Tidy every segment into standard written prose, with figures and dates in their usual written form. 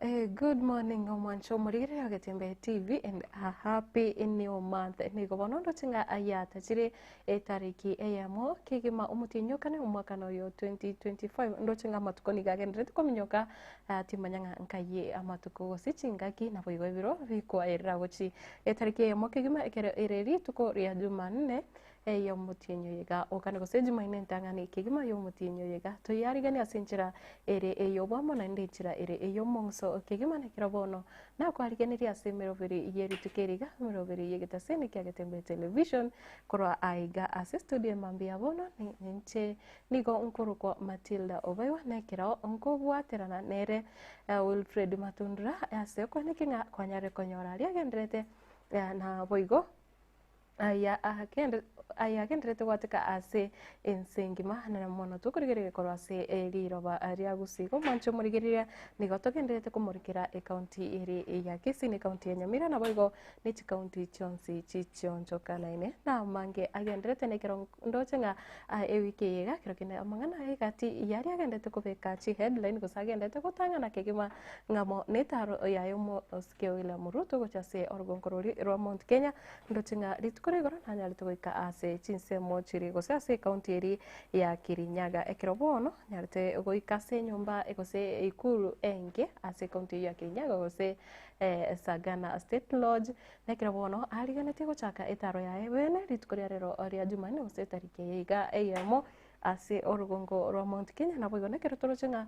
Eh, good morning omwancho omorigere agetembe TV and a happy new month. Nigo bono ndoche ng'a ayatachire etariki eyemo kegima omotienyi okane omwakano oyo 2025 ndoche ng'a amatuko nigo agenderete kominyoka ah, timanya ng'a nkaye amatuko gose chingaki naboigo ebiro bikwaerera gochi etariki eyemo kegima ekero ere rituko ria Jumanne Ey'omotienyi oyo iga okane gose Jumaine entang'ani kegima y'omotienyi oyo iga toyariganie ase enchera ere ey'obwamo naende enchera ere ey'omong'uso kegima nekero bono nakwarigenerie ase emeroberi ye rituko eri iga emeroberi y'egetaseni kia Getembe Television korwa aiga ase studio emambia ya bono ninche nigo nkorokwa Matilda Obaiwa nekero nkobwaterana nere Wilfred Matundura ase okwaneki ng'a kwanyarire konyora aria agenderete naboigo Aya agendererete gwateka ase ense engima, na mono tokorigereria korwa ase riroba ria Gusii. Igo mwanche omorigereria, nigo togendererete komorikera ekaunti ere ya Kisii na ekaunti ya Nyamira, naboigo ne chikaunti chionsi chichionchokanaine. Na amange agendererete na ekero ndoche ng'a ewiki eye iga, ekero kende amang'ana aya egati yaria agendererete kobeka chiheadline gose agendererete gotang'ana kegima ng'amo na etaro yaye omosike William Ruto gochia ase orogongo roria rwa Mount Kenya. Ndoche ng'a rituko ria igoro nanyarete goika ase chinsemo chiria gose ase ekaunti eria ya Kirinyaga. Ekero bono nyarete goika ase enyomba gose eikuru enke ase ekaunti eyio ya Kirinyaga gose Sagana State Lodge, na ekero bono arigenetie gochaka etaro yaye bene rituko ria rero ria Jumanne gose etariki eye iga eyemo ase orogongo rwa Mount Kenya. Naboigo nekero toroche ng'a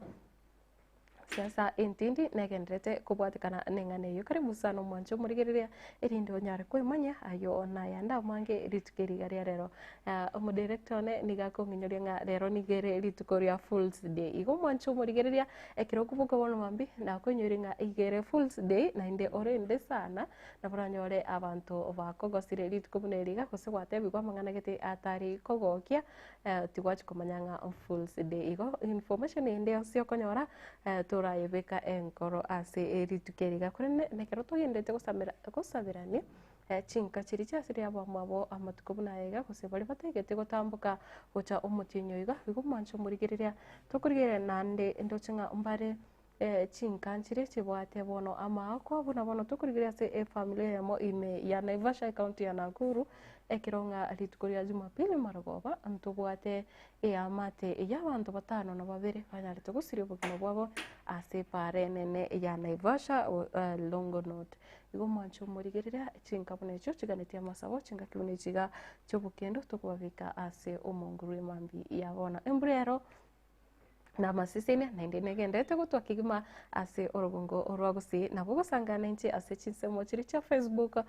Siasa entindi negendererete kobwatekana neng'ana eyio. Karibu sana omwanche omorigereria erinde onyare kwemanya ayio nayande amange rituko eri iga ria rero. Omodirector one nigo akong'inyoria ng'a rero nigo ere rituko ria fools day. Igo omwanche omorigereria ekero okoboka bono mambia nakoinyoire ng'a iga ere fools day naende orende sana nabo oranyore abanto bakogosire rituko buna eri iga gose gwatebigwa amang'ana gete atari kogokia Tigwachia komanya ng'a fools day. Igo information ende yonsi okonyora torayebeka enkoro ase rituko eri iga. Korende nekero togenderete gosamera gosaberania chinka chiria chiasire abamwabo amatuko buna aya iga gose baria bataigete gotamboka gocha omotienyi oyo iga, igo mwanche omorigereria tokorigereria naende ndoche ng'a mbare Chinka nchiria chibwate bono amaakwa, buna bono tokorigereria ase efamiri eyemo ime ya Naivasha ecounty ya Nakuru, ekero ng'a rituko ria Jumapili marogoba ntobwate eamate y'abanto batano na babere banyarete gosiria obogima bwabo ase epaara enene ya Naivasha Longonot. Igo mwanche omorigereria chinka buna echio chiganetie amasabo, chingaki buna echi iga chi'obokendo tokobabeka ase omonguru emambia ya bono. Embura ero. na amasesenia, naende negenderete gotwa kegima ase orogongo orwa gusii. Nabo ogosangana inche ase chinsemo chiria chia Facebook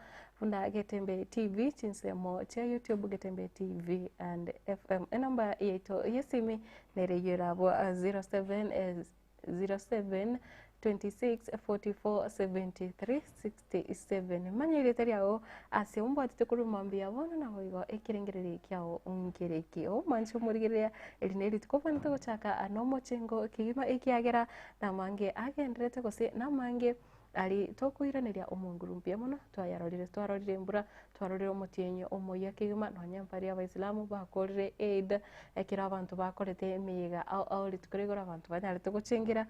buna Getembe TV, chinsemo chia YouTube Getembe TV and FM. Enamba yaito y'esimi nere eyio erabwo 07 07 26 44 73 67. Manya erieta riao ase ombwatete korwa mambia bono naboigo ekerengererio kiao nkereki. Omwanche omorigereria eri nerituko obwenerete gochaka nomochengo kegima ekiagera namange agendererete gose namange Aria tokoiraneria omonguru mbuya mono, twayarorire, twarorire embura, twarorire omotienyi omoyia kegima, nonya mbaria abaisilamu bakorire Eid, ekero abanto bakorete emeyega ao ao rituko rigoro abanto banyarete gochengera,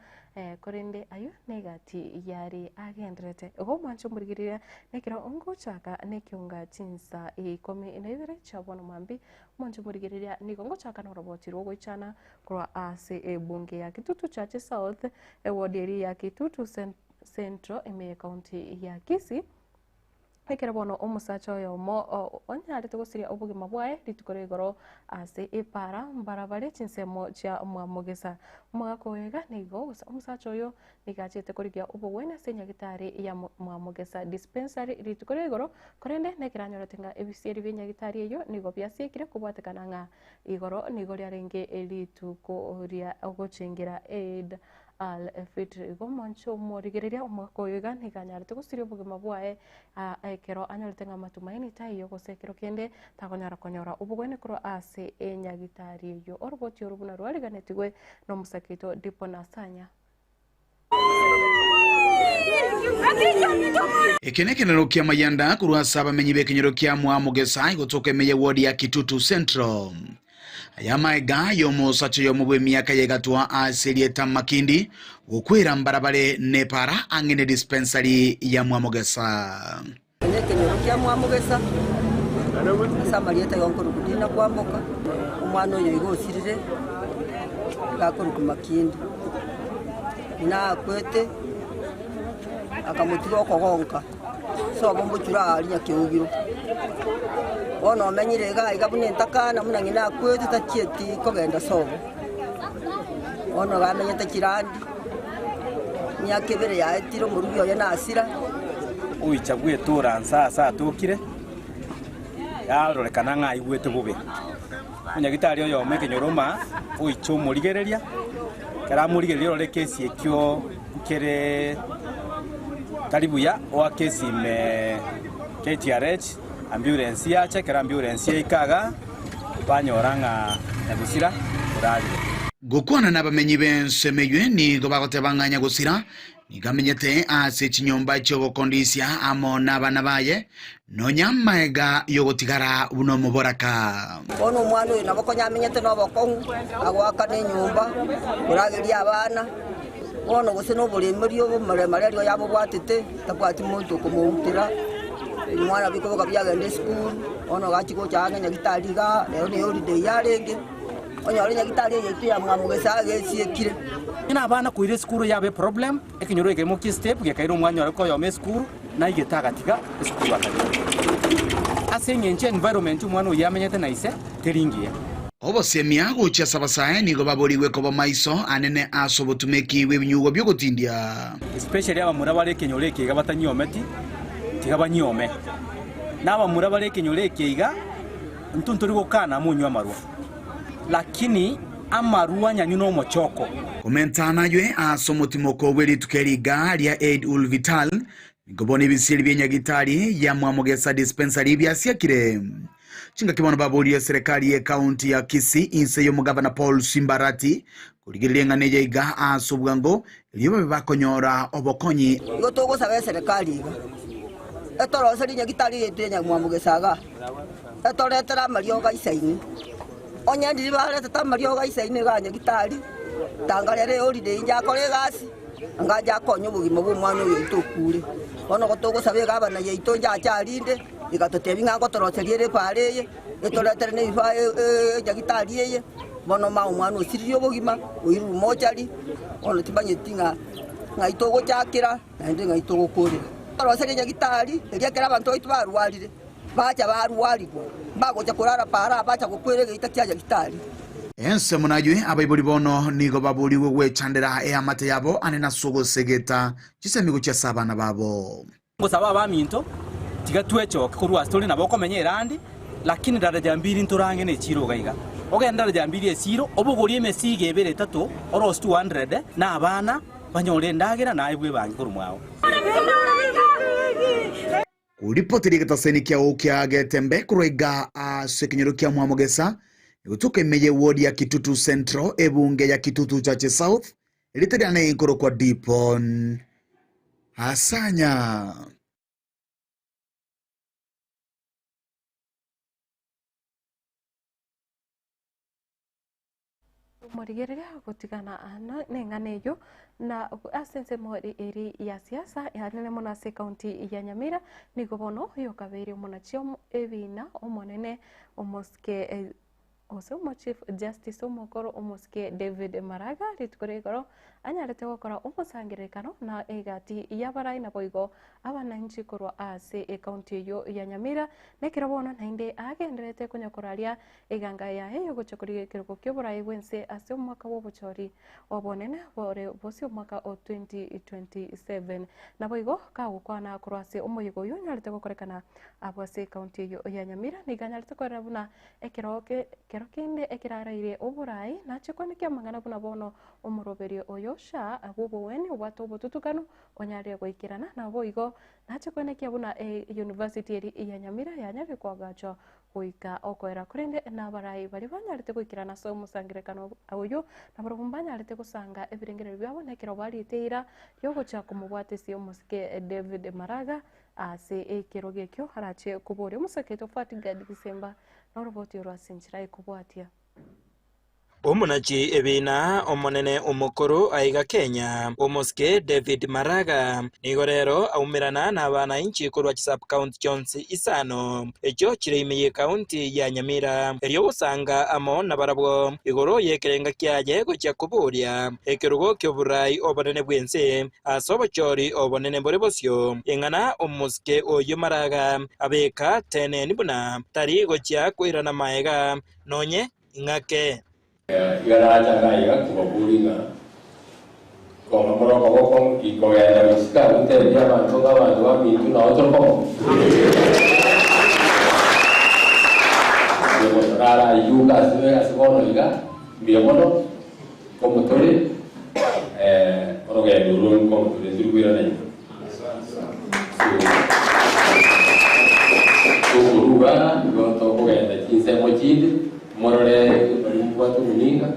korende ayio negati yari agendererete. Igo omwancho omorigereria nekero ngochaka nekeunga chinsa ikomi na ibere chia bono mambia, omwancho omorigereria nigo ngochaka noroboti rwogoichana Korwa ase ebunge ya Kitutu Chache South, eward eria ya Kitutu Central ime y'ecounty ya Kisii, ekero bono omosacha oyomo onyarete gosiria obogima bwaye rituko ria igoro ase epara mbarabare chinsemo chia Mwamogesa. Omogaka oyo iga nigo gose omosacha oyo nigo achete korigia obogwenia ase enyagitari ya Mwamogesa Dispensary rituko ria igoro korende nekero anyorete ng'a ebisieri bia enyagitari eyio nigo biasiekire kobwatekana ng'a Igoro nigo riarenge rituko ria ogochengera Eid al-Fitr. Igo omwanche omorigereria omwaka oyo iga nigo anyarete gosiria obogima bwaye ekero anyorete ng'a matumaini taiyo gose ekero kende takonyara konyora obogwenia korwa ase enyagitari eyio. Oroboti oru buna rwariganetigwe nomosake oito Dipon Asanya. Eke nekenero ki'amayanda korwa ase abamenyi b'ekenyoro kia Mwamogesa egotoka ime ye ward ya Kitutu Central. Aya amaega y'omosacha oyomo bw'emiaka y'egatwa ase erieta Makindi gokwera mbarabare nepara ang'e ne dispensary ya Mwamogesa. Eke nekenyoro kia Mwamogesa, ase amarieta igo nkorokwa Dina Kwamboka, omwana oyo igo osirire, iga akorokwa Makindi. Buna akwete, akamotiga okogonka, sobo mbochura aaria Nyakeugiro. Bono omenyire iga iga buna entakana buna ng'ina akwete tachieti kogenda sobo. Bono iga amenyete chirandi. Emiaka ebere yaetire omorugi oye nasira. Ogoicha gw'etora nse aase atokire, yarorekana ng'a aigwete bobe. Omonyagitari oyomo ekenyoro maa oicha omorigereria, ekero amorigereria orore ekesi ekio nkere tari buya, oake esime KTRH, ambulance yacha, ekero ambulance yaika igaa, banyora ng'a nyagusira orarire. Gokwana nabamenyi b'ensemo eyio nigo bagoteba ng'a nyagusira nigo amenyete ase chinyomba chi'ogokondisia amo nabana baye, nonya amaega y'ogotigara buna omoboraka. Bono omwana oyo nabo konya amenyete nobokong'u, agoakana enyomba, korageria abana, bono gose noboremeri oboremari aria oyabobwatete, tabwati monto okomoutera, omwana bikoboka biagenda esukuru, bono gachia gocha ang'e nyagitari igaa, ero ne holiday yarenge, onyore nyagitari eye yaito ya mwamogesa agesiekire. Onye nabana koira esukuru yabe eproblem, ekenyoro ekeimokia estep gekaira omwanya ore koyoma esukuru, naigete agatiga esukuru akagenda. Ase eng'encho environment omwana oyio amenyete na ise teri ngiya. Obosemia gochia ase abasae nigo baborigwe koba maiso anene ase obotumeki bw'ebinyugwa bi'ogotindia. Especially abamura bare ekenyoro eke iga batanyiometi, tiga banyiome. Na abamura bare ekenyoro eke iga, intwe ntori gokana monywe amarwa, lakini amarwa nyanywe na omochoko. Komenta naywe ase omotimoko bwe rituko eri iga ria Eid ul Vital, nigo bono ebisieri bie nyagitari ya Mwamogesa Dispensary biasiekire. Chingaki bono baborie eserekari ye county ya Kisii inse y'omogavana Paul Simbarati korigereria eng'ana eye iga ase obwango erio babe bakonyora obokonyi. Igo togosaba eserekari iga etoroserie nyagitari yaito ya Nyamwamogesa igaa, etoretere amariogo aisaine. Onye ndiri baretete amariogo aisaine igaa nyagitari, tanga rero eholiday inche akore egasi, anga inche akonye obogima bwa omwana oyo oito okure. Bono igo togosaba egavana yaito inche ache arinde, Egatotebia ng'a ngotoroseria ere epaara eye, etoretere nebifa enyagitari eye, bono mama omwana osiririe obogima, oirwe mochari, bono timanyeti ng'a ng'ai togochakera naende ng'ai togokorera. Toroserie enyagitari eria ekero abanto baito barwarire, bacha barwarigwa, mbagocha korara paara bacha gokwera egeita kia nyagitari. Ensemo naywe abaibori bono nigo baborigwe gwechandera eamate yabo ane nase ogosegeta chisemi gochia ase abana babo. Ngosaba abaminto, tiga twechoke korwa ase tore nabo okomenya erandi, lakini daraja mbiri ntorange ne chiiro iga iga. Ogende daraja mbiri esiiro, obogorie emesigo ebere etato, orosie 200, na abana banyore endagera naye bwebange korwa mwao. Koripoteria egetaseni kiao kia Getembe korwa iga ase ekenyoro kia Mwamogesa, egotoka ime ye ward ya Kitutu Central, ebunge ya Kitutu Chache South, Erieta riane nkorokwa Dipon Asanya. Omorigereria gotigana neng'ana eyio na ase ensemo eri ya siasa yanene mono ase ekaunti ya Nyamira nigo bono yokabeire omonachi ebina omonene omosike Gose omo-Chief Justice omokoro omosike David Maraga rituko ria igoro anyarete gokora omosangererekano na egati y'abarai naboigo abananchi korwa ase ekaunti eyio ya Nyamira nekero bono naende agendererete konya koraria eganga yaye yogocha korigia ekerogo ki'oborai bw'ense ase omwaka bw'obochori obonene bore bosio omwaka o 2027 naboigo kagokwana korwa ase omoyega oyio onyarete gokorekana abwo ase ekaunti eyio ya Nyamira nigo anyarete korera buna Ekero kero kende ekeraraire oboraai, nache kwenekia amang'ana buna bono omoroberio oyo sha bw'obogwenia obwate obotutukanu onyarire goikerana, naboigo nache kwenekia buna eyunivasiti eri ya Nyamira yanyarire koagachwa goika okoera. Korende nabarai baria banyarete goikerana ase omosangererekano oyo, nabarabwo mbanyarete gosanga ebirengererio biabo nekero bariete eira yogocha komobwatesia omosike David Maraga Ase ekerogo ekio arache koboria omosacha oito Fati Gad Gisemba noroboti orwo ase enchera ekobwatia. Omonachi ebiina omonene omokoro aiga Kenya, omosike David Maraga, nigo rero aumerana nabanainchi korwa chisub-county chionsi isano echio chire ime y'ecounty ya Nyamira, erio gosanga amo nabarabwo igoro y'ekerenga kiaye gochia koboria ekerogo ki'oborai obonene bw'ense ase obochori obonene bore bosio, ing'ana omosike oyio Maraga abeka teneni buna tari gochia koirana maega nonye ing'ake. Iga nacha iga iga kobaboria ng'a kono more okoboko ginkogenda goisiko abwo ntebie abanto ng'a abanto baminto nao tore komo. Mbuya mono naro ayuka ase ase bono iga, mbuya mono nkomotore orogendo orwo nkomotore ntiri koirana nyuma. So tokoruga igo tokogenda chinsemo chinde. Morore baria mobwate omoninga,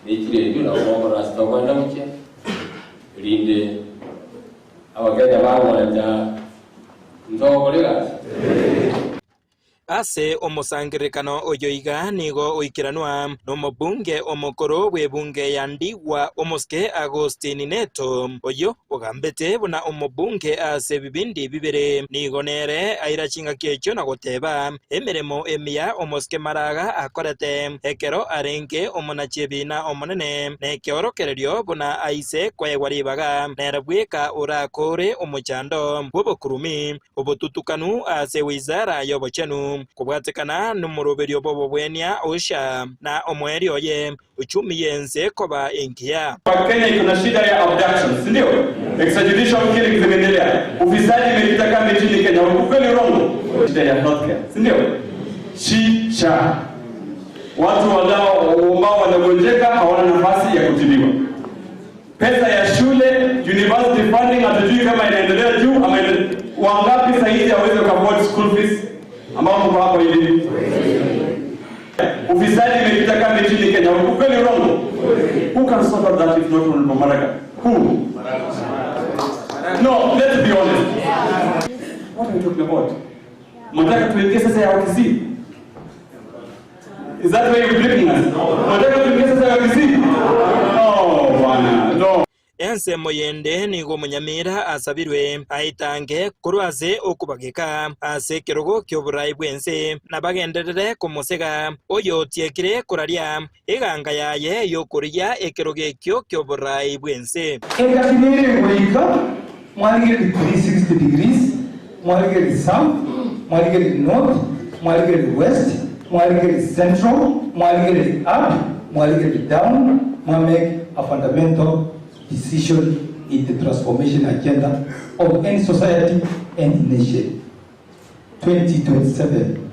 ne chiredio, nabo mokorora ase tokoenda gochia, erinde Abakenya bagwancha ntogokora egasi. Ase omosangererekano oyo iga nigo oikeranwa nomobunge omokoro bw'ebunge ya Ndigwa omosike Agostini Neto, oyio ogambete buna omobunge ase ebibindi bibere. Nigo nere aira chingaki echio na goteba, Emeremo emiya omosike Maraga akorete ekero arenge omonachi ebiina omonene, nekeorokererio buna aise koegwa ribaga, nere bweka orakore omochando bw'obokurumi, obotutukanu ase wizara y'obochenu, kobwatekana nomoroberio bw'obobwenia OSHA, na omoerio oye, uchumi y'ense koba engiya. Kenya iko na shida ya abductions, si ndio? Extrajudicial killings zimeendelea, ufisadi imekita kambi nchini Kenya. Ukweli urongo? Shida ya healthcare, si ndio? Chicha, watu wanao ambao wanagonjeka hawana nafasi ya kutibiwa. Pesa ya shule, university funding hatujui kama inaendelea juu ama inaendelea. Wangapi sahizi hawezi afford school fees ambao mko hapo hivi? Ufisadi imekita kambi nchini Kenya. Ukweli urongo? Who can sort out that if not Honorable Maraga? Who? No, let's be honest. What are we talking about? Mnataka tuingie sasa ya Wakisii? Is that where you're bringing us? Mnataka tuingie sasa ya Wakisii? Oh, bwana. No. Ensemo yende nigo omonyamira asabirwe aitange korwa ase okobageka ase ekerogo ki'oborai bw'ense, na bagenderere komosega oyotiekire koraria eganga yaye y'okorigia ekerogo ekio ki'oborai bw'ense. Engaki nere goika mwarigererie 360 degrees, mwarigererie south, mwarigererie north, mwarigererie west, mwarigererie central, mwarigererie up, mwarigererie down, mwa make a fundamental decision in the transformation agenda of any society and nation. 2027,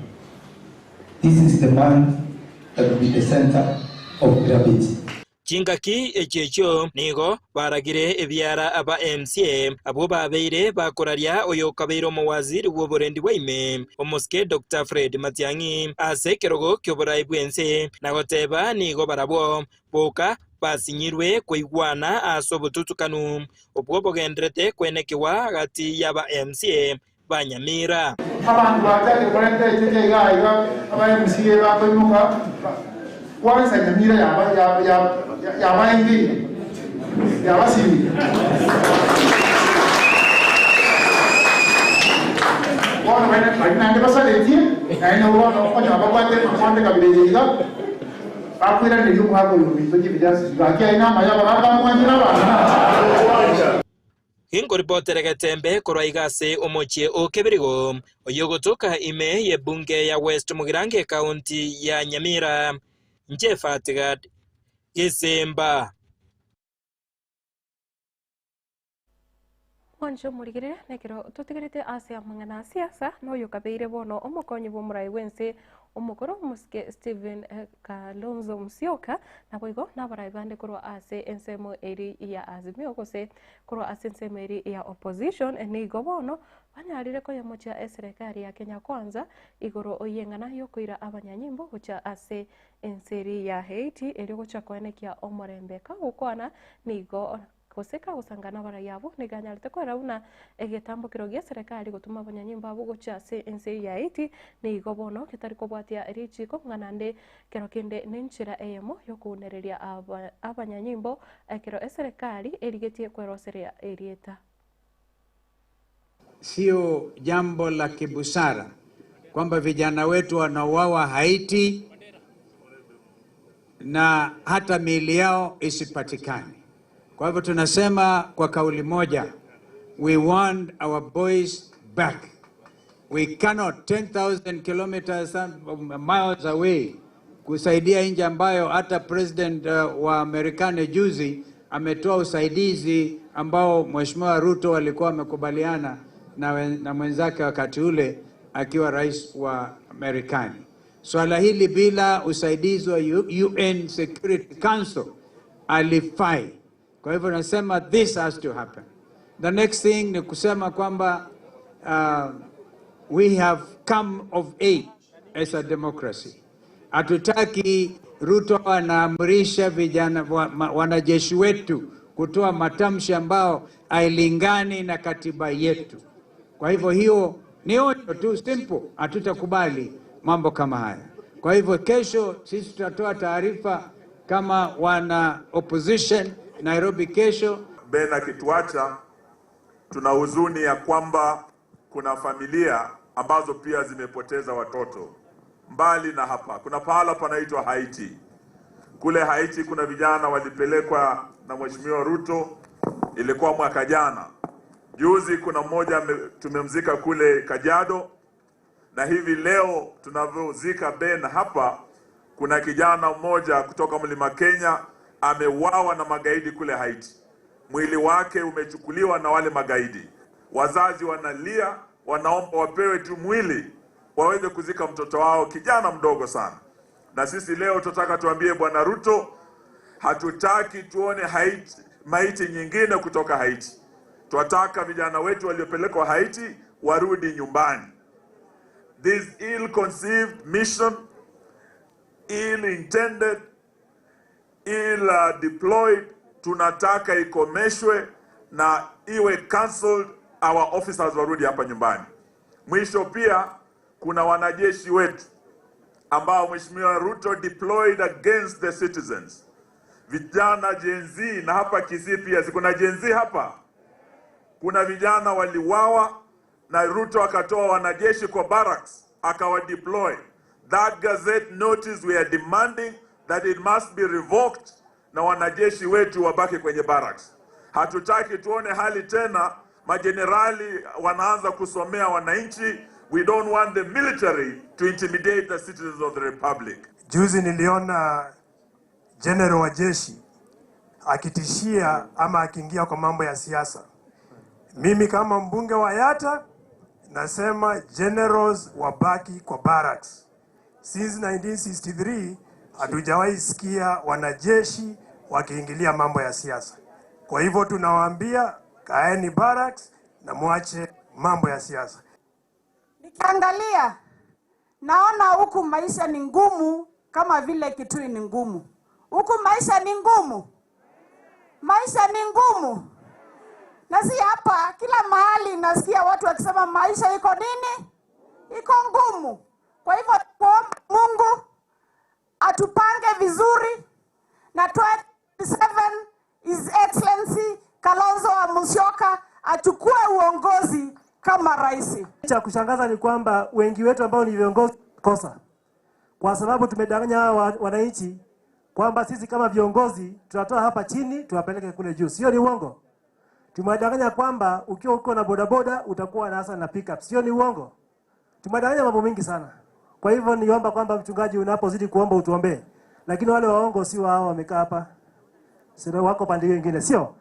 this is the month that will be the center of gravity. Chingaki echi echio nigo baragire ebiara aba MCA abwo babeire bakoraria oyokabeire omowaziri bw'oborendi bwa ime, omosike Doctor Fred Matiang'i ase ekerogo ki'oborai bw'ense na goteba nigo barabwo boka basinyirwe koigwana ase obotutukanu obwo bogenderete kwenekigwa gati y'aba MCA ba Nyamira. Abanto bachakire korenta echeche iga iga aba MCA bakoimoka kwansa Nyamira yabaengeire yabasirie. Bono baria naende basaretie naende nabo bono okonyora babwate amakonde kabere eye iga bakoiraneria omwaka oyo ominto chibichasi gaki aye namaya abagaaka mwanchire abana. Ginkoripotere getembe korwa iga ase omochie o Kebirigo, oyio ogotoka ime y'ebunge ya West Mugirango ekaunti ya Nyamira, inche Fatgad Gesemba. Mwanche omorigerere, nekero totigerete ase amang'ana a siasa, noyo kabeire bono omokonyi bw'omorai bw'ense omokoro omosike Stephen Kalonzo Musyoka, naboigo nabarai bande korwa ase ensemo eri ya Azimio gose korwa ase ensemo eri ya opposition nigo bono banyarire koyemochia eserekari ya Kenya Kwanza igoro y'eng'ana y'okoira abanyanyimbo gochia ase ense eri ya Haiti erio gochia koenekia omorembe. Kagokwana nigo. Gose kagosanga nabarai abwo, nigo anyarete koera buna egetambokero gi'eserekari gotoma abanyanyimbo abwo gochia ase ense ya Haiti, nigo bono getari kobwatia richiiko ng'a naende kero kende nenchera eyemo y'okounereria abanyanyimbo ekero eserekari erigetie kweroseria erieta. Sio jambo la kibusara kwamba vijana wetu wanauawa Haiti na hata miili yao isipatikane. Kwa hivyo tunasema kwa kauli moja, we want our boys back. We cannot 10,000 kilometers miles away kusaidia nchi ambayo hata president wa Marekani juzi ametoa usaidizi ambao Mheshimiwa Ruto alikuwa amekubaliana na mwenzake wakati ule akiwa rais wa Marekani. Swala hili bila usaidizi wa UN Security Council alifai. Kwa hivyo nasema this has to happen. The next thing ni kusema kwamba we have come of age as a democracy. Hatutaki Ruto anaamrisha vijana wanajeshi wetu kutoa matamshi ambao hailingani na katiba yetu. Kwa hivyo hiyo ni onyo tu simple, hatutakubali mambo kama haya. Kwa hivyo kesho sisi tutatoa taarifa kama wana opposition Nairobi kesho. Ben akituacha, tuna huzuni ya kwamba kuna familia ambazo pia zimepoteza watoto. Mbali na hapa, kuna pahala panaitwa Haiti. Kule Haiti kuna vijana walipelekwa na Mheshimiwa Ruto, ilikuwa mwaka jana. Juzi kuna mmoja tumemzika kule Kajiado, na hivi leo tunavyozika Ben hapa, kuna kijana mmoja kutoka Mlima Kenya ameuawa na magaidi kule Haiti. Mwili wake umechukuliwa na wale magaidi. Wazazi wanalia, wanaomba wapewe tu mwili waweze kuzika mtoto wao, kijana mdogo sana. Na sisi leo tunataka tuambie Bwana Ruto, hatutaki tuone Haiti, maiti nyingine kutoka Haiti. Tunataka vijana wetu waliopelekwa Haiti warudi nyumbani. This ill-conceived mission, ill-intended, ill-deployed, tunataka ikomeshwe na iwe cancelled, our officers warudi hapa nyumbani. Mwisho pia kuna wanajeshi wetu ambao Mheshimiwa Ruto deployed against the citizens. Vijana Gen Z, na hapa Kisii pia si kuna Gen Z hapa? Kuna vijana waliuawa na Ruto akatoa wanajeshi kwa barracks akawa deploy. That gazette notice we are demanding that it must be revoked na wanajeshi wetu wabaki kwenye barracks. Hatutaki tuone hali tena majenerali wanaanza kusomea wananchi. We don't want the military to intimidate the citizens of the republic. Juzi niliona general wa jeshi akitishia ama akiingia kwa mambo ya siasa. Mimi kama mbunge wa Yatta nasema generals wabaki kwa barracks. Since 1963 hatujawahi sikia wanajeshi wakiingilia mambo ya siasa. Kwa hivyo tunawaambia kaeni barracks na muache mambo ya siasa. Nikiangalia naona huku maisha ni ngumu kama vile Kitui ni ngumu. Huku maisha ni ngumu, maisha ni ngumu. Na si hapa, kila mahali nasikia watu wakisema maisha iko nini, iko ngumu. Kwa hivyo tuombe Mungu atupange vizuri na 27 His Excellency Kalonzo wa Musyoka achukue uongozi kama rais. Cha kushangaza ni kwamba wengi wetu ambao ni viongozi kosa, kwa sababu tumedanganya hawa wananchi kwamba sisi kama viongozi tunatoa hapa chini tuwapeleke kule juu. Sio, ni uongo? Tumewadanganya kwamba ukiwa uko na bodaboda utakuwa na hasa na pickup. Sio, ni uongo? Tumewadanganya mambo mengi sana. Kwa hivyo niomba kwamba mchungaji, unapozidi kuomba utuombee, lakini wale waongo sio hao wamekaa hapa, sio wako pande hiyo nyingine, sio?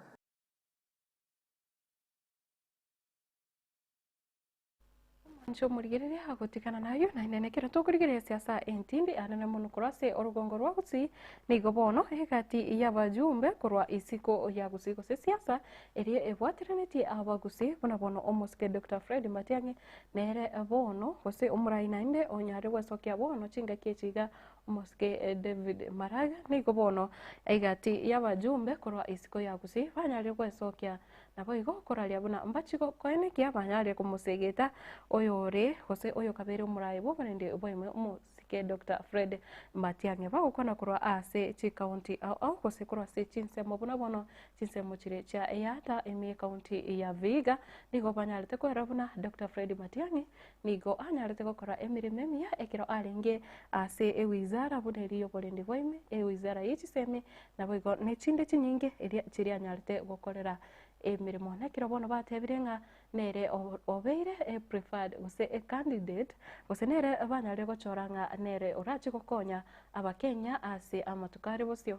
Ncho murigereria agotikana nayo na inene kero tokorigereria siasa entindi anene mono korwa ase orugongo rwa Gusii nigo bono egati y'abajumbe korwa isiko ya Gusii gose siasa eria ebwateranetie abagusii buna bono omosike Dr. Fred Matiang'i nere bono gose omorai naende onyare gwesokia bono chingaki echiga. Omosike David Maraga nigo bono egati y'abajumbe korwa isiko ya Gusii banyarire gwesokia Naboigo koraria buna mbachi koenekia banyare komosegeta oyore gose oyokabeire omoraai bw'oborendi bwaime omosike Doctor Fred Matiang'i. Bagokwana korwa ase chikaunti ao ao gose korwa ase chinsemo buna bono chinsemo chire chia Yatta ime ekaunti ya Vihiga nigo banyarete kwerora buna Doctor Fred Matiang'i nigo anyarete gokora emeremo emiya ekero arenge ase ewizara buna eria y'oborendi bwaime, ewizara ye chisemi Naboigo nechinde chinyinge eria chiria anyarete gokorera emeremo. Nekero bono batebire ng'a nere obeire e preferred gose e candidate, gose nere banyarire gochora ng'a nere orache gokonya Abakenya ase amatuko are bosio.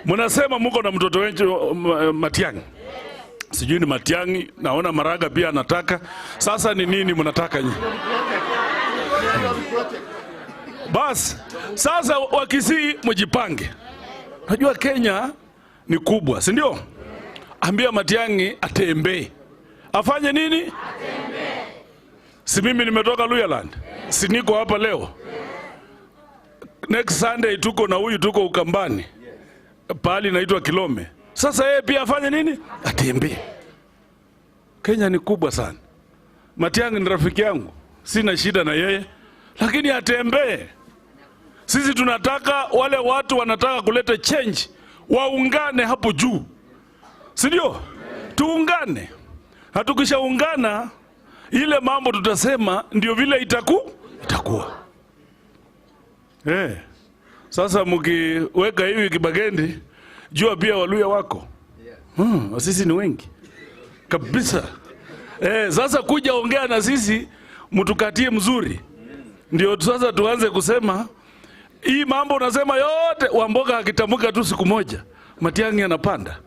Munasema muko na mtoto wenyu Matiang'i, sijui ni Matiang'i, naona Maraga pia anataka. Sasa ni nini mnataka nyinyi? Bas, sasa Wakisii mjipange. Najua Kenya ni kubwa, si ndio? Ambia Matiang'i atembee. Afanye nini? Atembee. Si mimi nimetoka Luhyaland? Si niko hapa leo? Next Sunday tuko na huyu tuko Ukambani. Pahali inaitwa Kilome. Sasa yeye pia afanye nini? Atembee. Kenya ni kubwa sana. Matiang'i ni rafiki yangu, sina shida na yeye, lakini atembee. Sisi tunataka wale watu wanataka kuleta change waungane hapo juu, si ndio? Tuungane, na tukishaungana ile mambo tutasema ndio vile itaku itakuwa. Sasa mkiweka hivi Kibagendi, jua pia Waluya wako. Sisi ni wengi kabisa. Sasa kuja ongea na sisi mtukatie mzuri. Ndio sasa tuanze kusema hii mambo unasema yote Wamboka akitamka tu siku moja Matiang'i anapanda.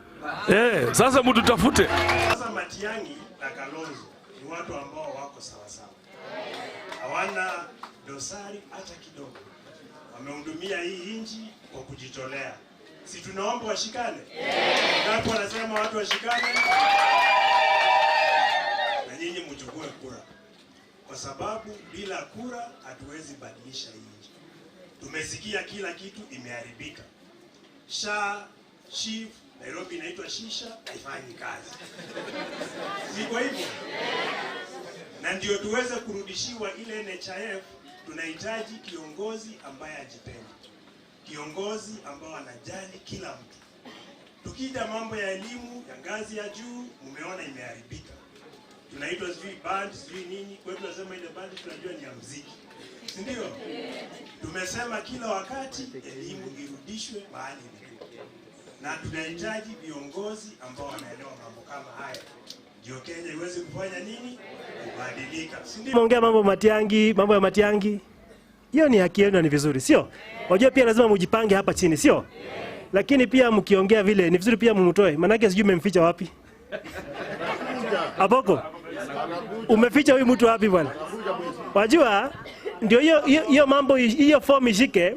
Sasa mtutafute. Sasa Matiang'i na Kalonzo ni watu ambao wako sawa sawa. Hawana dosari hata kidogo. Wamehudumia hii nchi kwa kujitolea. Si tunaomba washikane? Ngapi wanasema watu washikane? Na nyinyi mchukue kura. Kwa sababu bila kura hatuwezi badilisha hii nchi. Tumesikia kila kitu imeharibika. SHA, SHIF, Nairobi inaitwa shisha, haifanyi kazi. Si kwa hivyo? Na ndio tuweze kurudishiwa ile NHIF, tunahitaji kiongozi ambaye ajipendi. Kiongozi ambao anajali kila mtu. Tukija mambo ya elimu ya ngazi ya juu, mumeona imeharibika. Tunaitwa sijui band, sijui nini. Kwetu tunasema ile band tunajua ni ya muziki. Si ndio? Tumesema kila wakati elimu irudishwe mahali ilikuwa. Na tunahitaji viongozi ambao wanaelewa mambo kama haya. Ndio Kenya iweze kufanya nini? Kubadilika. Si ndio? Tumeongea mambo Matiang'i, mambo ya Matiang'i. Hiyo ni haki yenu na ni vizuri, sio? Wajua pia lazima mujipange hapa chini, sio? Lakini pia mkiongea vile ni vizuri pia mumtoe, maanake sijui mmemficha wapi. Apoko. Umeficha huyu mtu wapi bwana? Wajua ndio hiyo, hiyo, hiyo mambo hiyo form ishike,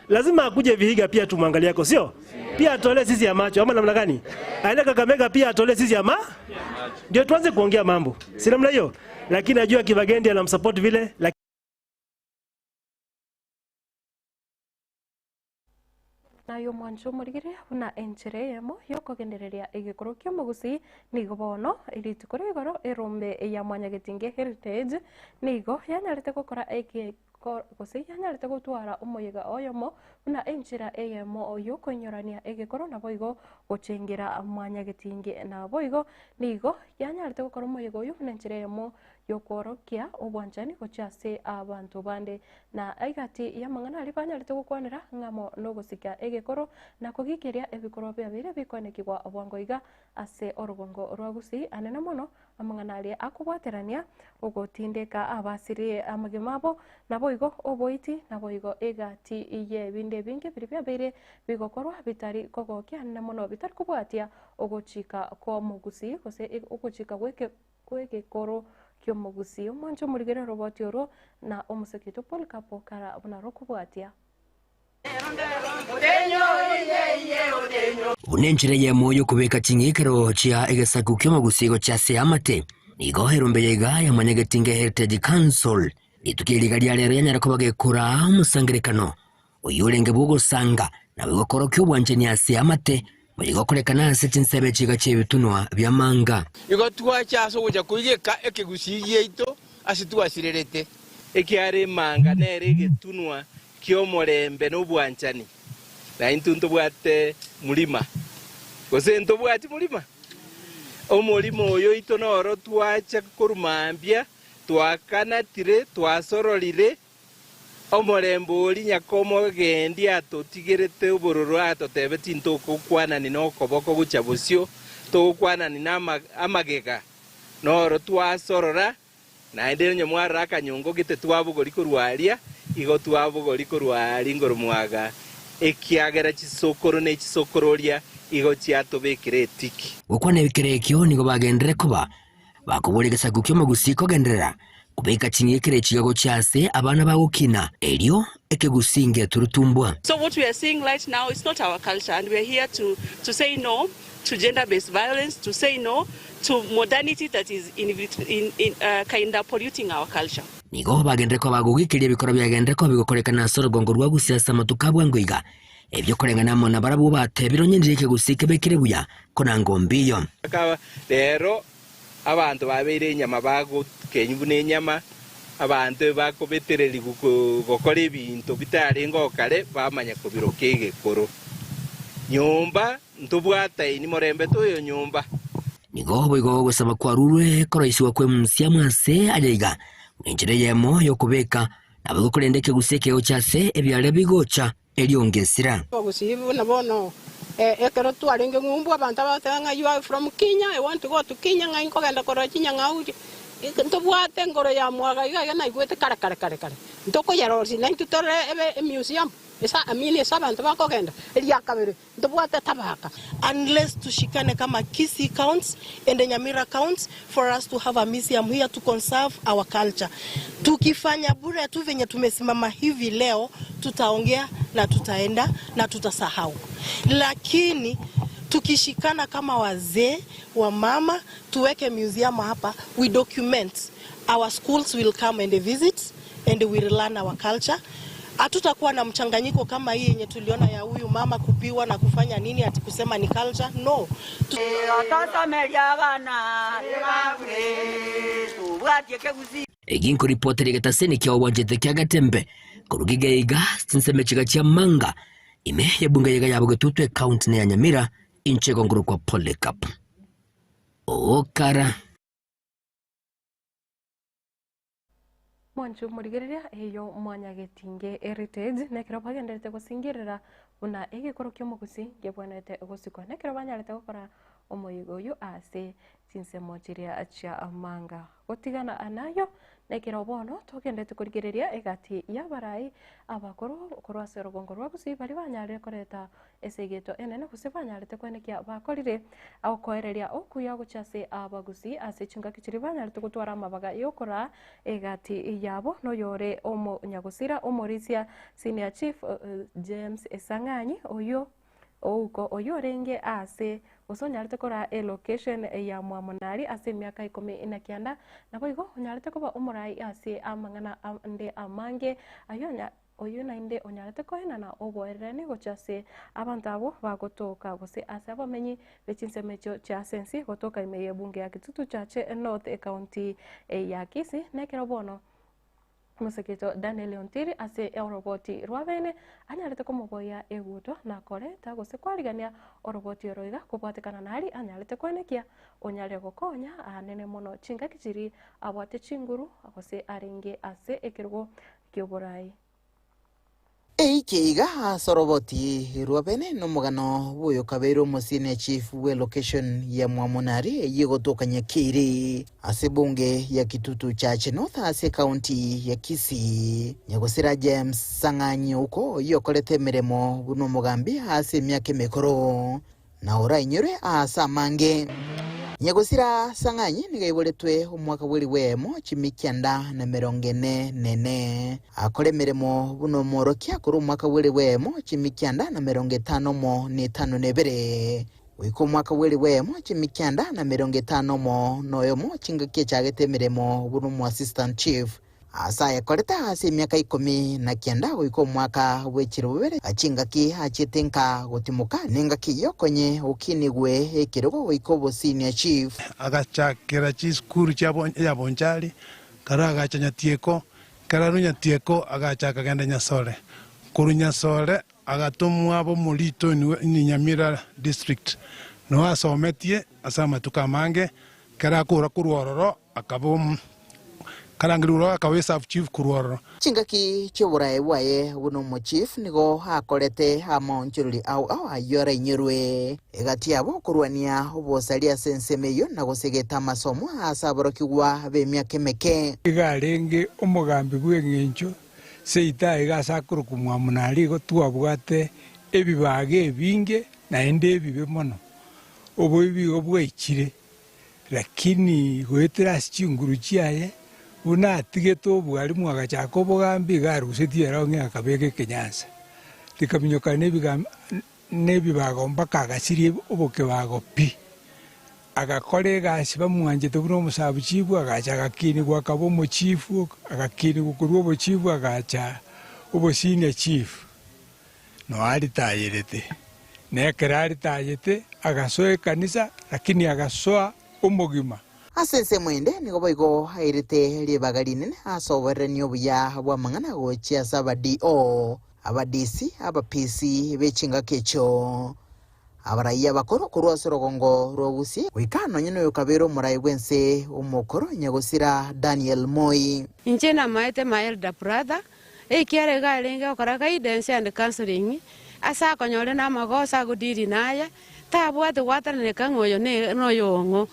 lazima akuje Vihiga pia tumwangalie yako, sio? Pia atolee sisi ya macho ama namna gani? Aende Kakamega pia atolee sisi ya ma? Ndio tuanze kuongea mambo. Si namna hiyo? Lakini najua Kibagendi anamsupport vile, lakini Naye omwancho omorigereria buna enchera eyemo y'okogendereria egekoro ki'omogusii, nigo bono rituko ria igoro erombe ya Mwanyagetinge Heritage nigo yanyarete gokora eke gose yanyarete gotwara omoyega oyomo buna enchera eyemo y'okoinyorania egekoro naboigo gochengera Mwanyagetinge. Naboigo nigo yanyarete gokora omoyega oyio buna enchera eyemo y'okworokia obwanchani gochia ase abanto bande, na egati y'amang'ana aria banyarete gokwanera ng'amo nogosika egekoro na kogikeria ebikorwa biabeire bikoenekigwa bwango iga ase orogongo rwa Gusii anene mono amang'ana aria akobwaterania ogotindeka abasiri amagima abo, naboigo oboiti, naboigo egati y'ebinde ebinge biria biabeire bigokorwa bitari kogokia anene mono bitari kobwatia ogochika kw'omogusii gose ogochika gw'eke Kw'egekoro ki'omogusii. Omwanche omorigere oroboti orwo, na omoseke oito Polycarp kara buna rokobwatia. Buna enchera eyemo y'okobeka ching'ikero chia egesaku ki'omogusii gochia ase eamate, nigo erombe ya iga ya Mwanyagetinge Heritage Council. Rituko eri iga ria rero yanyara koba gekora omosangererekano oyio orenge bw'ogosanga na bw'ogokorokia obwanchani ase amate, boigo gokorekana ase chinsemo chiga chi'ebitunwa bi'amanga. Igo twacha ase ogocha koigeka ekegusii giaito ase twasirerete. Ekiagera emanga nere egetunwa ki'omorembe na obwanchani, na intwe ntobwate murima, gose ntobwati murima? Omorimo oyo oito noro twacha korwa mambia, twakanatire, twasororire omorembe oria nyakomogendi atotigerete obororo atotebetie intokokwanani nokoboko gochia bosio, togokwanani namagega, noro twasorora. Naende onye mwarora akanyongo gete twabogori korwa aria, igo twabogori korwa aaria igoro mwaga, ekiagera chisokoro ne chisokororia igo chiatobekire etiki. Gokwana ebikero ekio nigo bagenderere koba bakoboria egesaku ki'omogusii kogenderera kobeka ching'ikere chiga gochia ase abana bagokina, erio ekegusii ngeturutumbwa. So what we are seeing right now is not our culture and we are here to to say no to gender based violence, to say no to modernity that is in, in, in, uh, kinda polluting our culture. Nigo bagenderere koba bagogekeria ebikorwa biagenderere koba bigokorekana ase orogongo rwa Gusii ase amatuko a bwango iga, ebio koreng'ana amo nabarabwo batebire onye ndire ekegusii kebekire buya, konanga mbiyo. Rero abanto babeire enyama bagokenywa buna enyama, abanto ebakobetererigwa gokora ebinto bitarengeo kare, bamanya kobiroka egekoro. Nyomba ntobwataini morembe toyo nyomba. Nigo boigo ogosaba kwarurwe koroisigwa kw'emusiamu ase aria iga, buna enchera eyemo y'okobeka, naboigo korende ekegusii ekegocha ase ebiaria bigocha. Erio ngesira. Gusii buna bono ekero twarenge ng'umbu abanto abateba ng'a you are from Kenya, I want to go to Kenya ng'ai nkogenda korora chinyang'au ntobwate engoro ya mwaga iga iga naigwete kare kare kare kare ntokoyerosia naintwe torore ebe emuseum ase I mean ase abanto bakogenda. Eria kabere ntobwate tabaka. Unless tushikane kama Kisii counts and Nyamira counts for us to have a museum here to conserve our culture. Tukifanya bure tu venye tumesimama hivi leo tutaongea na tutaenda na tutasahau, lakini tukishikana kama wazee wa mama tuweke museum hapa, we document our schools will come and visit and we will learn our culture. Hatutakuwa na mchanganyiko kama hii yenye tuliona ya huyu mama kupiwa na kufanya nini ati kusema ni culture. No. Eki nkoripotera egetaseni kia obwanchete kia Gatembe korwa Gigeiga chinsemo chiga chia Manga ime y'ebunge yaiga ya Bogetutu ecounty ne ya Nyamira inche igo nkorokwa Polycarp Okara. Mwanche omorigereria eyo mwanyagetinge Heritage nekero bagenderete gosingerera buna egekoro ki'omogusi ngebwenerete gosikwa nekero banyarete gokora omoyega oyio ase chinsemo chiria chia manga. Gotigana nayo nekero bono togenderete korigereria egati y'abarai abakoro korwa ase orogongo rwa Gusii baria banyarire koreta Ase egeto enene gose banyarete koenekia bakorire okoereria okuya gochia ase abagusii ase chingaki chiria banyarete gotwara amabaga yokoraa egati yabo noyore omonyagosira omorisia Senior Chief James Esang'anyi oyio ouko oyio orenge ase gose onyarete koraa elocation ya Mwamonari ase emiaka ikomi na kianda naboigo onyarete koba omorai ase amang'ana ande amange ayio Oyio naende onyarete koenana oboererani gochia ase abanto abwo bagotoka gose ase abamenyi be chinsemo echio chia ase ense gotoka ime y'ebunge ya Kitutu Chache North ecounty ya Kisii. Nekero bono Moseketo Daniel Ontiri ase oroboti rwa bene anyarete komoboyia egutwa na koreta gose kwarigania oroboti oro iga kobwatekana nari anyarete koenekia onyare gokonya aanene mono chingaki chiria abwate chinguru gose arenge ase ekerogo ki'oborai. Eike iga ase oroboti rwa bene nomogano bw'oyokabeire omosenior chief bw'elocation ya Mwamonari eyio egotoka Nyakiri ase ebunge ya Kitutu Chache North ase ecounty ya Kisii. Nyagosira James Sang'anyi Ouko oyio okorete emeremo buna omogambi ase emiaka emekoro na orainyorwe aase amange. Nyagosira Sang'anyi nigo aiboretwe omwaka bw'elifu eyemo chimikianda na emerongo ene na ene. Akore emeremo buna omworokia korwa omwaka bw'elifu eyemo chimikianda na emerongo etano omo na etano na ebere goika omwaka bw'elifu eyemo chimikianda na emerongo etano omo na oyomo chingaki echagete emeremo buna omoassistant chief. Ase ayekorete ase emiaka ikomi na kianda goika omwaka bwe chirobere, chingaki achiete nka gotimoka, nengaki eyio konye okinigwe ekerogo goika obosenior chief. Agachakera chisukuru chia ya Bonchari, karo agacha Nyatieko, ekero arure Nyatieko agacha akagenda Nyasore. Korwa Nyasore agatomwa Bomorito in Nyamira district, noo asometie ase amatuko amange, ekero akora korwa ororo akaba karangerigwe ororo akaba esub chief korwa ororo. Chingaki chi'oboraai bwaye buna omochief nigo akorete amaonchorori ao ao ayio arainyorwe egati yabo korwania obosaria ase ensemo eyio na gosegeta amasomo ase aborokigwa b'emiaka emeke. Iga arenge omogambi bw'engencho seito aiga ase akorokwa Mwamunari igo twabwate ebibaga ebinge naende ebibe mono. Oboibi igo bwaichire, Lakini goetera ase chinguru chiaye, buna atigete obwarimu agachaka obogambi, iga arusetie erong'i akabeka ekenyansa, rikaminyoka nebibago mpaka agasiria obokebago pi. Agakora egasi bamwanchete buna omosabuchifu, agacha agakinigwa akaba omochifu, agakinigwa korwa obochifu agacha obosenior chief. Noo aritayerete, na ekero aritayete agasoa ekanisa, lakini agasoa omogima. Ase ensemo ende nigo boigo airete ribaga rinene ase oboererani obuya bw'amang'ana gochia ase aba DO, aba DC, aba PC be chingaki echio. Abarai abakoro korwa ase orogongo rwa Gusii goika nonye noyokabeire omorai bw'ense omokoro nyagosira Daniel Moi. Inche namaete my elder brother, Ekiagera iga arenge gokora guidance and counseling, ase akonyore namagoso agodiri naye, tabwate gwatananeka ng'a oyo noyo ong'o.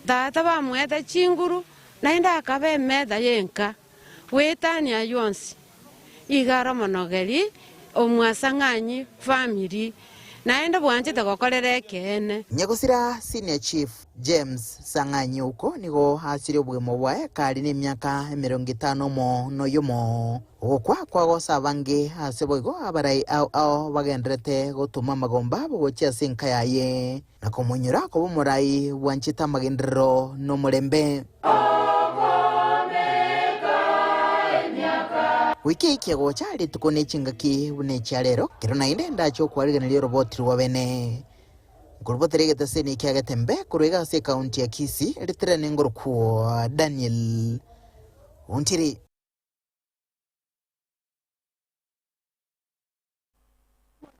Tata bamoete chinguru, naende akaba emeta y'enka, goetania ayio onsi, iga are omonogeri omwasang'anyi family, naende bwanchete gokorera ekeene. Nyagosira Senior Chief James Sang'anyi Ouko nigo aasirie obogima bwaye kare nemiaka emerongo etano omo noyomo. Ogokwa kwagosa abange ase boigo abarai ao ao bagendererete gotoma amagomba abo gochia ase enka yaye, na komonyora koba omorai bwanchete amagenderero nomorembe. Goika eikia gocha rituko ne chingaki buna echia rero, kero naende ndache okwarigeneria oroboti rwa bene. Nkorobotera egetaseni ekia Getembe korwa iga ase ekaunti ya Kisii, ritirane ngorokwo Daniel Ontiri.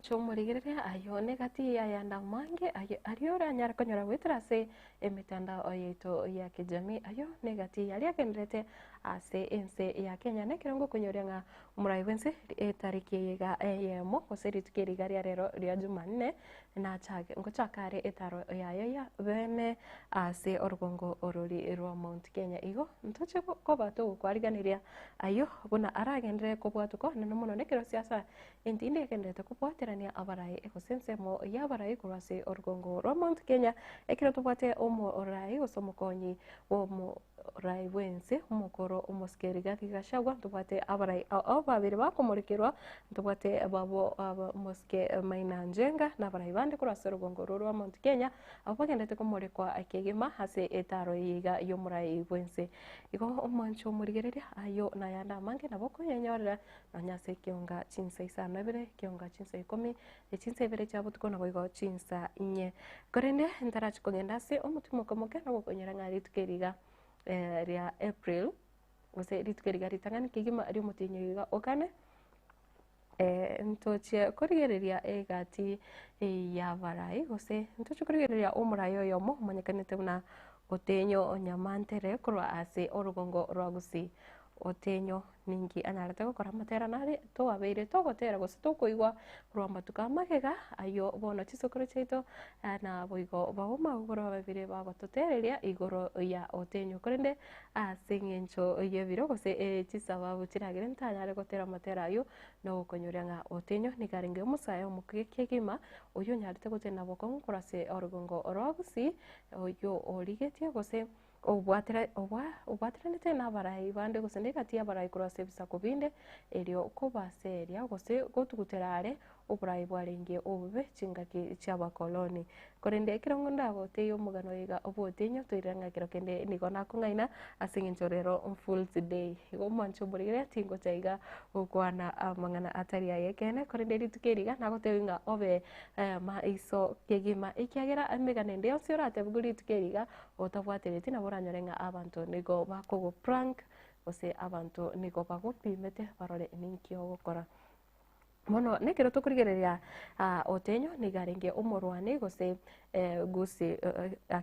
Chomorigereria ayio negati y'ayande amange aye aria oranyare konyora goetera ase emetandao yaito ya kijamii ayio negati yaria agenderete ase ense ya Kenya nekero ngokonyoria ng'a omorai bwense etariki eye iga eyemo gose rituko eri iga ria rero ria Jumanne nachake ngochaka are etaro yaye ya bene ase orogongo orori rwa Mount Kenya igo ntoche koba togokwariganeria ayio buna aragenderere kobwatuka onene mono nekero siasa Entindi egendererete kobwaterania abarai gose ensemo y'abarai korwa ase orugongo rwa Mount Kenya ekero tobwate omorai gose omokonyi bw'omorai bw'ense omokoro omosike Rigathi Gachagua ntobwate abarai ao babere bakomorekerwa ntobwate babo omosike Maina Njenga na abarai bande korwa ase orugongo orwo rwa Mount Kenya abwo bagendererete komorekwa kegima ase etaro eye iga y'omorai bw'ense. Igo omwancho omorigereria ayio nayande amange nabo okoyenyorera Nonya ase ekionga chinsa isano na ibere, ekionga chinsa ikomi, ne chinsa ibere chia botuko naboigo chinsa inye. Korende ntarachi kogenda ase omotimoko omoke nogokonyora ng'a rituko eri iga ria April, gose rituko eri iga ritang'ani kegima riomotienyi oyo iga o kane, ntochie korigereria egati y'abarai gose ntochie korigereria omorai oyomo omanyekanete buna Otenyo Nyamantere korwa ase orogongo rwa Gusii. Otenyo ninki anyarete gokora amatera nare twabeire togotera gose tokoigwa korwa amatuko amagega ayio bono chisokoro chiaito naboigo baomagoro babere bagototereria igoro ya Otenyo korende ase eng'encho y'ebiro gose chisababu chiragere ntanyare gotera amatera ayio nogokonyoria ng'a Otenyo nigo arenge omosae omoke kegima oyio onyarete gotenena bokong'u korwa ase orogongo rwa Gusii oyio origetie gose Obwateranete nabarai bande gose negati y'abarai korwa ase ebisaku binde, erio kobaseria gose gotugutera are oborai bwarenge obobe chingaki chi'abakoloni. Korende ekero ndagotebie omogano oyo iga bw'otenyo, toirere ng'a kero kende nigo nakong'aina ase eng'encho rero Fools Day. Igo omwanche omorigereria tingocha iga gokwana amang'ana atari ay'ekeene, korende rituko eri iga nagotebia ng'a obe maiso kegima ekiagera emegano ende yonsi oratebigwe rituko eri iga otabwatereti nabo oranyore ng'a abanto nigo bakogo prank gose abanto nigo bagopimete barore ninki ogokora. Bono nekero tokorigereria Otenyo nigo arenge omorwani gose Gusii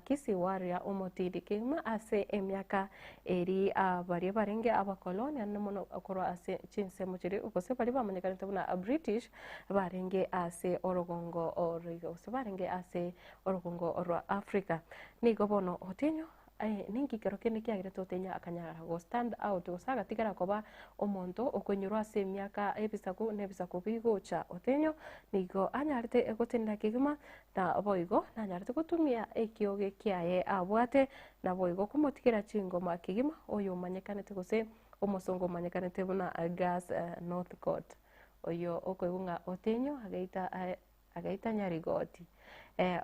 Kisii warrior omotindi kegima ase emiaka eri baria barenge abakoloni ande mono korwa ase chinsemo chiria gose baria bamanyekanete buna British barenge ase orogongo gose barenge ase orogongo rwa Africa. Nigo bono Otenyo Ninki kero kende kiagerete Otenyo akanyara go stand out gose agatigara koba omonto okoinyorwa ase emiaka ebisaku na ebisaku bigocha? Otenyo nigo anyarete gotenena kegima na boigo nanyarete gotumia ekioge kiaye abwate naboigo komotigera chingoma kegima oyo omanyekanete gose omosongo omanyekanete buna Gus Northcott oyo okoigwa ng'a Otenyo agaita Agaita Nyarigoti.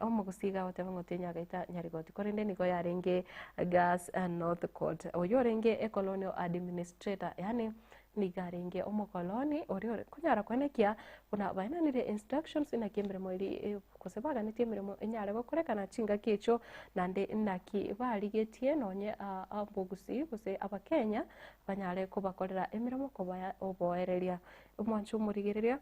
Omogusii iga agoteba ng'a Otenyo agaita Nyarigoti, korende nigo yarenge Gus Northcote, oyio orenge ecolonial administrator, yaani nigo arenge omokoloni oria ore konyara koenekia buna baenanire instructions naki emeremo eria gose baganetie emeremo enyare gokorekana chingaki echio, naende naki barigetie nonye abagusii gose abakenya banyare kobakorera emeremo kobaya oboereria. Omwancho omorigereria.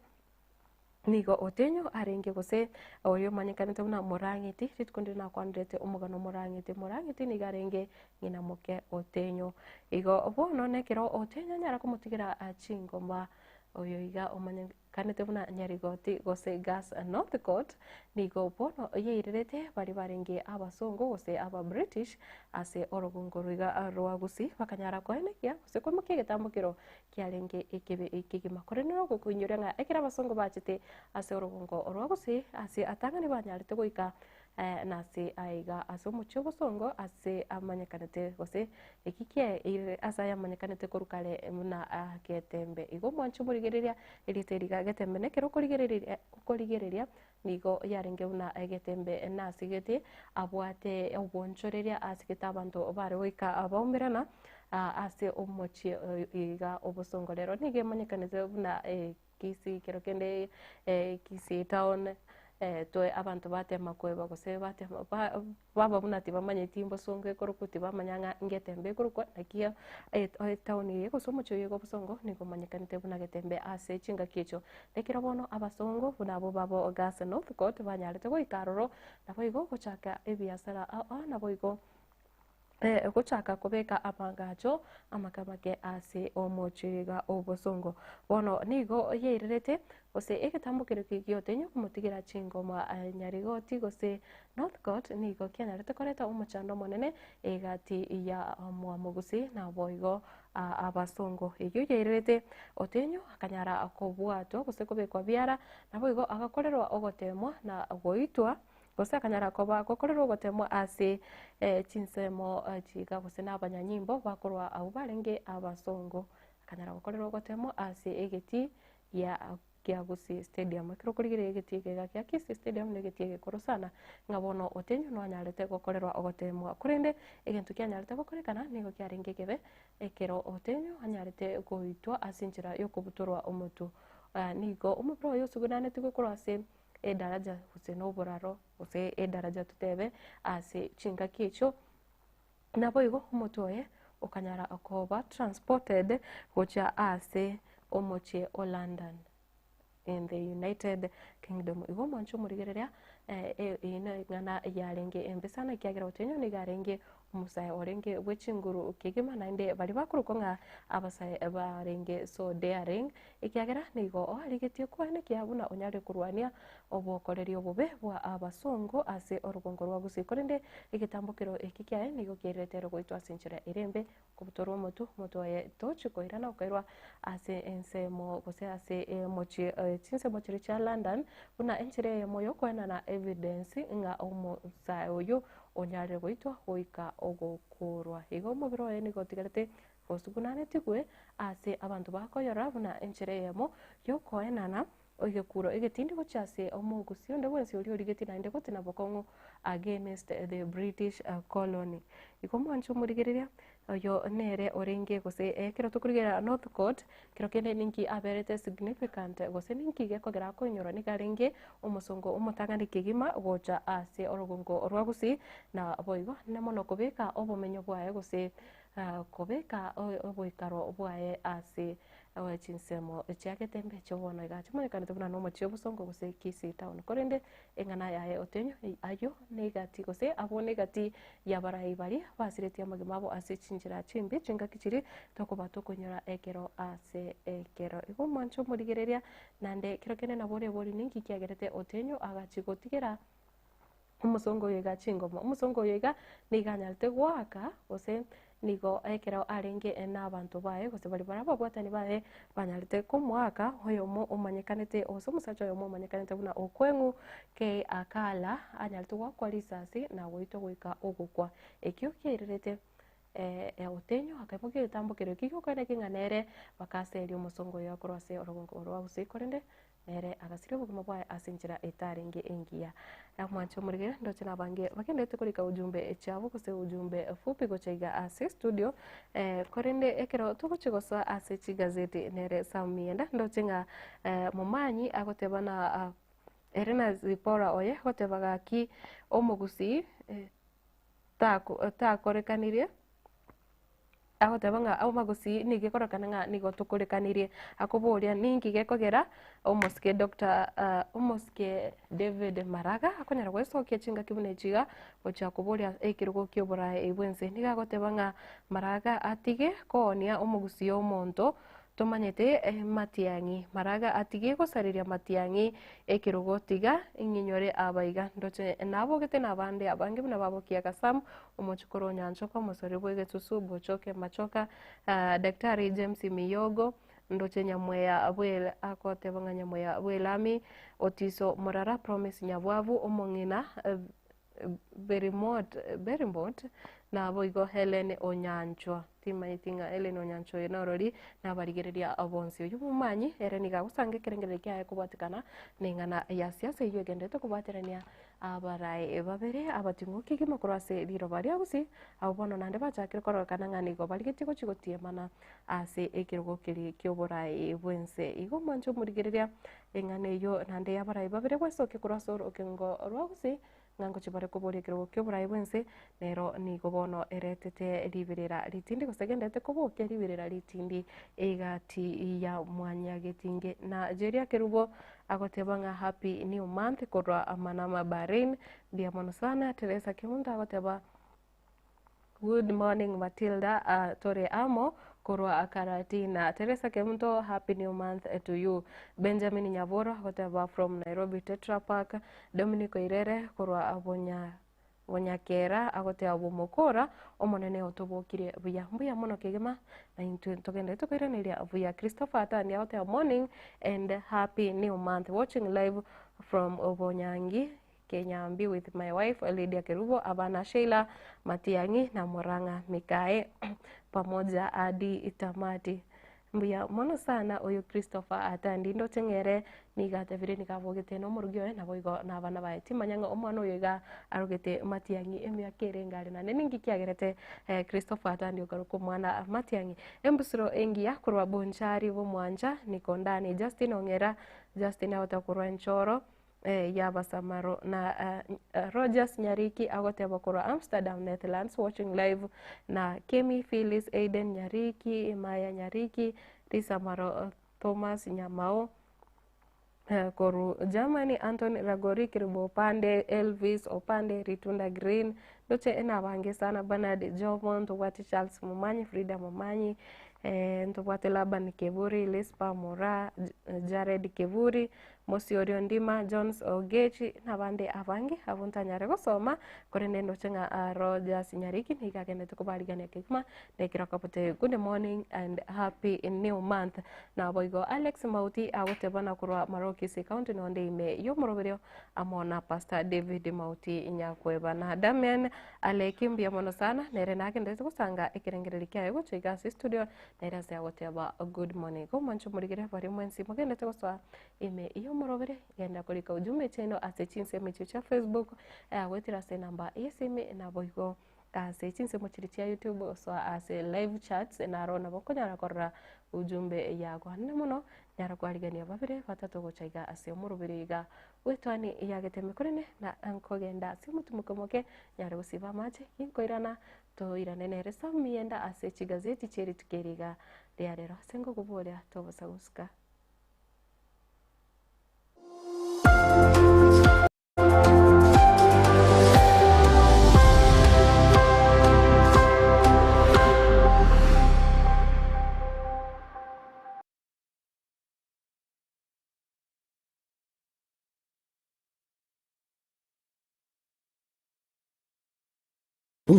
Nigo Otenyo arenge gose oria omanyekanete buna Morang'iti, rituko ndire nakwanerete omogano Morang'iti. Morang'iti nigo arenge ng'ina moke Otenyo. Igo bono nekero Otenyo anyara komotigera chingoma oyo iga omanyekanete buna Nyarigoti gose Gus Northcote, nigo bono yairerete baria barenge abasongo gose aba British ase orogongo roiga rwa Gusii bakanyara koenekia gose koimokia egetambokero kiarenge ekebe ekegima. Korende nogokoinyoria ng'a ekero abasongo bachete ase orogongo rwa Gusii, ase atang'ani banyarete goika nase aiga ase omochie obosongo ase amanyekanete gose eki kiaeire ase ayamanyekanete korwa kare buna Getembe. Igo omwanche omorigereria erieta eri iga Getembe nekero okorigereria okorigereria nigo yarenge buna Getembe nasigete abwate obonchoreria asigete abanto bare goika baumerana ase omochie iga obosongo. Rero nigo emanyekanete buna Kisii kero kende Kisii town toe abanto batema koeba gose batema baba buna tibamanyeti mbosongo ekorokwa tibamanya ng'a ngetembe ekorokwa naki etown eye gose omochie oyo iga obosongo nigo omanyekanete buna getembe ase chingaki echio. Ekero bono abasongo buna abwo babo Gas Northcote banyarete goika aroro naboigo gochaka ebiasara ao ao naboigo gochaka kobeka amagacho amake amake ase omochie iga obosongo. Bono nigo yairerete gose egetambo keria giotenyo komotigera chingoma Nyarigoti gose Northcote nigo kianyarete koreta omochando omonene egati ya Mwamogusi naboigo abasongo. Eyio yairerete Otenyo akanyara kobwatwa gose kobekwa biara naboigo agakorerwa ogotemwa na goitwa Gose akanyara koba gokorerwa ogotemwa ase chinsemo chiga gose nabanyanyimbo bakorwa abwo barenge abasongo. Akanyara gokorerwa ogotemwa ase egetii gia kia Gusii Stadium. Ekero okorigereria egetii eke iga kia Kisii Stadium na egetii egekoro sana ng'a bono Otenyo nonyarete gokorerwa ogotemwa. Korende egento kianyarete gokorekana nigo kiarenge ekebe ekero Otenyo anyarete goitwa ase enchera yokobutorwa omotwe. Nigo omobere oye osugunanetigwe korwa ase edaraja gose noboraro gose edaraja totebe ase chingaki echio, naboigo omotwe oye okanyara koba transported gochia ase omochie o London in the United Kingdom. Igo omwancho omorigereria eye neng'ana yarenge embe sana ekiagera Otieno nigo arenge Omosae orenge bwe chinguru kegima naende baria bakorokwa ng'a abasae barenge so daring, ekiagera nigo oarigetie koenekia buna onyare korwania obokoreri obobe bwa abasongo ase orogongo rwa Gusii. Korende egetambokero eki kiaye nigo kiairete ere goitwa ase enchera ere embe, kobutorwa omotwe, omotwe oye tochi koirana okairwa ase ensemo gose ase omochie chinsemo chiria chia London buna enchera eyemo yokoenana evidence ng'a omosae oyio Onyarire goitwa goika ogokurwa. Igo omobere oye nigo otigarete gosugunanetigwe ase abanto bakoyorora buna enchera eyemo y'okoenana. Egekuro egetindi gochia ase omogusii onde bwensi oria origetie naende gotina bokong'u against the British colony. Igo mwanche omorigereria, oyo nere orenge gose ekero tokorigereria Northcote, kero kende ninki aberete significant gose ninki gekogera akoinyorwa nigo arenge omosongo omotang'ani kegima gocha ase orogongo rwa Gusii, na boigo mono kobeka obomenyo bwaye gose kobeka oboikaro bwaye ase chinsemo chia Getembe echio bono iga chimanyekanete buna nomochie obosongo gose Kisii town. Korende eng'ana yaye otenyo ayio negati gose abwo negati y'abarai baria basiretie amagima abo ase chinchera chimbe chingaki chiria tokoba tokonyora ekero ase ekero. Igo omwanche omorigereria naende kero kende nabo orebori ninki kiagerete otenyo agachi gotigera Omosongo oyo iga chingoma. Omosongo oyo iga nigo anyarete goaka gose nigo ekero arenge nabanto baye gose baria bare ababwatani baye banyarete komoaka oyomo omanyekanete gose omosacha oyomo omanyekanete buna Okweng'u K Akala anyarete goakwa risasi na goitwa goika ogokwa. Ekio kiairerete otenyo akaimokia egetambo keria ekio giokoeneki ng'a nere bakaseria omosongo oyo korwa ase orogongo rwa gusii korende Nere agasiria obogima bwaye ase enchera etarenge engiya. Omwanche omorigere, ndoche nabange bagenderete korika ujumbe chiabo gose ujumbe fupi gocha iga ase studio eh, korende ekero togochia gosoa ase chigazeti nere Sam Mienda ndoche ng'a eh, Momanyi agoteba na ah, ere na Zipporah oye agoteba gaki omogusii eh, tako takorekanirie Agoteba ng'a amagusii nigo ekorokana ng'a nigo tokorekanirie. Akoboria ninki gekogera omosike Doctor omosike David Maraga akonyara gwesokia chingaki buna echi iga gochia koboria ekerogo kia oboraai bwense. Nigo agoteba ng'a Maraga atige koonia omogusii omonto Tomanyete matiang'i maraga atige gosareria matiang'i ekerogo tiga ng'inyore abaiga ndoche nabogete nabande abange buna babokia Gasamu omochukuru o Nyanchoka omosori bw'egesusu Bochoke Machoka Daktari James Miyogo ndoche Nyamweya bwe agoteba ng'a Nyamweya bw'elami Otiso Morara Promise Nyabwabu omong'ina Berimot Berimot naboigo Helen Onyanchwa. Timanyeti ng'a Helen Onyanchwa oyo norori nabarigereria bonsi. Oyio momanyi ere nigo agosanga ekerengererio kiaye kobwatekana neng'ana ya siasa eyio egenderete kobwaterania abarai babere abating'u kegima korwa ase riroba ria Gusii abwo bono naende bachakire kororekana ng'a nigo barigetie gochia gotiemana ase ekerogo keria kioborai bwense. Igo omwanche omorigereria Eng'ana eyio naende y'abarai babere gwesokia korwa ase orokengo rwa Gusii, ng'a ngochia bare koboria ekerogo ki'oborai bw'ense, nero nigo bono eretete riberera ritindi gose egenderete kobokia riberera ritindi egati ya mwanyagetinge. Na Jeria Kerubo agoteba ng'a happy new month korwa Manama Bahrain, mbuya mono sana. Teresa Kemunto agoteba Good morning Matilda uh, tore amo korwa Karatina. Teresa Kemunto happy new month to you. Benjamin Nyaboro goteba from Nairobi Tetra Park. Dominic Oirere korwa Bonya Bonyakera agoteba bomokora omonene otobokire buya mbuya mono kegima na intwe togende tokoiraneria buya. Christopher Atandi agoteba morning and happy new month watching live from Bonyangi Kenyambi with my wife Lydia Kerubo, abana Sheila Matiang'i na Murang'a Mikae pamoja hadi tamati. Mbuya mono sana oyo Christopher Atandi ndoche ng'ere nigo atebire nigo abogete na omorugi oye naboigo na abana baye timanya ng'a omwana oyo iga arogete Matiang'i emiaka ere enga are naende ninki kiagerete eh, Christopher Atandi okaroka omwana Matiang'i. Embusuro engiya korwa Bonchari Bomwancha Nikondani Justin Ong'era Justin agoteba korwa Enchoro y'Abasamaro na Rogers Nyariki agoteba korwa Amsterdam, Netherlands watching live na Kemi Phyllis Aiden Nyariki, Maya Nyariki, Risamaro Thomas Nyamao korwa Germany Anthony Ragori Kiribo Opande Elvis Opande Ritunda Green ndoche nabange sana Bernard Jomo ntobwate Charles Momanyi Frida Momanyi ntobwate Laban Keburi Lispa Mora Jared Keburi Mosiorio Ndima, Jones Ogechi, na abande abange abwo ntanyare gosoma, korende ndoche ng'a Rogers Nyariki nigo agenderete kobarigania kegima na ekero akabote good morning and happy new month. Naboigo Alex Mauti agoteba na korwa Marokisi County nonde ime y'omoroberio amo na Pastor David Mauti Nyakweba na Damian Aleki mbuya mono sana nere nagenderete gosanga ekerengererio kiaye gocha iga ase studio. Nere ase agoteba good morning. Igo mwanche omorigere baria mwensi mogendete gosoa ime y'omorobere genda korika ujumbe chiaino ase chinsemo echio chia Facebook goetera ase enamba y'esimi naboigo ase chinsemo chiria chia YouTube gosoa ase live chats naro nabo okonyara korora ujumbe yago. Anene mono nyara kwarigania babere batato gocha iga ase omorobere iga bw'etwani ya Geteme korende na nkogenda ase omotumoke omoke nyare gosiba amache ginkoirana Toirane nere Sam yenda ase chigazeti chie rituko eri iga ria rero. Ase ngokoboria tobosa gosuka.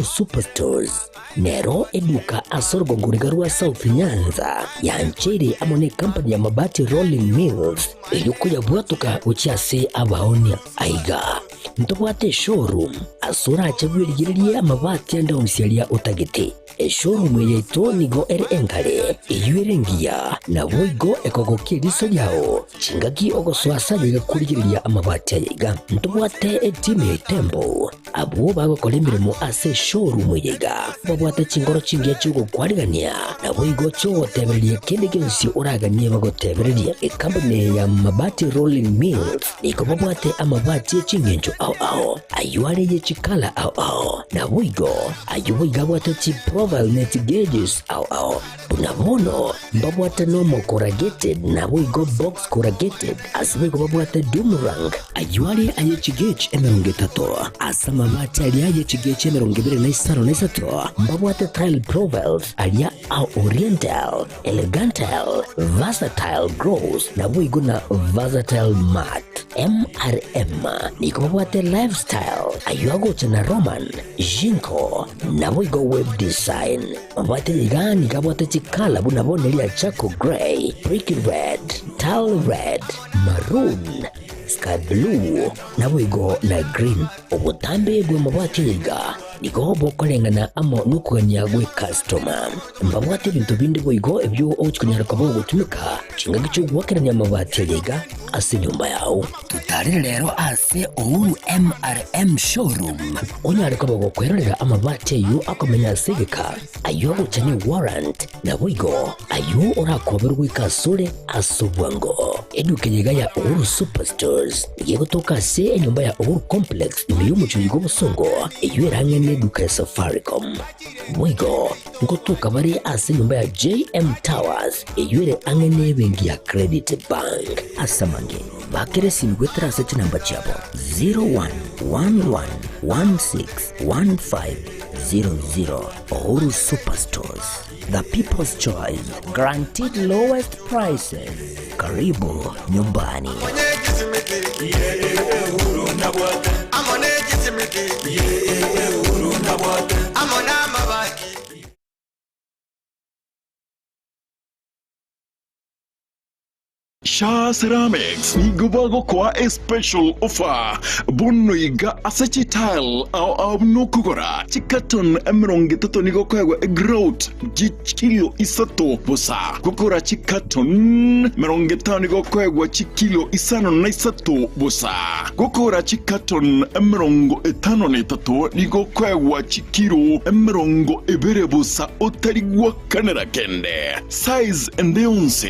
Superstores nero eduka ase orogongo riga rwa South Nyanza yancheire amo ne company ya Mabati Rolling Mills eyio koyabwatoka gochia ase abaonia. Aiga ntobwate eshowroom ase orache bwerigererie amabati ande onsi aria otagete. Eshowroom eye yaito nigo ere engare, eyio ere engiya, naboigo ekogokia eriso riao chingaki ogosoa ase ayaiga korigereria amabati ayaiga. Ntobwate etimu ya Itembo Abwo bagokora emeremo ase eshowroom eye iga babwate chinkoro chingiya chi'ogokwarigania, naboigo chi'ogotebereria kende gionsi oraganie bagotebererie. Ekampuni eye ya Mabati Rolling Mills nigo babwate amabati e ching'encho ao ao, ayio are ye chikala ao ao, naboigo ayio boigo abwate chiprofile ne chigauges ao ao. Buna bono mbabwate normal corrugated naboigo box corrugated, ase boigo babwate doomerang, ayio are aye chigauge 30, ase amabati aria aye chigauge 25, mbabwate tile profiles aria a oriental, elegantal, versatile gloss naboigo na versatile matte. MRM nigo babwate lifestyle, ayio agocha na Roman, Jinko, naboigo web design. Mabwate iga nigo abwate chikala buna bono eria charcoal grey, brick red, tile red, maroon, sky blue, naboigo na green. Obotambe bw'amabwati aya iga nigo bokoreng'ana amo nokogania gw'ecustoma. Mbabwate ebinto binde boigo ebio ogochia konyara koba ogotumeka chingaki chi'ogoakerania amabati aya iga ase enyomba yao. Totarere rero ase Uhuru MRM Showroom onyare koba gokwerorera amabati ayio akomenya ase egeka, ayio agocha ne warrant, naboigo ayio orakoberwe goika asore ase obwango. Eduka eye iga ya Uhuru Superstores nigo egotoka ase enyomba ya Uhuru Complex ime y'omochie oyio bw'obosongo eyio ere ang'e neduka ya Safaricom. Boigo ngotoka bare ase enyomba ya JM Towers eyio ere ang'e nebenki ya Credit Bank. Ase amange, bakera esimi goetera ase chinamba chiabo 0111161500. Uhuru Superstores, the people's choice, guaranteed lowest prices. Karibu nyumbani. Sha Ceramics nigo bagokoa a special offer bono iga ase chitile ao ao buna okogora chicarton 30 nigo okoegwa egrout chikilo isato bosa. Gokora chicarton 50 nigo okoegwa chikilo 53 bosa. Gokora chicarton 53 nigo okoegwa chikilo 20 bosa otari gwakanera kende. Size ende yonsi.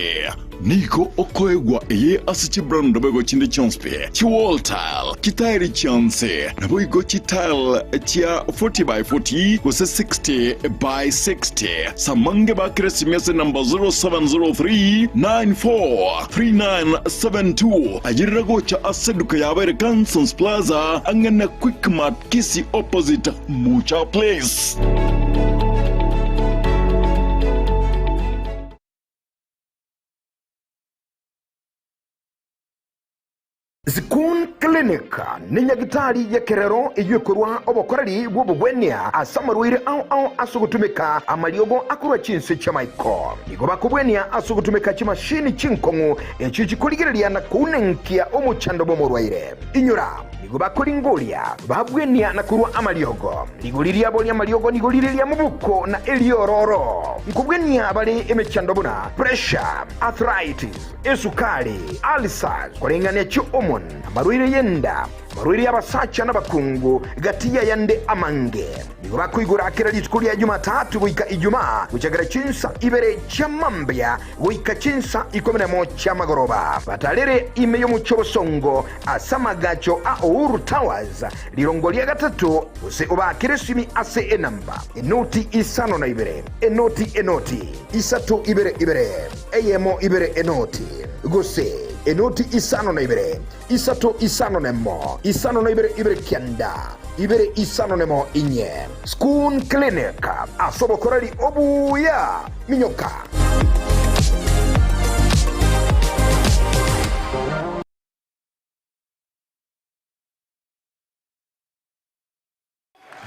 Nigo okoegwa eye ase chibrand boigo chinde chionsi pi, chiwall tile, chitairi chionsi, naboigo chitile chia 40 by 40 gose 60 by 60. Samange bakire esimi ase number 0703 94 3972 ayerera gocha ase eduka yabo ere Cansons Plaza ang'e na Quickmart Kisii opposite Mucha Place. Zikun Clinic nenyagitari y'ekerero eyio ekorwa obokoreri bw'obogwenia ase amarwaire ao ao ase ogotumeka amariogo akorwa chinse chi'amaiko. Nigo bakobwenia ase ogotumeka chimashini chinkong'u echio chikorigereria na kounenkia omochando bw'omorwaire. Inyora! Nigo bakoringoria, babwenia na korua amariogo. Rigori riabo ri'amariogo nigo rire ri'amabuko na eriororo. Nkobwenia bare emechando buna pressure, arthritis, esukari, ulcers, koreng'ania chi'hormone, amarwaire y'enda, amarwaire y'abasacha n'abakungu, gati y'ayande amange. Nigo bakoigora kera rituko ria Jumatatu goika Ijumaa, gochakera chinsa ibere chia mambia goika chinsa ikomi nemo chi'amagoroba. Batarere ime y'omochie obosongo ase amagacho a Uhuru Towers, rirongo ria gatato, gose obaakere esimi ase enamba, enoti isano na ibere, enoti enoti, isato ibere ibere, eyemo ibere enoti, gose enoti isano na ibere, isato isano nemo, isano na ibere ibere kianda, ibere isano nemo inye. Schoon Clinic, ase obokoreri obuya, minyoka.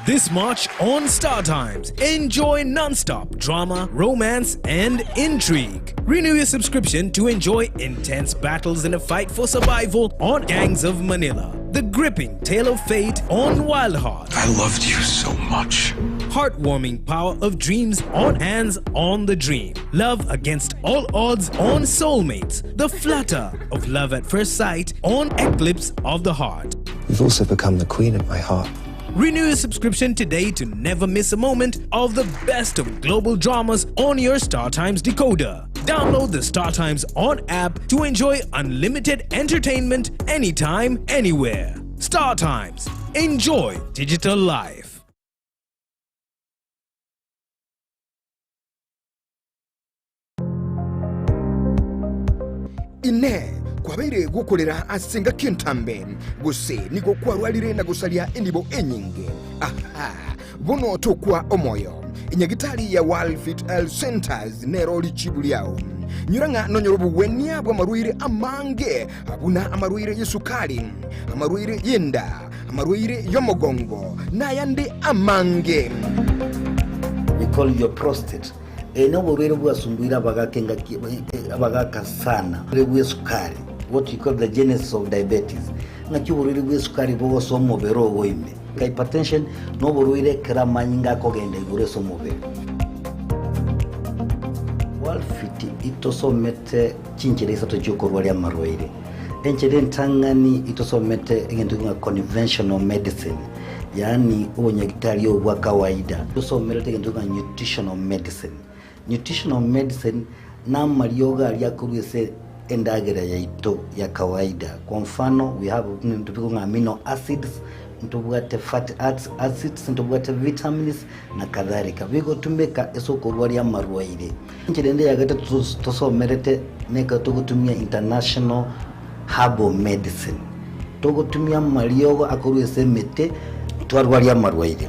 This March on Star Times, enjoy non-stop drama, romance, and intrigue. Renew your subscription to enjoy intense battles in a fight for survival on Gangs of Manila. The gripping tale of fate on Wild Heart. I loved you so much. Heartwarming power of dreams on Hands on the Dream. Love against all odds on Soulmates. The flutter of love at first sight on Eclipse of the Heart. You've also become the queen of my heart. Renew your subscription today to never miss a moment of the best of global dramas on your Star Times decoder. Download the Star Times On app to enjoy unlimited entertainment anytime, anywhere. Star Times. Enjoy digital life. Inee! Kwabeire gokorera ase engaki entambe, gose nigo kwarwarire na gosaria enibo enyinge? Aha! Bono tokwa omoyo. Enyagitari ya World Health Centers nero richibu riao. Nyora ng'a nonyore obogwenia bw'amarwaire amange, buna amarwaire y'esukari, amarwaire y'enda, amarwaire y'omogongo, na ayande amange. We call your prostate. Eye noborwaire bwasumbuire abagaka engaki abagaka sana. Oborwaire bw'esukari, what we call the genesis of diabetes. Ng'aki oborwaire bw'esukari bogosoa omobere ogo ime. Hypertension noborwaire ekero amanyinga akogenda igoro ase omobere. Worldfit itosomete chinchera isato chiokorwaria amarwaire. Enchera entang'ani itosomete egento ng'a conventional medicine, yaani obonyagitari obo bwa kawaida. Tosomerete egento ng'a nutritional medicine. Nutritional medicine namariogo aria akorwa ase endagera yaito ya kawaida. Kwa mfano we have ebinto bikong'a ng'a amino acids, ntobwate fatty acids, ntobwate vitamins na kadhalika. Bigotumeka ase okorwaria amarwaire. Enchera ende ya gatato tosomerete nekero togotumia international herbal medicine. Togotumia amariogo akorwa ase emete twarwaria amarwaire.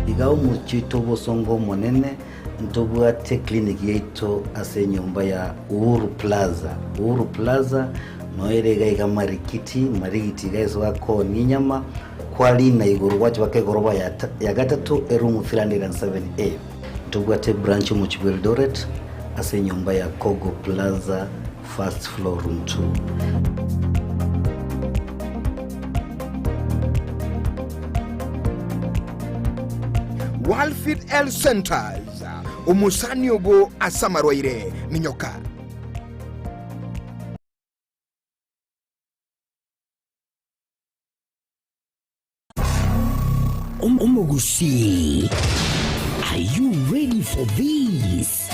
Iga omochie oito obosongo omonene ntobwate clinic yaito ase enyomba ya Uhuru Plaza. Uhuru Plaza noere iga iga Marikiti, Marigiti iga ase bakoonia enyama, kwarina igoro gwacha baka egoroba ya gatato eroom 307A. Ntobwate branch omochie bwa Eldoret ase enyomba ya Kogo Plaza first floor room 2. Walfit Health Centers, omosani ogo ase amarwaire, minyoka. Omogusii, are you ready for this?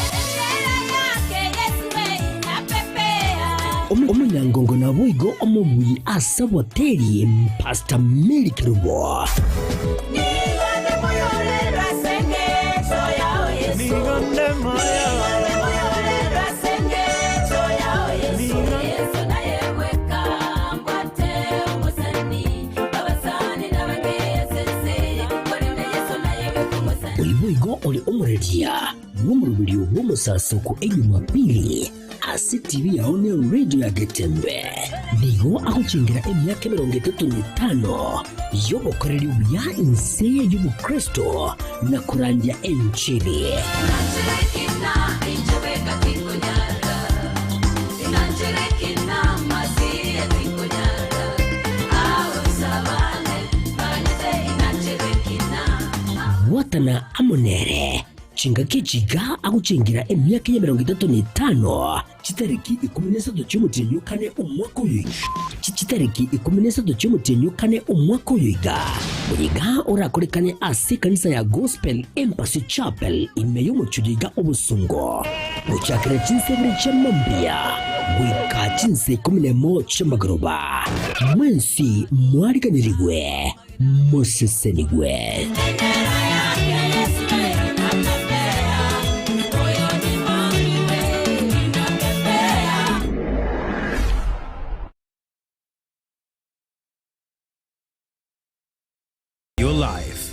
Omonyangongo naboigo omobui ase oboteri Pastor Mary Kerubo. Oyo boigo ore omoreria bw'omoroberio bw'omosasoko Ejumapili ase TV yao ne radio ya Getembe. Nigo agochengera emiaka emerongo etato na etano y'obokoreri obuya inse y'obokristo na korandia enchili. kobwatana amo nere. Chingaki echi iga agochengira emiaka y'emerongo etato na etano, chitariki ikomi na isato chi'omotienyi o kane omwaka oyo Chitariki ikomi na isato chi'omotienyi o kane omwaka oyo iga, oyo iga orakorekane ase ekanisa ya Gospel Embassy Chapel ime y'omochie oyo iga Obosongo, gochakera chinsa ibere chia mambia goika chinsa ikomi nemo chi'amagoroba. Mwensi mwariganirigwe. Mosesenigwe. Your life.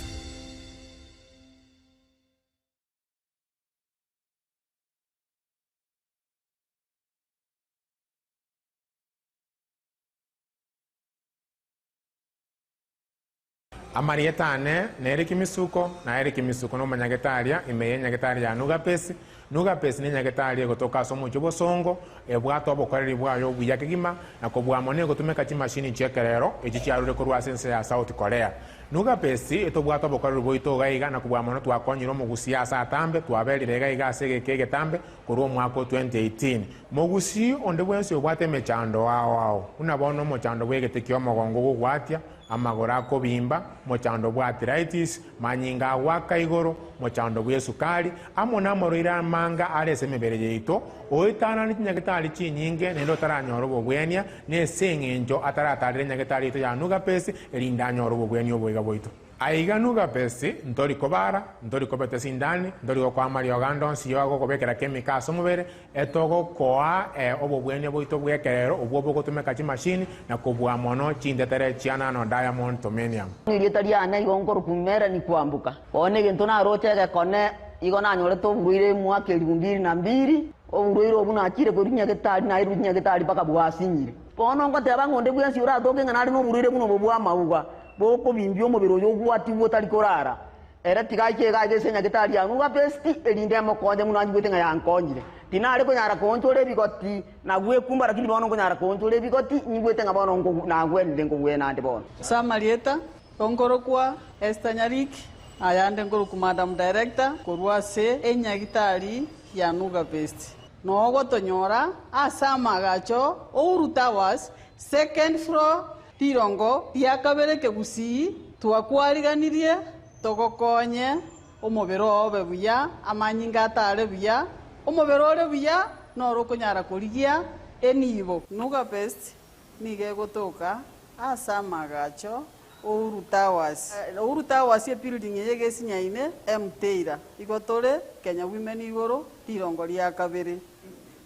Amarieta ane nere Kimisuko, na ere Kimisuko nomonyagetaria ime y'enyagetari ya Nugapesi. Nugapesi nenyagetari egotoka ase omochie obosongo, ebwate obokoreri bwaye obuya kegima, na kobua mono egotumeka chimashini chi'ekerero echio chiarure korwa ase ense ya South Korea. Nugapesi etobwate obokoreri bwaito iga iga, na kobua mono twakonyire omogusii ase atambe, twaberire iga iga ase egeka egetambe korwa omwaka o 2018. Mogusii onde bwensi obwate emechando ao ao, buna bono omochando bw'egete ki'omogongo ogogwatia, amagoro akobimba, mochando bw'arthritis, manyinga agoaka igoro, mochando bw'esukari, amo namorwaire amanga are ase emebere yaito, oetanane chinyagetari chinyinge naende otaranyora obobwenia, nese eng'encho ataratarera enyagetari yaito ya Nugapesi, erinde anyore obobwenia oboiga bwaito. Aiga Nugapesi, ntori kobara, ntori kobeta esindani, ntori gokoa amariogo ande onsi y'ogokobekera kemika ase omobere, Etogokoa obobwenia bwaito bw'ekerero obwo bogotumeka chimashini na kobua mono chintetere chia nano diamond tomenium. Erieta riane igo nkorokwa Melanie Kwamboka. Bono egento naroche egekone igo nanyorete oborwaire emwaka elifu mbili na mbili, oborwaire obwo nachire korwa nyagetari nairwe nyagetari mpaka bwasinyire. Bono ngoteba ng'a onde bwensi oratoke ng'a nare noborwaire buna obo bw'amauga, bokobimbia omobere oyo ogwatigwe otari korara, Ere tiga aiche iga ase enyagetari ya Nugapesti, erinde emokonye buna anyigwete ng'a yankonyire. Tinare konyara koonchora ebigoti na gwekumba, lakini bono nkonyara koonchora ebigoti, nyigwete ng'a bono nagwenire nkogwena ande bono. Ase amarieta, nkorokwa Esther Nyariki, ayande nkorokwa Madam Director korwa ase enyagitari ya Nugapesti. Nogotonyora ase amagacho Uhuru Towers, second floor, Rirongo ria kabere kegusii twakwariganirie togokonye omobere oo obe buya, amanyinga atare buya, omobere ore buya noro okonyara korigia enibo. Nuga Best nigo egotoka ase amagacho Uhuru Towers. Uhuru Towers ebuilding eye egesinyaine Mteira. Igo tore Kenya Women igoro rirongo ria kabere.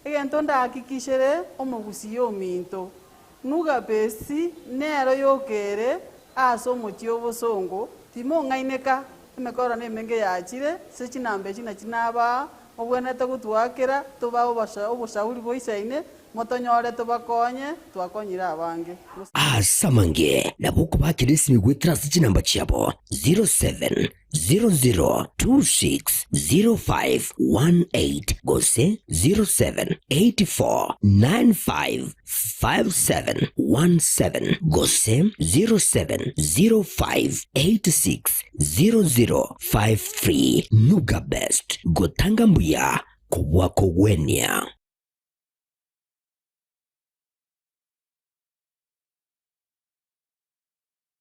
Egento ndahakikishere omogusii ominto Nugapesi nero yokere ase omochie obosongo, timong'aineka, emekoro nemenge yachire, ase chinamba echi nachi nabaa, mobwenerete gotwakera, tobae oboshauri boisaine, motonyore tobakonye, twakonyire abange. Ase amange nabo okobakera esimi goetera ase chinamba chiabo 07 00260518 gose 0784955717 gose 0705860053. Nuga Best, gotanga mbuya kobua kogwenia.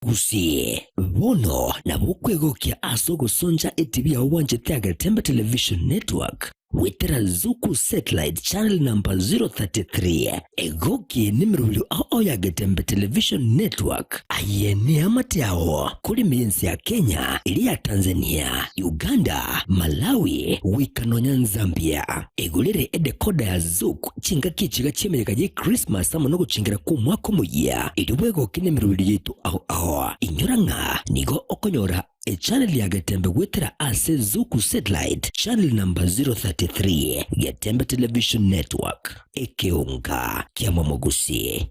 Gusii, bono nabo okwegokia ase ogosoncha etibi yao bwanchete ya Getembe Television Network goetera Zuku Satellite Channel number 033. Egokie nemerobio ao ao ya Getembe Television Network. Aye neamate ao kore ime y'ense ya Kenya, eria ya Tanzania, Uganda, Malawi, goika nonya Zambia. Egorere edecoder ya Zuku Chingaki echiga chi'emeyega ye Krismasi amo nogochengera kw'Omwaka Omoyia, erio bwegoke nemeroberi yaito ao ao. Inyora ng'a nigo okonyora echannel ya Getembe goetera ase Zuku Satellite channel number 033, Getembe Television Network, ekeonga kia Momogusi.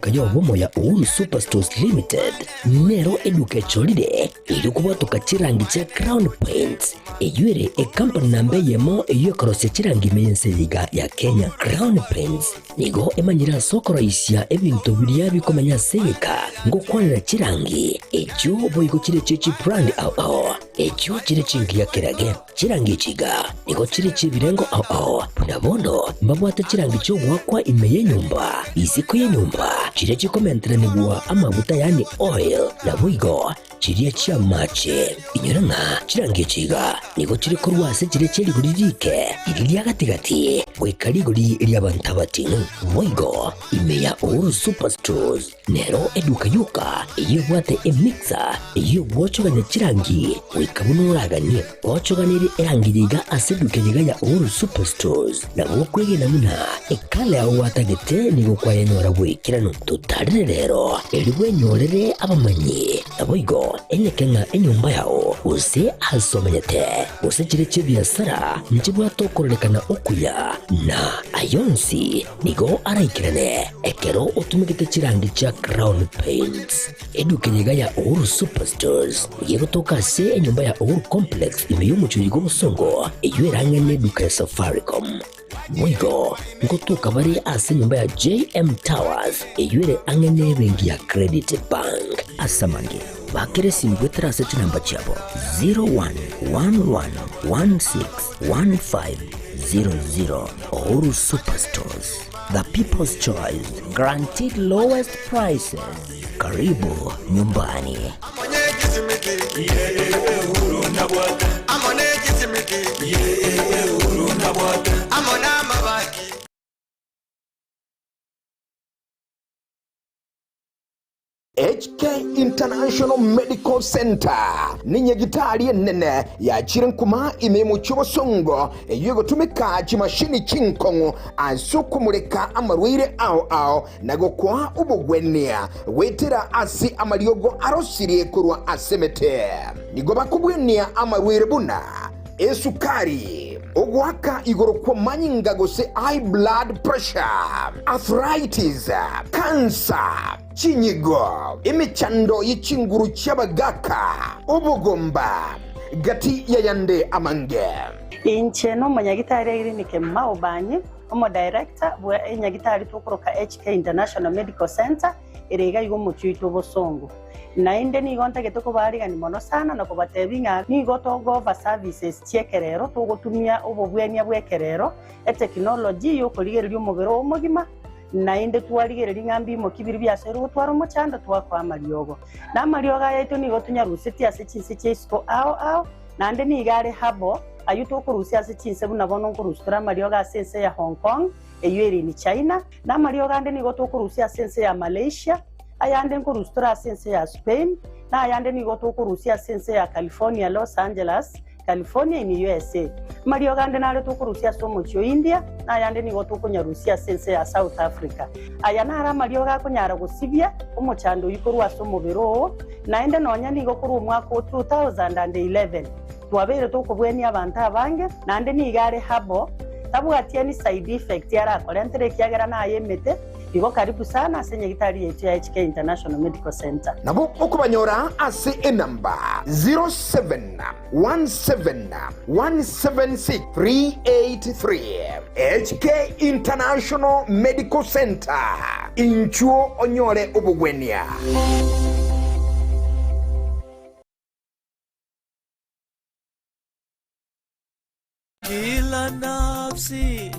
eduka y'obomo ya Uhuru Superstores Limited nero eduka echorire erio kobwatoka chirangi chia Crown Paints eyio ere ekampani namba eyemo eyio ekorosia chirangi ime y'ense eye iga ya Kenya. Crown Paints nigo emanyire ase okoroisia ebinto biria bikomenya ase egeka ngokwanera chirangi echio boigo chire chie chibrand ao ao echio chire chingiya kerage. Chirangi echi iga nigo chire chi'ebirengo ao ao, buna bono mbabwate chirangi chi'ogoakwa ime y'enyomba, isiko y'enyomba, chiria chikomenteranigwa amaguta yaani oil, naboigo chiria chi'amache. Inyora ng'a chirangi echi iga nigo chire korwa ase chiria chie rigori riike, riria ria gati-gati, goika rigori ri'abanto abating'u. Boigo ime ya Uhuru Superstores Nero eduka yoka eyio ebwate emixer eyio egwochogania chirangi goika buna oraganie. Ochoganerie erangi yaiga ase eduka eyeiga ya Uhuru Superstores nabo okwegena buna ekala yao gwatagete nigo kwayenyora bw'ekeranu. Totarere rero erio bwenyorere abamanyi naboigo enyeke ng'a enyomba yao gose ase omenyete gose chire chi'ebiasara nchibwate okororekana okuya na ayonsi Nigo araikerane ekero otumegete chirangi chia Crown Paints. Eduka eye iga ya Uhuru Superstores nigo egotoka ase enyomba ya Uhuru Complex ime y'omochie oyo bw'obosongo eyio erang'ane eduka ya Safaricom. Boigo ngotoka bare ase enyomba ya JM Towers eyio ere ang'e n'ebenki ya Credit Bank. Ase amange, bakera esimi goetera ase chinamba chiabo 0111161500. Uhuru Superstores, the people's choice, guaranteed lowest prices. Karibu nyumbani. HK International Medical Centre nenyagitari enene yachire nkuma ime y'omochie obosongo eyio egotumeka chimashini chinkong'u ase okomoreka amarwaire ao ao na gokoa obogwenia goetera ase amariogo arosirie korwa ase emete. Nigo bakobwenia amarwaire buna esukari, ogoaka igoro kw'amanyinga gose high blood pressure, arthritis, cancer, Chinyigo, emechando ye chinguru chi'abagaaka, obogomba, gati y'ayande amange. Inche nomonyagitari Irene Kemuma Obanyi, omodirector bwe enyagitari tokoroka HK International Medical Centre ere iga iga omochie oito obosongo. Naende nigo ntagete kobaarigani mono sana na kobatebia ng'a nigo togo-offer services chi'ekerero, togotumia obobwenia bw'ekerero, etechnology y'okorigereria omobere oo omogima, Naende twarigereria ng'a mbimoki biria biasoirwe gotwara omochando, twakoa amariogo. Na amariogo aya aito nigo tonyarusetie ase chinse chia isiko ao ao, naende nigo are habo ayio tokorusia ase chinse buna bono nkorusia tore amariogo ase ense ya Hong Kong, eyio ere in China, na amariogo ande nigo tokorusia ase ense ya Malaysia, ayande nkorusia tore ase ense ya Spain, na ayande nigo tokorusia ase ense ya California, Los Angeles, California in USA. Amariogo ande nare tokorusia ase omochie o India, na ayande nigo tokonyarusia ase ense ya South Africa. Aya naro amariogo akonyara gosibia omochando oyio korwa ase omobere oo, naende nonya nigo korwa omwaka o 2011 twabeire tokobwenia abanto abange, naende nigo are herbal, tabwati any side effect arakorentere ekiagera naye emete. Igo karibu sana ase nyagitari yaito ya HK International Medical Centre. Nabo okobanyora ase enamba 0717176383. HK International Medical Centre, inchuo onyore obogwenia. Kila nafsi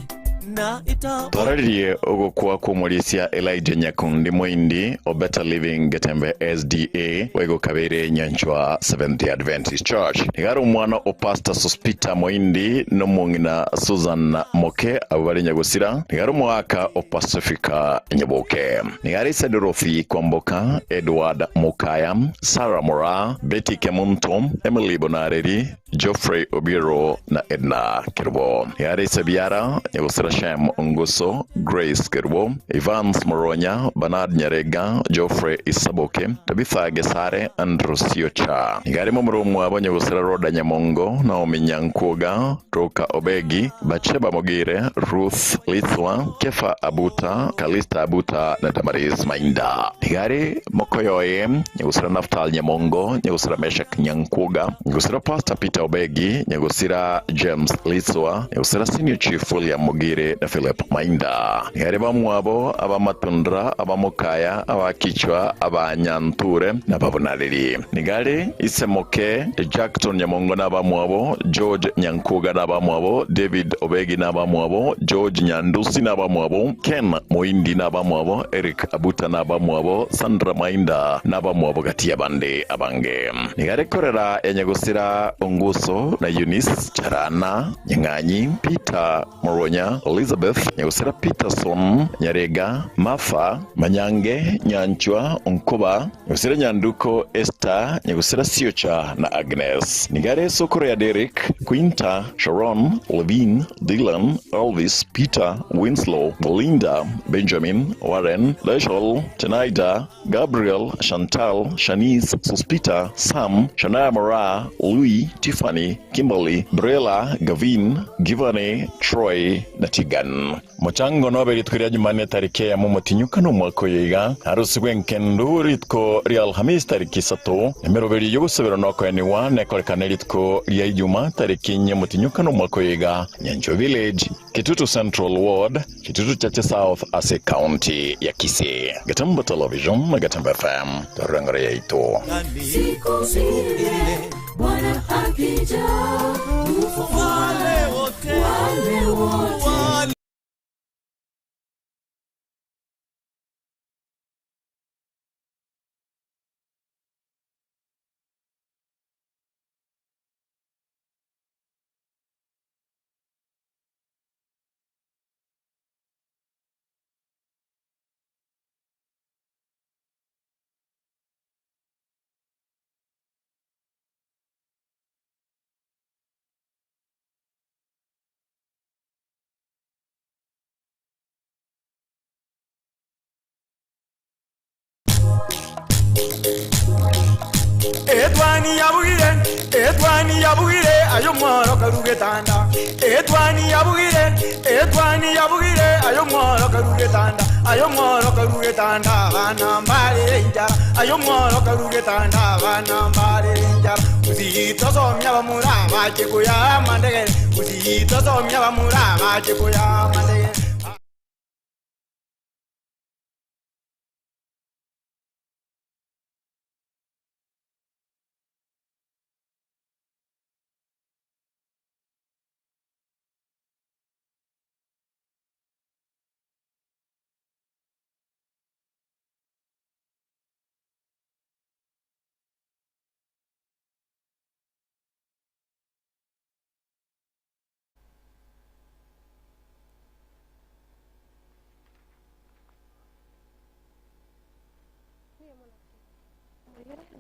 na ita Twararirie ogokwa kw'omorisia Elijah Nyakundi Moindi o Better Living Getembe SDA oigo kabeire Nyanchwa Seventh Day Adventist Church. Nigo are omwana o Pastor Sospeter Moindi n'omong'ina Susan Moke abwo bare Nyagosira. Nigo are omogaka o Pacifica Nyaboke. Nigo are ise Dorothy Kwamboka, Edward Mokaya, Sarah Moraa, Betty Kemunto, Emily Bonareri, Geoffrey Obiero na Edna Kerubo. Nigo are ise biara Nyagosira. Shem Onguso, Grace Kerubo, Evans Moronya, Bernard Nyarega, Geoffrey Isaboke, Tabitha Gesare, Andrew Siocha. Nigo are momura omwabo Nyagosira Rhoda Nyamongo, Naomi Nyankwoga, Roka Obegi, Batsheba Mogire, Ruth Litswa, Kefa Abuta, Calista Abuta na Damaris Mainda. Nigo are mokoyoye Nyagosira Naphtal Nyamongo, Nyagosira Meshack Nyankwoga, Nyagosira Pastor Peter Obegi, Nyagosira James Litswa, Nyagosira Senior Chief William Mogire na Philip Mainda. Nigo are bamwabo abamatundra, abamokaya, abakichwa, abanyanture na ababunareri. Nigo are Isemoke Jackton Nyamongo na abamwabo, George Nyankuga na abamwabo, David Obegi na abamwabo, George Nyandusi na abamwabo, Ken Moindi na abamwabo, Eric Abuta na abamwabo, Sandra Mainda na abamwabo gati y'abande abange. Nigo are korera ya Nyagosira Onguso na Eunice Charana Nyang'anyi, Peter Moronya, Elizabeth Nyagosira Peterson Nyarega, Martha Manyange, Nyanchwa Onkoba, Nyagosira Nyanduko Esther, Nyagosira Siocha na Agnes. Nigo are esokoro ya Derrick, Quinta, Sharon, Levine, Dylan, Elvis, Peter, Winslow, Belinda, Benjamin, Warren, Rachel, Tenaida, Gabriel, Chantal, Shanice, Sospita, Sam, Shania Mora, Louis, Tiffany, Kimberly, Brela, Gavin, Givane, Troy na Tigan. Mochango nobe rituko ria Jumanne tariki eyemo omotinyuka na omwaka oyo iga, arusigwe enkendu rituko ria Alhamisi tariki isato, emeroberi y'ogosabera na okoenigwa nekorekane rituko ria Ijuma tariki inye omotinyuka na omwaka oyo iga, Nyanchwa Village, Kitutu Central Ward, Kitutu Chache South ase County ya Kisii. Gatemba Television na Gatemba FM, torore yaito. Siku ile Bwana akija, wale wote, wale wote. Etwani yabugire, etwani yabugire, ayo mworo karugetanda. Etwani yabugire, etwani yabugire, ayo mworo karugetanda. Ayo mworo karugetanda, bana mbare injara. Ayo mworo karugetanda, bana mbare injara. Usitosomya bamura bache kuya mandegere. Usitosomya bamura bache kuya mandegere.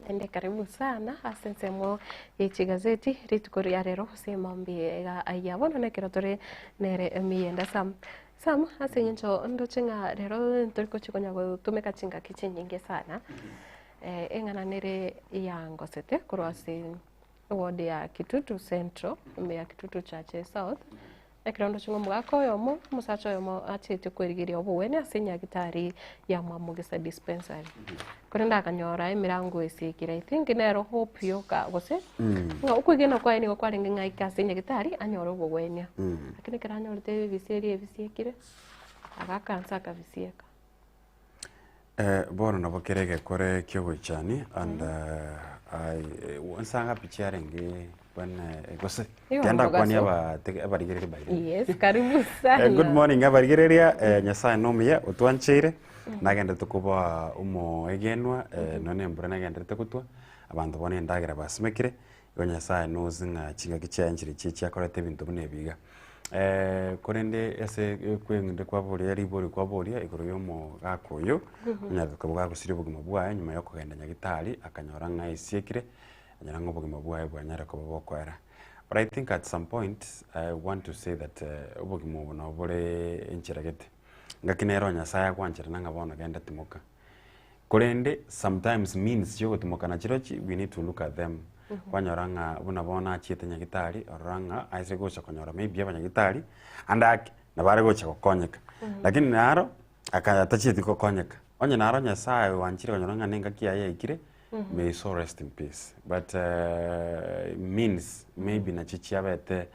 Ende karibu sana ase ensemo ye chigazeti rituko ria rero ase mambi iga aya bono nekero tore nere emiyenda Sam. Sam ase eng'encho ndoche ng'a rero ntori gochi konya gotumeka chingaki chinyinge sana eng'ana nere yangosete korwa ase eward ya Kitutu Central ime ya Kitutu Church South ekero ndoche ng'a omogaka oyomo omosacha oyomo achete kwerigeria obogwenia ase enyagitari ya Mwamogisa Dispensary. Korende akanyora emirango esiekire I think nero hope yoka gose ng'a okwegena kwaye nigo kwarenge ng'a aike ase enyagitari anyore obogwenia. Lakini ekero anyorete ebisi eria ebisiekire, agakansa akabisieka. Bono nabo kere egekore ki'ogoichania and I nsa ngapi chiarenge when gose Igo tiga ndakwanie omogaso. abatege abarigereria baria. Yes, karibu sana. Good morning abarigereria, Nyasaye nomuya otwancheire, nagenderete koba omoegenwa, nonya na embura nagenderete gotwa, abanto bono endagera basimekire, igo Nyasaye knows ng'a chingaki chiaye nchire chie chiakorete ebinto buna ebi iga. Korende ase ekweng'ende kwaboria riborio kwaboria igoro ya omogaka oyo, onyarete koba gagosiria obogima bwaye nyuma ya okogenda nyagitari akanyora ng'a esiekire, akanyora ng'a obogima bwaye bwanyare koba bokoera. But I think at some point I want to say that obogima obo nabo bore enchera gete. Ngaki nere o Nyasaye agwancherana ng'a bono genda timoka. Korende sometimes means chiogotimoka nachirochi we need to look at them. Kwanyora ng'a buna bono achiete nyagitari orora ng'a aise gocha konyora maybe abanyagitari ande ake nabo are gocha gokonyeka. Lakini naro akaya tachieti gokonyeka. Onye naro Nyasaye oanchire konyora ng'a nengaki yaye yaikire, may his soul rest in peace. But means maybe nachio chiabete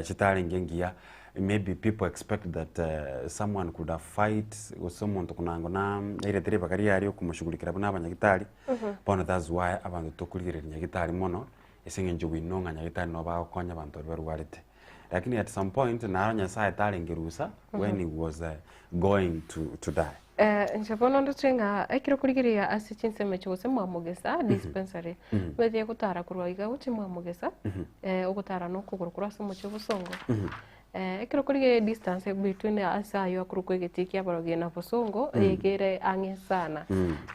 chitarenge engiya, maybe people expect that someone could have fight gose omonto konango na airete ribaga riaye ria okomoshughulikera buna abanyagitari, bono that's why abanto tokorigereria nyagitari mono, ase eng'encho we know ng'a nyagitari nabo bagokonya abanto baria barwarete. Lakini at some point naro Nyasaye tarenge rusa when he was going to, to die. Eh, inche bono ndoche ng'a ekero okorigereria ase chinsemo echi gose mwamogesa dispensary, omanyete egotara korwa iga gochia mwamogesa, eh, ogotara na okogoro korwa ase omochie obosongo. Eh, ekero okorigereria distance between ase aywo akorokwa egetii kia abarogi na bosongo, iga ere ang'e sana.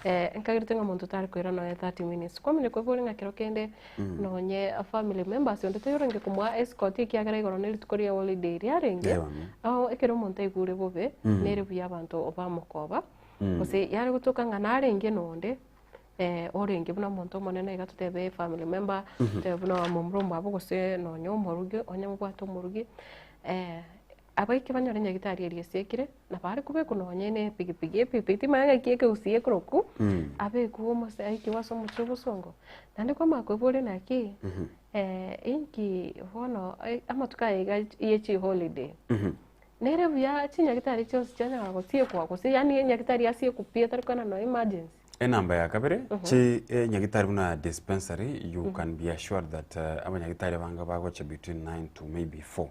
Eh, nkagerete ng'a omonto tari koira nonye 30 minutes. Kwamanya koigwa ore ng'a kero kende nonye family members onde taiyo orenge komoa escort ekiagera igoro ne rituko ria holiday riarenge, Eeh bono. ao ekero omonto aigure bobe, nere buya abanto bamokoba, gose yare gotoka ng'a narenge nonde orenge buna omonto omonene iga totebe family member, totebe buna momura omwabo gose nonye omorugi, onye mobwate omorugi, abaike banyore nyagitari eria esiekire, nabo are kobekwa nonye ne epigipigi, epigipigi timanya ng'aki ekegusii ekorokwa, abekwe omose aikigwe ase omochie obosongo. Naende kwamanya koiboria naki, inki bono amatuko aya iga ye chiholiday, nere buya chinyagitari chionsi chianyara gosiekwa gose yaani enyagitari yasiekwa pi etari koenana nonye emergency. Enamba ya kabere, chi enyagitari buna dispensary, you can be assured that abanyagitari abange bagocha between 9 to maybe 4.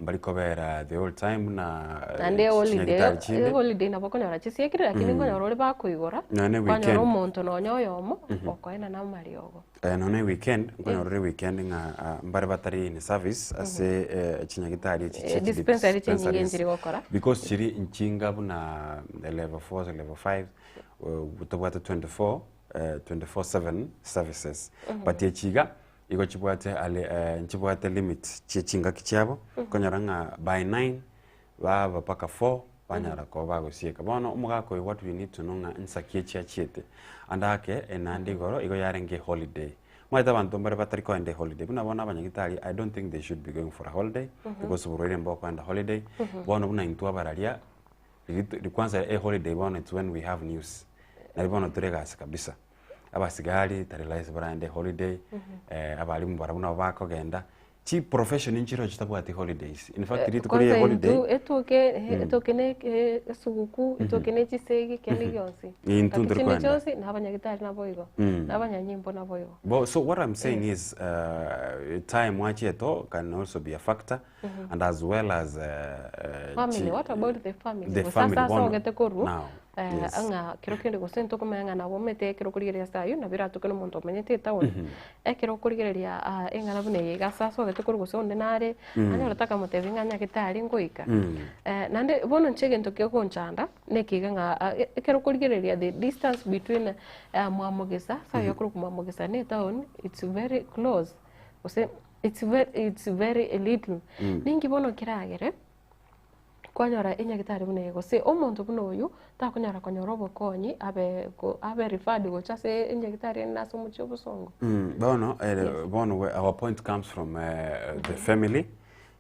Mbari kobera the whole time buna Naende eholiday, chinyagitari chinde. eholiday nabo okonyora chisiekire lakini nkonyora ore bakoigora, Nonya ne kwanyora weekend. omonto nonya oyomo okoenana amariogo. Nonya ne weekend, nkonyora ore weekend ng'a ah, mbare batari in service ase chinyagitari echi Eh, chia chi dispensary chinyinge dispensaries. nchiri gokora. Because chiri nchinga buna level 4 level 5 tobwate 24 24/7 services. But echi iga, igo chibwate are nchibwate limit chie chingaki chiabo, okonyora ng'a by 9 baba mpaka 4 banyara koba bagosieka. Bono omogaka oyo what we need to know ng'a nsaki echi achiete, ande ake naende igoro igo yarenge eholiday. Omanyete abanto mbare batari koenda eholiday, buna bono abanyagitari I don't think they should be going for a holiday, because oborwaire mbokoenda holiday, bono buna intwe abararia, riria kwanza eholiday bono it's when we have news, nario bono tore egasi kabisa. Abasigari tari rahisi baragende holiday, abalimu barabwo nabo bakogenda, chiprofession nchiroo chitabwati holidays. In fact rituko ria Kwanza holiday intwe etoke etoke ne esuguku, etoke ne chisegi kende gionsi. Intwe Ngaki ntori chinde koenda. chionsi na abanyagitari naboigo, na abanyanyimbo naboigo. Bo, so what I'm saying is time mwachieto can also be a factor and as well as Family, what about the family? the Gose family ase bono asogete korwa now yes. ng'a kero kende gose ntokomanya ng'a nabo omanyete ekero okorigereria ase aywo nabo eratoke na omonto omenyete etown, ekero okorigereria eng'ana buna eye iga ase asogete korwa gose onde nare, anyorete akamotebia ng'a nyagetari ngoika. Naende bono inche egento kegonchanda, nekiga ng'a ekero okorigereria the distance between mwamogesa, ase aywo akorokwa mwamogesa na etown, it's very close, gose It's very, it's very little. Ninki bono keragere kwanyora enyagitari buna eye gose omonto buna oyo takonyara konyora obokonyi abe ko abe referred gocha ase enyagitari ende ase omochie obosongo? Bono bono our point comes from the family,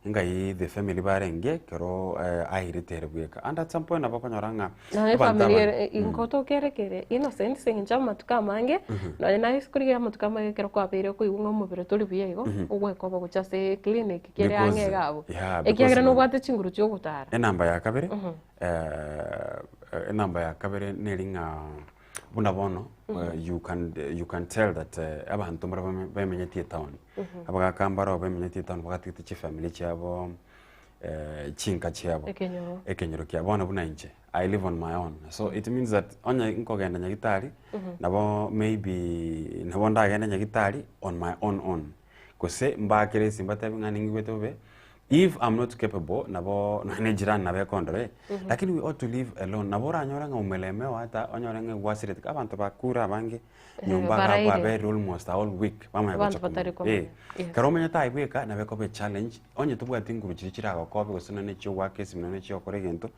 Ngai the family barenge ekero airete ere bweka and at some point nabo okonyora ng'a Nonya abanto efamiri aba ere ingotoka ere kere innocent ase eng'encho amatuko amange, nonya naye ase korigereria amatuko amange ekero kwabeire okoigwa ng'a omobere tori buya igo, ogwekoba gochia ase eclinic kere Because ang'e iga abwo. yeah, because Ekiagera bono nobwate chinguru chia ogotara. Enamba ya kabere enamba ya kabere neri ng'a buna bono you can you can tell that abanto mbare bamenyeti etown, abagaka mbaro bamenyeti etown bagatigete chifamiri chiabo chinka chiabo, Ekenyoro. ekenyoro kiabo. Bono buna inche, I live on my own, so it means that onye nkogenda nyagetari, nabo maybe nabo ndagende nyagetari on my own own, gose mbakere esimi mbatebi ng'a ningigwete bobe. If I'm not capable, nabo nonya ne jirani nabo ekondora eh, lakini we ought to live alone. Nabo oranyore ng'a umelemewa ata onyore ng'a gwasirete, abanto bakure abange nyomba iga baraire. kwabeire almost a whole week bamanya Abanto gocha batari komanya. komanya. Eh, Yes. ekero omenyete aye bweka nabo ekoba echallenge, onye tobwati nguru chiria chiragokobe gose nonye chiogoaka esimi nonye chiogokora egento,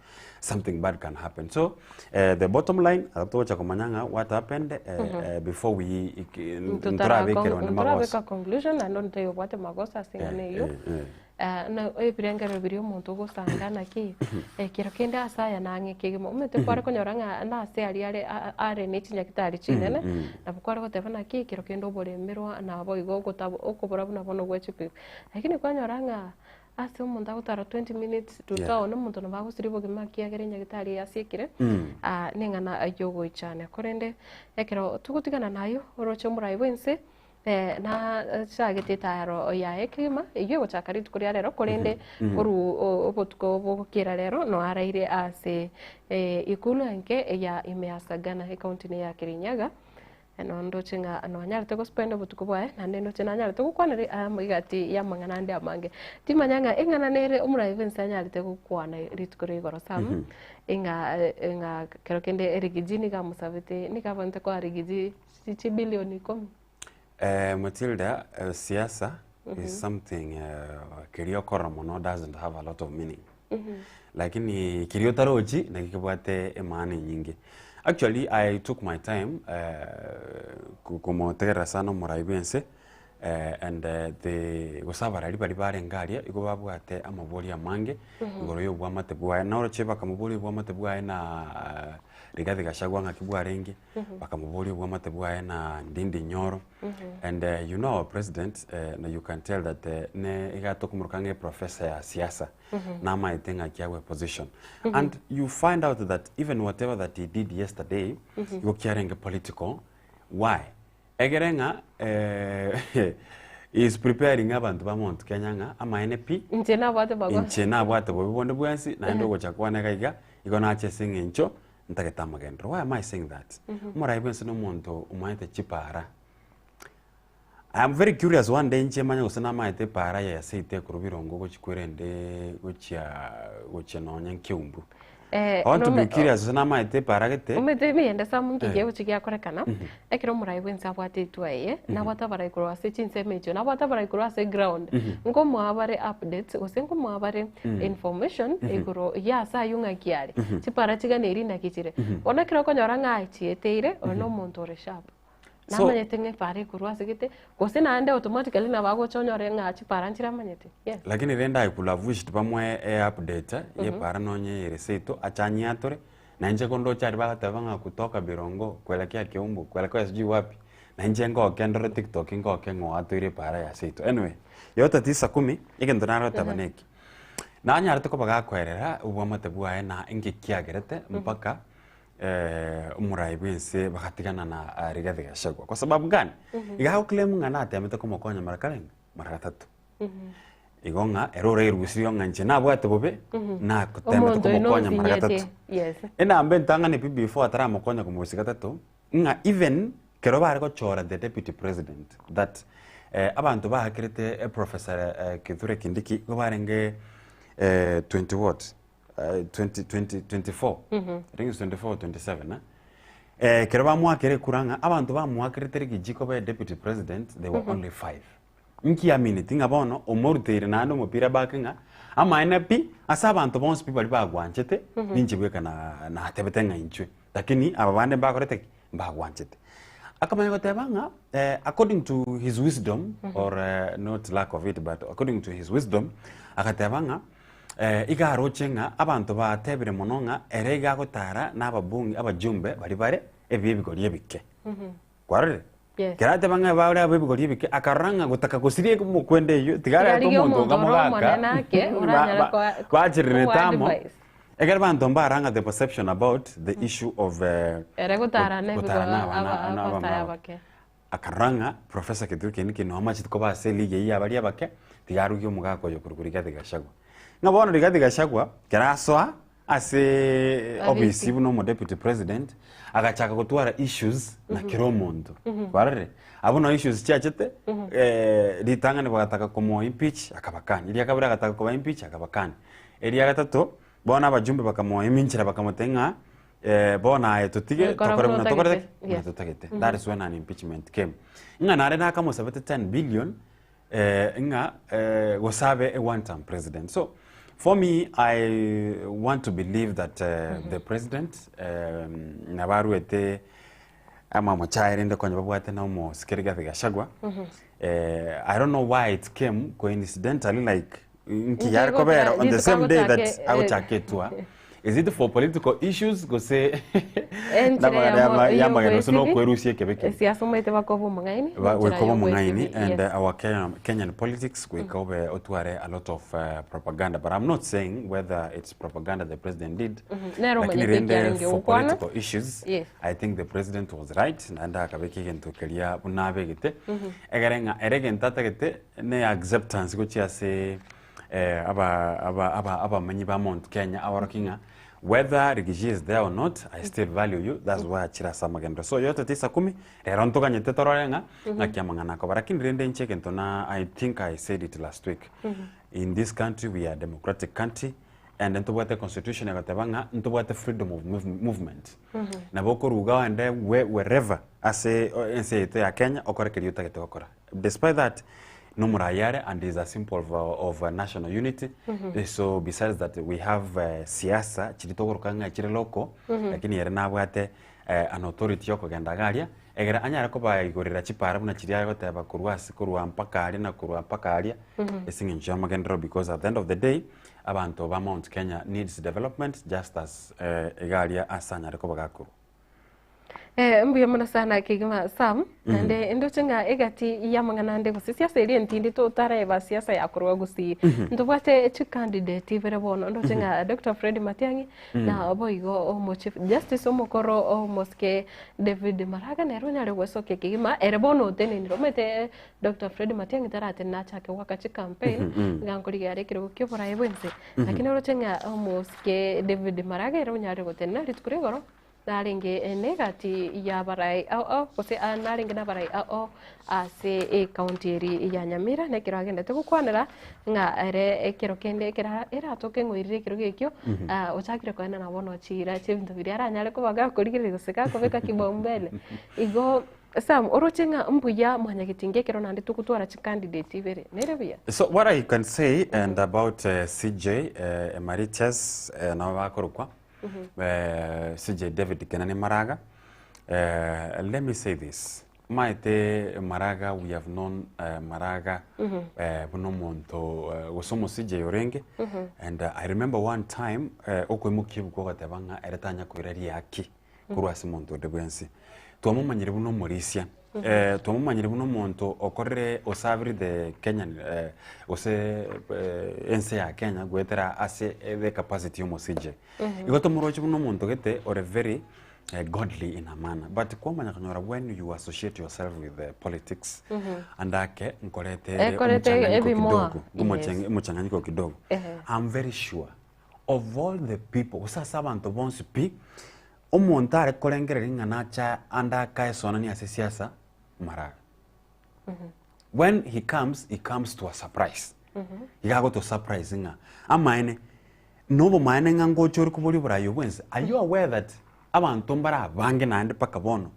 something bad can happen. So eh, the bottom line, abo togocha komanya ng'a what happened eh, eh, before we ntorabekera onde magoso. Ntorabeka conclusion naende onde taiyo obwate magoso ase eng'ana eyio. Eh, eh. Eh, na ebirengerero biria omonto ogosanga naki, ekero kende ase aya nang'e kegima, omanyete kware konyora ng'a nase aria are a- are ne chinyagitari chinene, nabo kware goteba naki ekero kende oboremerwa nabo igo ogotaba okobora buna bono gwe chipigipigi. Lakini kwanyora ng'a ase omonto agotara 20 minutes to town, omonto nabo agosiria obogima ekiagera enyagitari eye asiekire, neng'ana yogoichania. Korende ekero togotigana naye oroche omorai bwa ense, na chagete etaro yaye kegima, eyio egochaka rituko ria rero, korende korwa obotuko bogokera rero no araire ase ikulu enke ya ime ya Sagana, ecounty ne ya Kirinyaga, no ndoche ng'a nonyarete gospend obotuko bwaye, naende ndoche nanyarete gokwanera amagati ya amang'ana ande amange. Timanya ng'a eng'ana nere omorai bwa ense anyarete gokwana rituko ria igoro Sam, ng'a ng'a kero kende Riggy G nigo amosabete, nigo abwenerete koa Riggy G chibilioni ikomi. Matilda, siasa is something keria okorora mono doesn't have a lot of meaning. Lakini keria otarochi naki kebwate emaana enyinge. Actually I took my time komotegerera sana omorai bwa ense and the gose abarari baria barenge aria igo babwate amaborio amange igoro ya obwamate bwaye. Noroche bakamoboria obwamate bwaye na Rigathi Gachagua ng'aki bwarenge, bakamoboria obwamate bwaye na Ndindi Nyoro. And you know our president, na you can tell that ne iga tokomoroka ng'a eprofessor ya siasa, namaete ng'aki agwe position. And you find out that even whatever that he did yesterday, igo kiarenge political. Why? Egere ng'a he is preparing abanto ba Mount Kenya ng'a amaene pi, Inche nabwate magoso. inche nabwate bobe bonde bwensi, naende ogocha kwane iga iga, igo nache ase eng'encho ntagete amagenderero. Why am I saying that? Omorai bwensi na omonto omaete chipara. I am very curious one day inche manye gose namaete epara ya seito ekorwa Birongo gochia kwerende gochia gochia nonye Keumbu. I want to be curious gose namaete epara gete. Omanyete emeyende some nki kegochia giakorekana, ekero omorai bwensi abwate etua eye, nabwate abarai korwa ase chinsemo echio, nabwate abarai korwa ase eground, nkomoa bare updates gose nkomoa bare information igoro ya ase aywo ng'aki are, chipara chiganeiri naki chire. Bono ekero okonyora ng'a achieteire, oyo na omonto ore sharp. So- Namanyete ng'a epara ekorwa ase gete, gose naende automatically nabo agocha onyore ng'a chipara nchire amanyete, yes. Lakini rende I could have wished bamoe e update ye epara nonye ere seito ache anyiatore, na inche kondoche aria bagoteba ng'a kutoka Birongo kuelekea Keumbu kuelekea sijui wapi, na inche ngoke ndore tiktok ngoke ng'a oatoire epara ya seito. Anyway, yote tisa kumi, egento naroteba neki, nanyarete koba gakoerera obwamate bwaye na inki kiagerete mpaka omorai bw'ense bagatigana na Rigathi Gachagua. Kwa sababu gani? Iga agoclaim ng'a natemete komokonya mara karenga? Mara gatato. Igo ng'a ere orairusirie ng'a inche nabwate bobe, nagotemete Omonto oyo komokonya mara nosinyetie. gatato. Yes. Enamba entang'ani pi before ataramokonya komorusia gatato, ng'a even kero bare gochora the deputy president that abanto baakerete Professor Kithure Kindiki igo barenge 20 what? 20, 20, 24 I think it's 24 or 27 eh? Eh, kero bamoakera ekura ng'a abanto bamoakerete rigiji koba deputy president they were only five nki amineti ng'a bono omoruteire naende omopira back ng'a amaene pi ase abanto bonsi pi baria bagwanchete ninche bweka na natebete ng'a inchwe lakini aba bande mbakorete ki mbagwanchete akamanya goteba ng'a eh, according to his wisdom or not lack of it but according to his wisdom agateba ng'a Iga aroche ng'a abanto batebire mono ng'a ere iga agotara nababunge abajumbe baria bare ebi'ebigori ebike. Kwarorire? Yes. Kero ateba ng'a bare ab'ebigori ebike, akarora ng'a gotaka gosiria omokwenda eyio, tiga arete Tiga arigie omonto omonto onga ore mogaka, omonene ake, oranyare bachererete koa amo, advice. ekero abanto mbaranga the perception about the issue of Ere gotara na gotara na abana na abasae abamwabo. abake. Akarora ng'a Professor Kithure Kindiki nonya amachete koba ase eligi eyio ya baria abake, tiga arugie omogaka oyo korwa Rigathi Gachagua. Ng'a bono Rigathi Gachagua, kero asoa, Ase Abisi. obisi buna omo deputy president agachaka gotwara issues na kera omonto. Kwarorire? Abwo noo issues chiachete, eh, ritang'ani bagataka komo impeach akabakani, eria kabere agataka koba impeach akabakani, eria gatato bono abajumbe bakamoiminchera bakamotebia ng'a eh, bono aye totige Kora tokore buna buna tokorete otagete. ki? Buna Yes. totagete. That is when an impeachment came. Ng'a nare nakamosabete 10 billion eh, ng'a eh, gose abe a one term president. So for me I want to believe that eh, the president um, nabaruete amamocha erinde konya babwate na omosike Rigathi Gachagua. Eh, I don't know why it came coincidentally like nki yare kobera on the same day that agochaka etua. Is it for political issues gose Enchera namagana yamagena gose nokwerusia ekebe keria? Siasa omanyete bakoba omong'aini Goika obe omong'aini and our Kenyan politics goika obe otware a lot of propaganda but I'm not saying whether it's propaganda the president did Nere lakini omanyete rende ekiarenge for gokwana. political issues I think the president was right naende akabeka egento keria buna abegete egere ng'a ere egento atagete ne acceptance gochia ase eh, aba aba aba abamenyi ba Mount Kenya abaroki ng'a whether Rigiji is there or not I still value you that's why achire ase amagenderero so yote tisa kumi rero ntoganyete torore ng'a ng'aki amang'ana akoba lakini rende inche egento na I think I said it last week in this country we are a democratic country and ntobwate constitution egoteba ng'a ntobwate freedom of movement nabo okoruga oende wherever ase ense yaito ya Kenya okore keria otagete gokora despite that nomorayi are and is a symbol of national unity so besides that we have siasa chiria togoroka ng'a chire local lakini ere nabwate an authority yokogenda iga aria egere anyare kobaigorera chipara buna chiria agoteba korwa ase korwa mpaka aria na korwa mpaka aria ase eng'encho y'amagenderero because at the end of the day Abanto ba Mount Kenya needs development just as iga aria ase anyare koba gakorwa. Eh, mbuya mono sana kegima Sam. Naende ndoche ng'a egati y'amang'ana ande gose siasa eria entindi totareba siasa ya korwa gusii. Ntobwate chicandidate ibere bono ndoche ng'a Dr. Fred Matiang'i na boigo omo Chief Justice omokoro omosike David Maraga nere onyare gwesokia kegima ere bono otenenire omanyete Doctor Fred Matiang'i taratenena achake goaka chicampaign iga nkorigia are ekerogo kia oboraai bwense. Lakini oroche ng'a omosike David Maraga ere onyarire gotenena rituko ria igoro narenge negati y'abarai ao ao gose narenge nabarai ao ao ase ecounty eri ya Nyamira na ekero agendete gokwanera ng'a ere ekero kende ekero eratoke ng'oirire ekerogo ekio ochakire koenana bono chiira chi'ebinto biria aranyare koba gakorigereria gose gakobeka kipaumbele. Igo Sam, oroche ng'a mbuya mwanyagetinga ekero naende togotwara chicandidate ibere, nere buya? So what I can say and about CJ Emeritus nabo bakorokwa CJ David Kenani Maraga let me say this maete Maraga we have known Maraga buna omonto gose omo CJ orenge and I remember one time okoimokia ebuku ogoteba ng'a ere tanya koira riaki korwa ase omonto onde bwensi. Twamomanyire buna omorisia, eh, twamomanyire buna omonto okorire osabire the Kenyan eh, gose eh, ense ya Kenya goetera ase the capacity ya omosije. Igo tomoroche buna omonto gete ore very eh, godly in a manner but kwamanya konyora when you associate yourself with the politics ande ake nkorete ere Ekorete omochanganyiko ebimoa. kidogo, omochanganyiko kidogo. I'm very sure Of all the people, gose ase abanto bonsi pi, omonto are korengereria ng'a nache ande akaesonania ase siasa, Maraga. When he comes, he comes to a surprise. Iga agoto surprise ng'a amaene, nobomaene ng'a ngocha ore koboria oboraai obwo ense. Are you aware that abanto mbare abange naende mpaka bono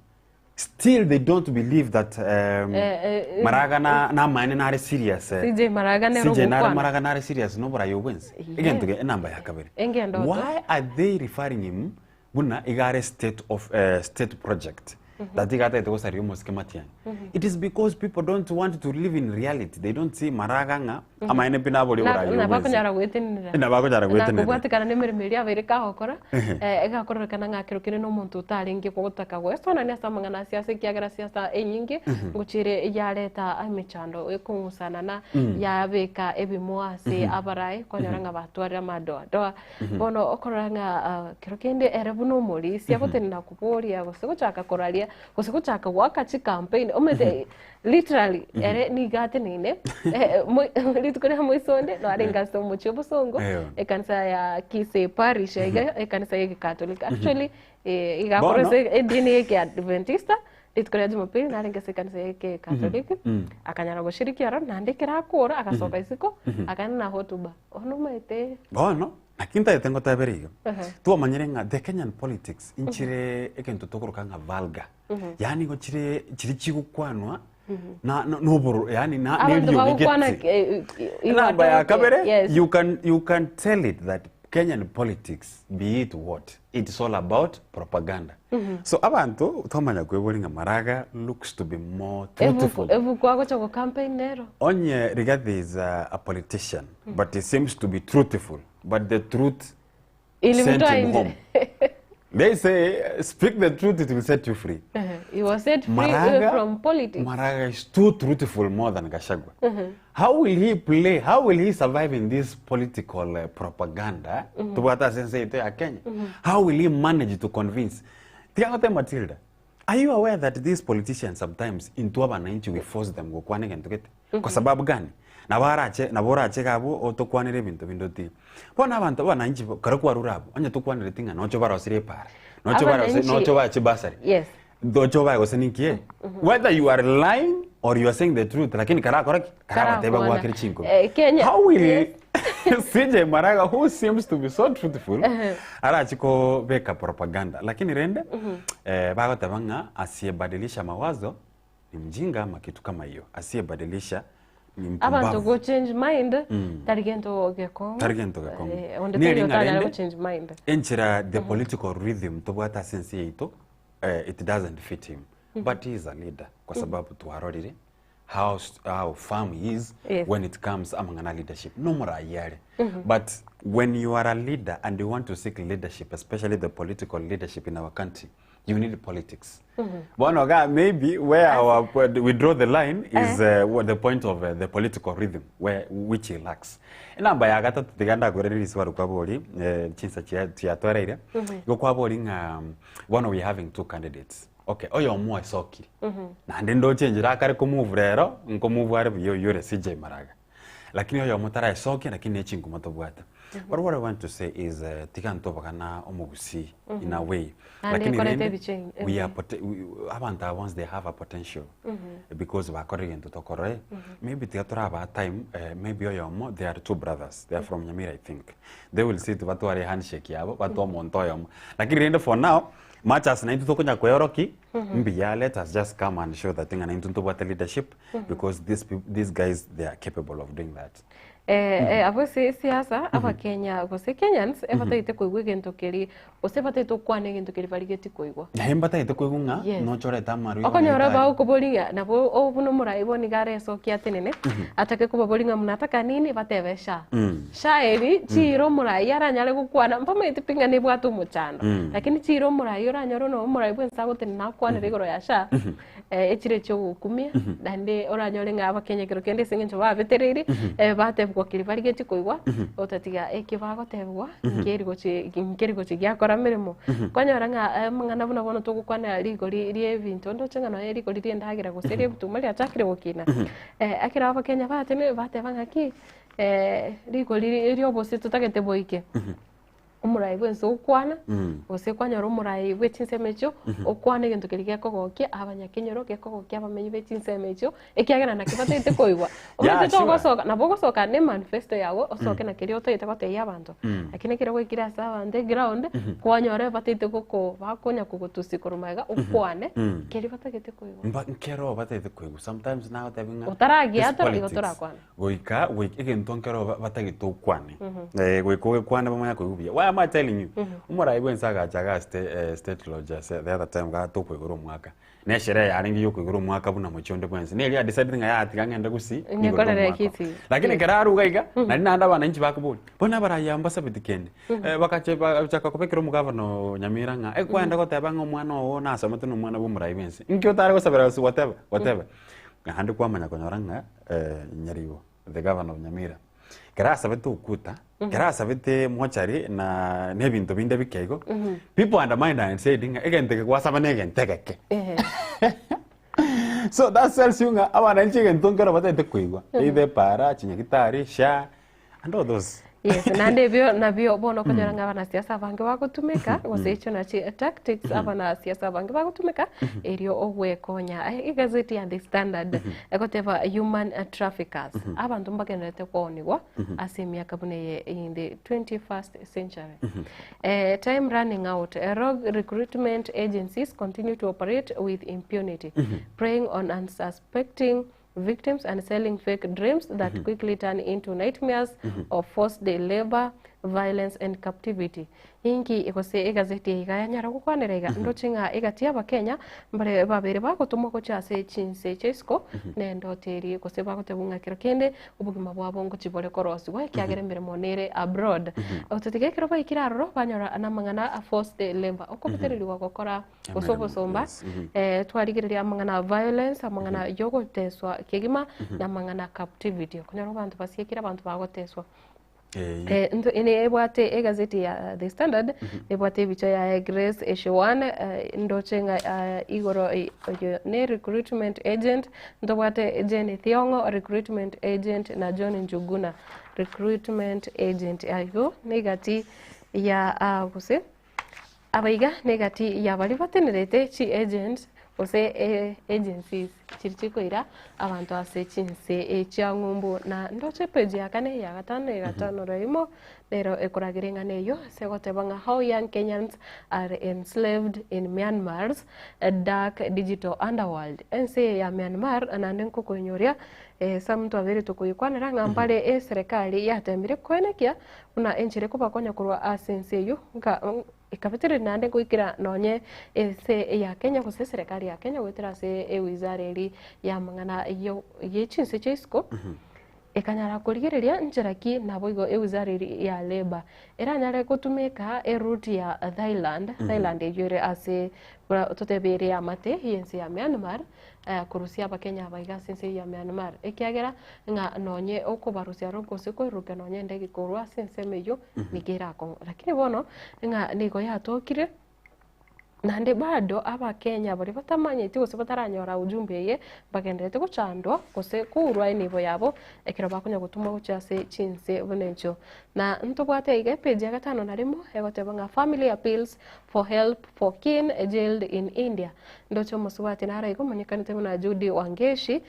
Still they don't believe that um, Eh, eh, Maraga na namaene nare serious. eh. CJ Maraga nere CJ nare ogokwana. Maraga nare serious noborayi obwensi. Yeah. Egento ge enamba ya kabere. Engendoto. Why are they referring him buna igare state of uh, state project that igatagete gosaria omosike Matiang'i? It is because people don't want to live in reality. They don't see Maraga ng'a amaene pi nabori Na- oborayi na obwensi. bakonyara gwetenenera Na bakonyara gwetenenera. Na kobwatekana na emeremo eria abeire kagokora Ehe. eh, egakorerekana ng'a kero kende na omonto otarenge gotaka goesonania ase amang'ana a siasa ekiagera siasa enyinge ngochia ere yareta emechando ekong'usana na yabeka ebimo ase abarai kwanyora ng'a batwarire amadoadoa. Bono okorora ng'a ah, kero kende ere buna omorisia gotenena koboria gose gochaka koraria. Gose gochaka goaka chicampaign omanyete literally ere nigo ateneine eh, moi- rituko ria moisonde narenge ase omochie obosongo Eyo. ekanisa ya Kisii parish iga ekanisa ya egekatolika actually eh, iga akora Bono. ase edini ya ekiadventista rituko ria jumapili narenge ase ekanisa ya ekekatoliki akanyara goshiriki aro naende ekero akora agasoka isiko akaenda na hotuba bono omanyete Bono, naki ntagete ngotebere iga. Ehe. Twamanyire ng'a the Kenyan politics nchire egento tokoroka ng'a vulgar. Yaani igo chire chiri chigokwanwa na na noboro yaani na Abanto neriogi bagokwana gete. eh, eh, Namba ya kabere, yes. you can tell it that Kenyan politics, be it what, it's all about propaganda. So abanto twamanya kwebori ng'a Maraga looks to be more truthful. Ebuku agocha go campaign nero. Onye Rigathi is a politician, but he seems to be truthful, but the truth sent Ilimtoa him nje. home. They say, speak the truth, it will set you free. He was set free Maraga, from politics. Maraga is too truthful more than Gachagua. How will he play? How will he survive in this political propaganda? Tubwata sense ito ya Kenya. How will he manage to convince? Tiga Matilda. Are you aware that these politicians sometimes into abananchi we force them gokwana egento gete? Kwa sababu gani? Nabo arache nabo orache gabo otokwanere ebinto binde otige. Bono abanto abananchi kare kwarure abo onye tokwanereti ng'a nocho barosire epara. Nocho barosire nocho bache basari. Ndocho bae gose ninki whether you are lying or you are saying the truth lakini karakora ki karabateba Karakwana. gwakire chinko Kenya. how will CJ Maraga who seems to be so truthful arachi kobeka propaganda lakini rende bagoteba ng'a asiyebadilisha mawazo ni mjinga ama kitu kama hiyo asiyebadilisha ni Abantu mpumbavu go change mind tari gento gekongo. Tari gento gekongo. Onde Niye tari ring'a otanyara rende, go change mind. enchera the political rhythm tobwate sense yaito it doesn't fit him but he is a leader kwa sababu twarorire how firm he is when it comes amang'ana leadership no murayare but when you are a leader and you want to seek leadership especially the political leadership in our country you need politics Bono ga maybe where our we draw the line is what the point of the political rhythm where which he lacks. Namba ya gatatu tiga ndakwerereri swaru kwa bori chinsa chia chiatwereire igo kwa bori ng'a bono we having two candidates. Okay, oyo omwe esokire naende ndochenjera akare komove rero nkomove are buya oyore CJ Maraga lakini oyo omwe taraesokia lakini nechinguma tobwate. But what I want to say is tiga ntobagana omogusi in a way Naende lakini ekorete rende we are abantu aba once they have a potential because bakora egento tokore maybe tiga toraba time maybe oyomo they are two brothers they are from Nyamira I think they will sit batware handshake yabo batwa omonto oyomo lakini rende for now much as naintu tokonya kweyoroki mbiya let us just come and show that thing and naintu ntobwate leadership because these guys they are capable of doing that. Abo siasa abakenya gose Kenyans ebataete koigwa egento keri gose bataete okwana egento keri barigeti koigwa. Naye mbataete koigwa ng'a nochorete amarwa okonyora bagokoboria nabo obu nomorai bo niga aresokia atenene atake kobaboria ng'a mnataka nini batebe sha sha eri chiro omorai aranyare gokwana mpamaete pi ng'a nebwate omochando lakini chiro omorai oranyore no omorai bwense agotenena akwanere igoro ya sha echire chiogokumia naende oranyore ng'a abakenya ekero kende ase eng'encho babetereire batebwa keri barigeti koigwa otatiga eki bagotebwa nkeri gochi nkeri gochi giakora mirimo kwanyora ng'a mang'ana buna bono togokwana rigori ria ebinto ndoche ng'a noe rigori ria endagera gose ria ebituma riachakire gokina ekero abakenya batene bateba ng'aki rigori ria obose totagete boike omorai bwense okwana gose kwanyora omorai bwe chinsemo echio okwana egento keria gekogokia abanyakenyoro gekogokia abamenyi be chinsemo echio ekiagera naki bataete koigwa omanyete togosoka nabo ogosoka na emanifesto yago osoke na keria otaete gotebia abanto lakini ekero gwaikire ase abanto eground kwanyora bataete goko bakonya kogotusia korwa magega okwane keria batagete koigwa Mba nkero bataete koigwa sometimes nagotebi ng'a Otaragiatora, this igo politics, torakwana. goika goika egento nkero batagete okwane goika ogekwane bamanya koigwa buya why am I telling you omorai bwense agacha aga state lodge ase the other time gatokoigora omwaka na esherehe yarenge yokoigora omwaka buna mochie onde bwensi neri adecided ng'a yatiga ng'ende gusii nigorere Nyekorere omwaka. kiti. Lakini kera aruga iga nari naende abananchi bakobori bono abaraya mbasabeti kende bakache bachaka kobekera omogavana Nyamira ng'a ekwenda goteba ng'a omwana ogo nasomete na omwana bwa omorai bwensi nki otare gosabera gose whatever whatever naende kwamanya konyora ng'a Nyaribo the governor of Nyamira. Kera asabete ukuta, kera asabete mochari na na ebinto binde bike igo, people undermined and said ng'a egento eke gwasaba na egento egeke. So that tells you ng'a abananchi egento nkero batagete koigwa, either epara, chinyagitari, SHA, and all those. Yes, naende ebio nabio bono okonyora ng'a abanasiasa abange bagotumeka gose echio nachi tactics abanasiasa abange bagotumeka erio ogwekonya. Aye egazeti ya The Standard egoteba human traffickers abanto mbagendererete koonigwa ase emiaka buna eye in the 21st century. Eh, time running out. Eh, rogue recruitment agencies continue to operate with impunity, preying on unsuspecting victims and selling fake dreams that quickly turn into nightmares of forced labor, violence and captivity. Inki gose egazeti eye iga yanyara gokwanera iga ndoche ng'a egati y'abakenya mbare babere bagotomwa gochia ase chinse chia isiko na endoto eria gose bagotebwa ng'a kero kende obogima bwabo ngochia bore korosigwa ekiagera emeremo nere abroad. Ototiga ekero baikire aroro banyora namang'ana a forced labor okobetererigwa gokora gose Emeremo, obosomba yes. eh, twarigereria amang'ana a violence amang'ana yogoteswa kegima na amang'ana a captivity okonyora abanto basiekire abanto bagoteswa Eh, Eh, nto ene ebwate egazeti ya The Standard ebwate ebicha yaye Grace Eshiwan eh, ndoche ng'a eh, igoro eh, oyo ne recruitment agent ntobwate Jane Thiong'o recruitment agent na John Njuguna recruitment agent aywo negati ya ah, gose Abaiga negati ya baria batenerete chi agents gose agencies chiria chikoira abanto ase chinse chia ng'umbu na ndoche epage ya kane ya gatano ya gatano na rimo nero ekoragera eng'ana eyio ase egoteba ng'a how young Kenyans are enslaved in Myanmar's dark digital underworld. Ense eye ya Myanmar naende nkokoinyoria ase twabeire tokoyekwanera ng'a mbare eserekari yatemire koenekia Buna enchera ekobakonya korwa ase ense eyio, nka ekabetereria naende goikera nonye ense ya Kenya gose eserekari ya Kenya goetera ase ewizara eria y'amang'ana yo ye chinse chia isiko, ekanyara korigereria nchera ki naboigo ewizara eria ya labour eranyare gotumeka eroute ya Thailand, Thailand eyio ere ase buna totebe ere eamate y'ense ya Myanmar, korusia Abakenya aba iga ase ense eyio ya Myanmar, ekiagera ng'a nonye okobarusia aro gose koirurukia nonye endege korwa ase ensemo eyio nigo erakong'u. Lakini bono ng'a nigo yatokire naende bado Abakenya baria batamanyeti gose bataranyora ujumbe eye bagendererete gochandwa gose kourwa enibo yabo ekero bakonya gotumwa gochia ase chinse buna echio. Na ntobwate iga epage ya gatano na rimo egoteba ng'a family appeals for help for kin jailed in India. Ndoche omosubati naro iga omonyekanete buna Judy Wangeshi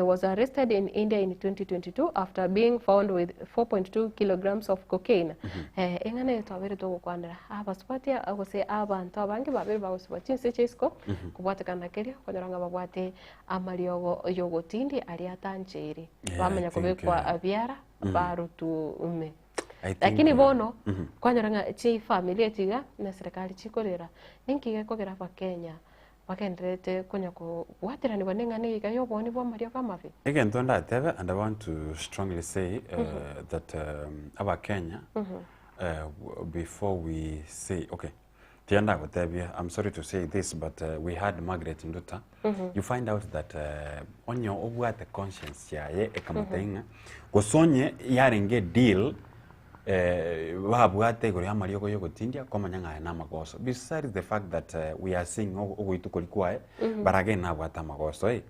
was arrested in India in 2022 after being found with 4.2 kilograms of cocaine. Eng'ana eye twabeire togokwanera abasubati gose abanto abange babeire bagosibwa chinse chia isiko kobwatekana na keria okonyora ng'a babwate amariogo yogotindia aria atancheiri Yeah, I bamanya think, kobekwa biara barutume. I think, Lakini bono kwanyora ng'a chifamiri echi iga na eserekari chikorera, ninki gekogera abakenya bagendererete konya kobwateranigwa na eng'ana eye iga ya oboonia bwa amariogo amabe? Egento ndatebe and I want to strongly say that abakenya before we say okay tiga ndagotebia I'm sorry to say this but we had Margaret Nduta you find out that onye obwate conscience yaye ekamotebia ng'a gose onye yarenge edeal babwate igoro y'amariogo y'ogotindia kwamanya ng'a aya namagoso besides the fact that we are seeing ogoitwa koria kwaye but again nabwate amagoso eh.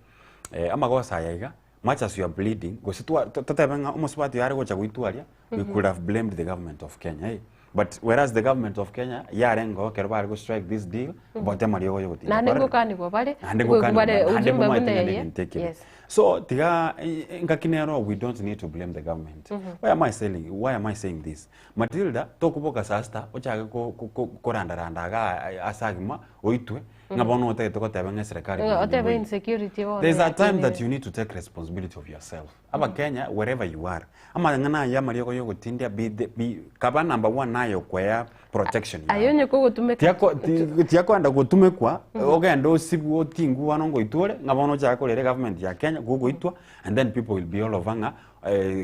Amagoso aya iga much as you are bleeding gose twa totebe ng'a omosubati oyo are gocha goitwa aria we could have blamed the government of Kenya eh. But whereas the government of Kenya yarengeo ekero bare go strike this deal bote amariogo yogotinda Naende kwarire. ngokanigwa bare, Naende ngoigwa ngokanigwa bare bare, naende ujumbe mbomanyete buna ng'a eye. negento ekebe. Yes. So tiga engaki nero we don't need to blame the government. Why am I saying, why am I saying this? Matilda tokoboka saa sita ochake ko- ko- ko- korandaranda igaa ase agima oitwe ng'a bono otagete goteba ng'a eserekari Ng'a otebe mbuya. insecurity bono There's a time that yakinire. you need to take responsibility of yourself. Abakenya wherever you are, amang'ana aya amariogo yogotindia be the be kaba number one naye okwea protection Aye yao. onye kogotumeka Tiako ti tiakoenda gotumekwa ogende osibwe otingwe bono ngoitwa ore ng'a bono ochake korera egovernment ya Kenya gogoitwa and then people will be all over ng'a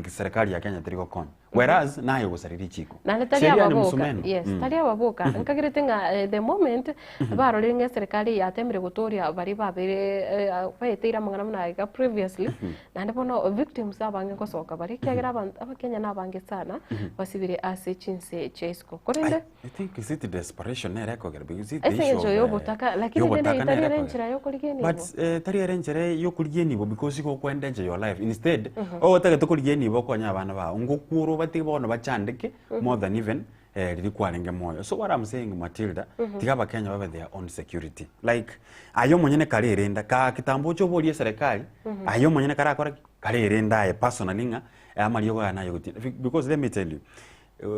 serikali ya Kenya teri gokonya. Whereas naye ogosaria richiko. Naende tari Sheria ni ababoka msumeno. yes Mm. tari ababoka nkagerete ng'a eh, the moment barorire ng'a eserikali yatemire gotoria baria babere eh, baeteire amang'ana buna iga previously naende bono victims abange ngosoka bare ekiagera abanto abakenya na abange sana basibire ase chinse chia isiko korende I think is it desperation nere ekogera because is it the ase issue eng'encho of, ya eh, obotaka lakini rende y'obotaka tari nere ere ekogera. enchera ya okorigia enibo But eh, tari ere enchera yokorigia enibo because igo okoendanger your life instead Mhm. ogotagete korigia enibo okonye abana bao ngokwora obatige bono bachandeke Mhm. more than even eh, riria kwarenge moyo so what I'm saying Matilda Mhm. tiga abakenya babe their own security like aye omonyene kare erenda ka kitambo oche oborie eserekari Mhm. aye omonyene karakora ki? Kare erenda aye personally ng'a eh, amariogo aya naye ogotinda because let me tell you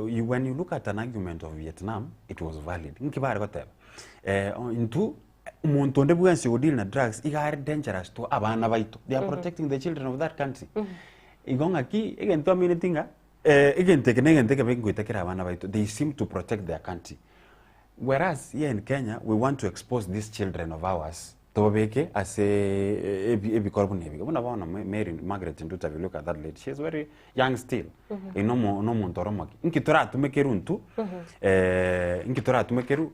you, when you look at an argument of Vietnam it was valid nki bare goteba eh, o- intwe omonto onde bwensi ogodeal na drugs iga are dangerous to abana baito they are Mhm. protecting the children of that country Mhm. igo ng'aki egento amineti ng'a eh, egento eke na egento ekebe ngoita kere abana baito they seem to protect their country whereas here in Kenya we want to expose these children of ours tobabeke ase ebi- ebikoro buna ebi buna bono Ma- Mary Margaret Nduta if you look at that lady she is very young still Mhm. mm -hmm. nomonto ore omoke nki toratumekerwe intwe Mhm. eh, nki toratumekerwe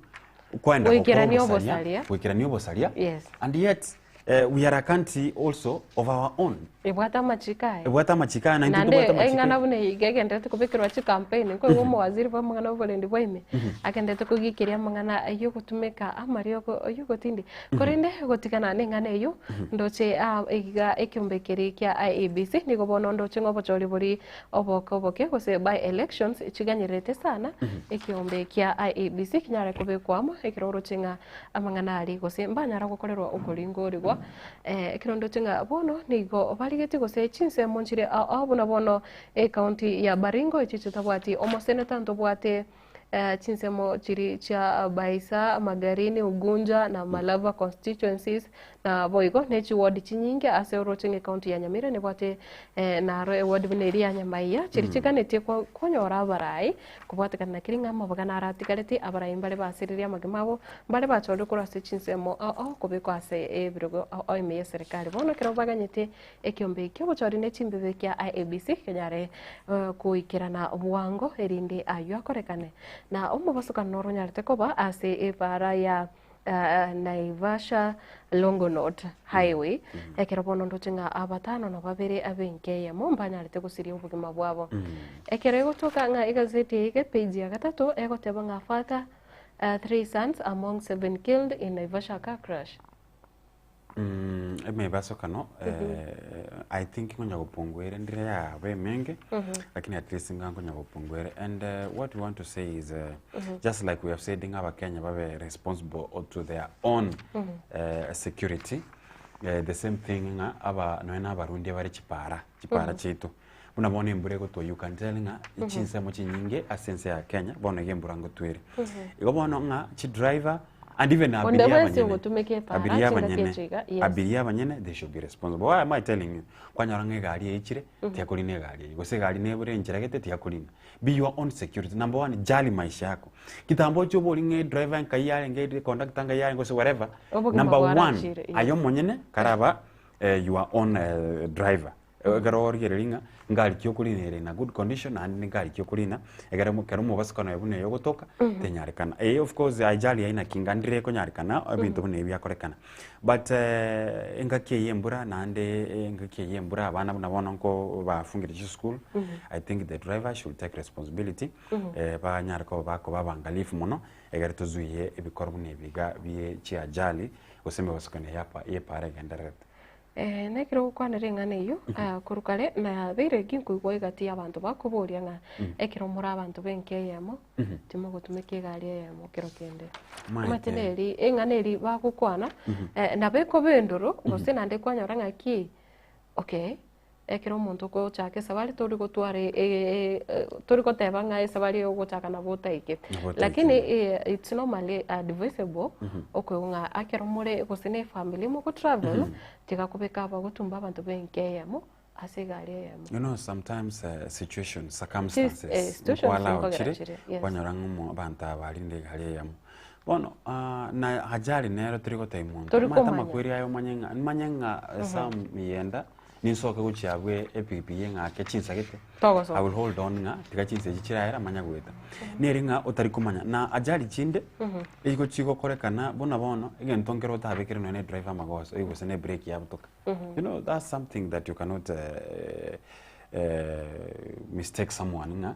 kwenda gokora Goikerania obosaria obosaria. goikerania obosaria Yes. and yet eh, we are a country also of our own Ebwate amachiko aye. ebwate amachiko aya naintwe Naende tobwate amachiko eng'ana buna iga egenderete kobekerwa chicampaign nkoigwa omowaziri bwa amang'ana ya oborendi bwa ime agenderete kogiikeria amang'ana yogotumeka amariogo yogotindi korende gotigana na eng'ana eywo ndoche ah, iga ekiombe keria kia IEBC nigo bono ndoche ng'a obochori bori oboke oboke gose by elections chiganyererete sana ekiombe kia IEBC kinyare kobekwa amo ekero oroche ng'a amang'ana aria gose mbanyara gokorerwa okoringorigwa Ekero ndoche ng'a bono nigo barigetie gose chinsemo nchire ao ao buna bono ecounty ya Baringo echi chitabwati omoseneta ntobwate chinsemo chiri chia Baisa, Magarini, Ugunja na Malava constituencies na boigo ne chiward chinyinge ase oroche ng'a ecounty ya Nyamira nebwate naro eward buna eria ya Nyamaiya chiri chiganetie konyora abarai Kobwatekana na keria ng'a amaboga naratigareti, abarai mbare basiririe amagima abo, mbare bachorire korwa ase chinsemo ao ao kobekwa ase ebirogo ao ao ime y'eserekari. Bono ekero baganyete ekiombe ki'obochori ne chimbibe kia IEBC kenyare goikerana bwango erinde ayio akorekane. Na omobosokano noro onyarete koba ase ebaara ya Naivasha Longonot Highway ekero bono ndoche ng'a abatano na babere ab'enka eyemo mbanyarete gosiria obogima bwabo. Ekero egotoka ng'a egazeti eye iga epage ya gatato egoteba ng'a father 3 sons among 7 killed in Naivasha car crash. Emebasokano I think nkonya gopungua ere ndire yaba emenge lakini at least nga nkonya gopungua ere and what we want to say is just like we have said ng'a abakenya babe responsible to their own security the same thing ng'a aba nonya na abarundi bare chipara chipara chiaito buna bono embura egotwa you can tell ng'a chinsemo chinyinge ase ense ya Kenya bono iga embura ngotwa ere. Igo bono ng'a chidriver and even Onde abiria bwensi abanyene ogotumeka epara abiria chingaki abanyene echo iga, yes. abiria abanyene they should be responsible. Why am I telling you? Kwanyora ng'a egari eichire tiakorina egari eywo gose egari nebure enchera gete tiakorina. Be your own security. Number one jali maisha yako. Kitambo oche obori ng'a edriver nkai yarenge econductor nkai yarenge gose whatever. Obogima Number one bwarachire, yes. aye omonyene karaba your own driver. Ekero origereria ng'a ngari ki okorina ere in a good condition naende nengari ki okorina ekero ekero omobasukano oye buna oyo ogotoka tenyarekana. Eye of course ajali aina ki ng'a ndire ekonyarekana ebinto buna ebi biakorekana. But engaki eye embura naende engaki eye embura abana buna bono nko bafungire chisukuru I think the driver should take responsibility banyare koba bakoba abangalifu mono egere tozuie ebikorwa buna ebi iga bie chiajali gose emebasukano eye ya epara egendererete. Eh, nekero ogokwana ring'ana eyio, ah, korwa kare nabeire ginkoigwa egati y'abanto bakoboria ng'a ekero more abanto b'enka eyemo, timogotumeka egari eyemo kero kende. Omanyete. Omanyete neri eng'ana eri bagokwana, eh, nabo ekoba endoro, gose naende kwanyora ng'aki, okay, ekero omonto ogochaka esabari tori gotwara e- e- e- tori goteba ng'a esabari eye ogochaka nabo otaike. Nabo otaike. Lakini it's normally advisable okoigwa ng'a ekero more gose na efamiri mogo travel, tiga kobeka abagotumba abanto ba enka eyemo ase egari eyemo. You know sometimes situation, circumstances, Eh, situations nkwalao nkogera chire, chire, yes. kwanyora ng'a omo abanto aba barinde egari eyemo. Bono na ajali nero tori gotebia monto, Tori omanyete komanya. amakweri aya omanye ng'a, manye ng'a Sam Miyienda. Ninsoke gochia abwo epikipiki eng'ake chinsagete, Togosoka. I will hold on ng'a tiga chinsa echi chiraere manya goeta. Nere ng'a otari komanya, na ajali chinde, igo chigokorekana buna bono, egento nkere otabekere nonya na edriver amagoso, oigwe gose na ebrake yabutoka. You know that's something that you cannot mistake someone ng'a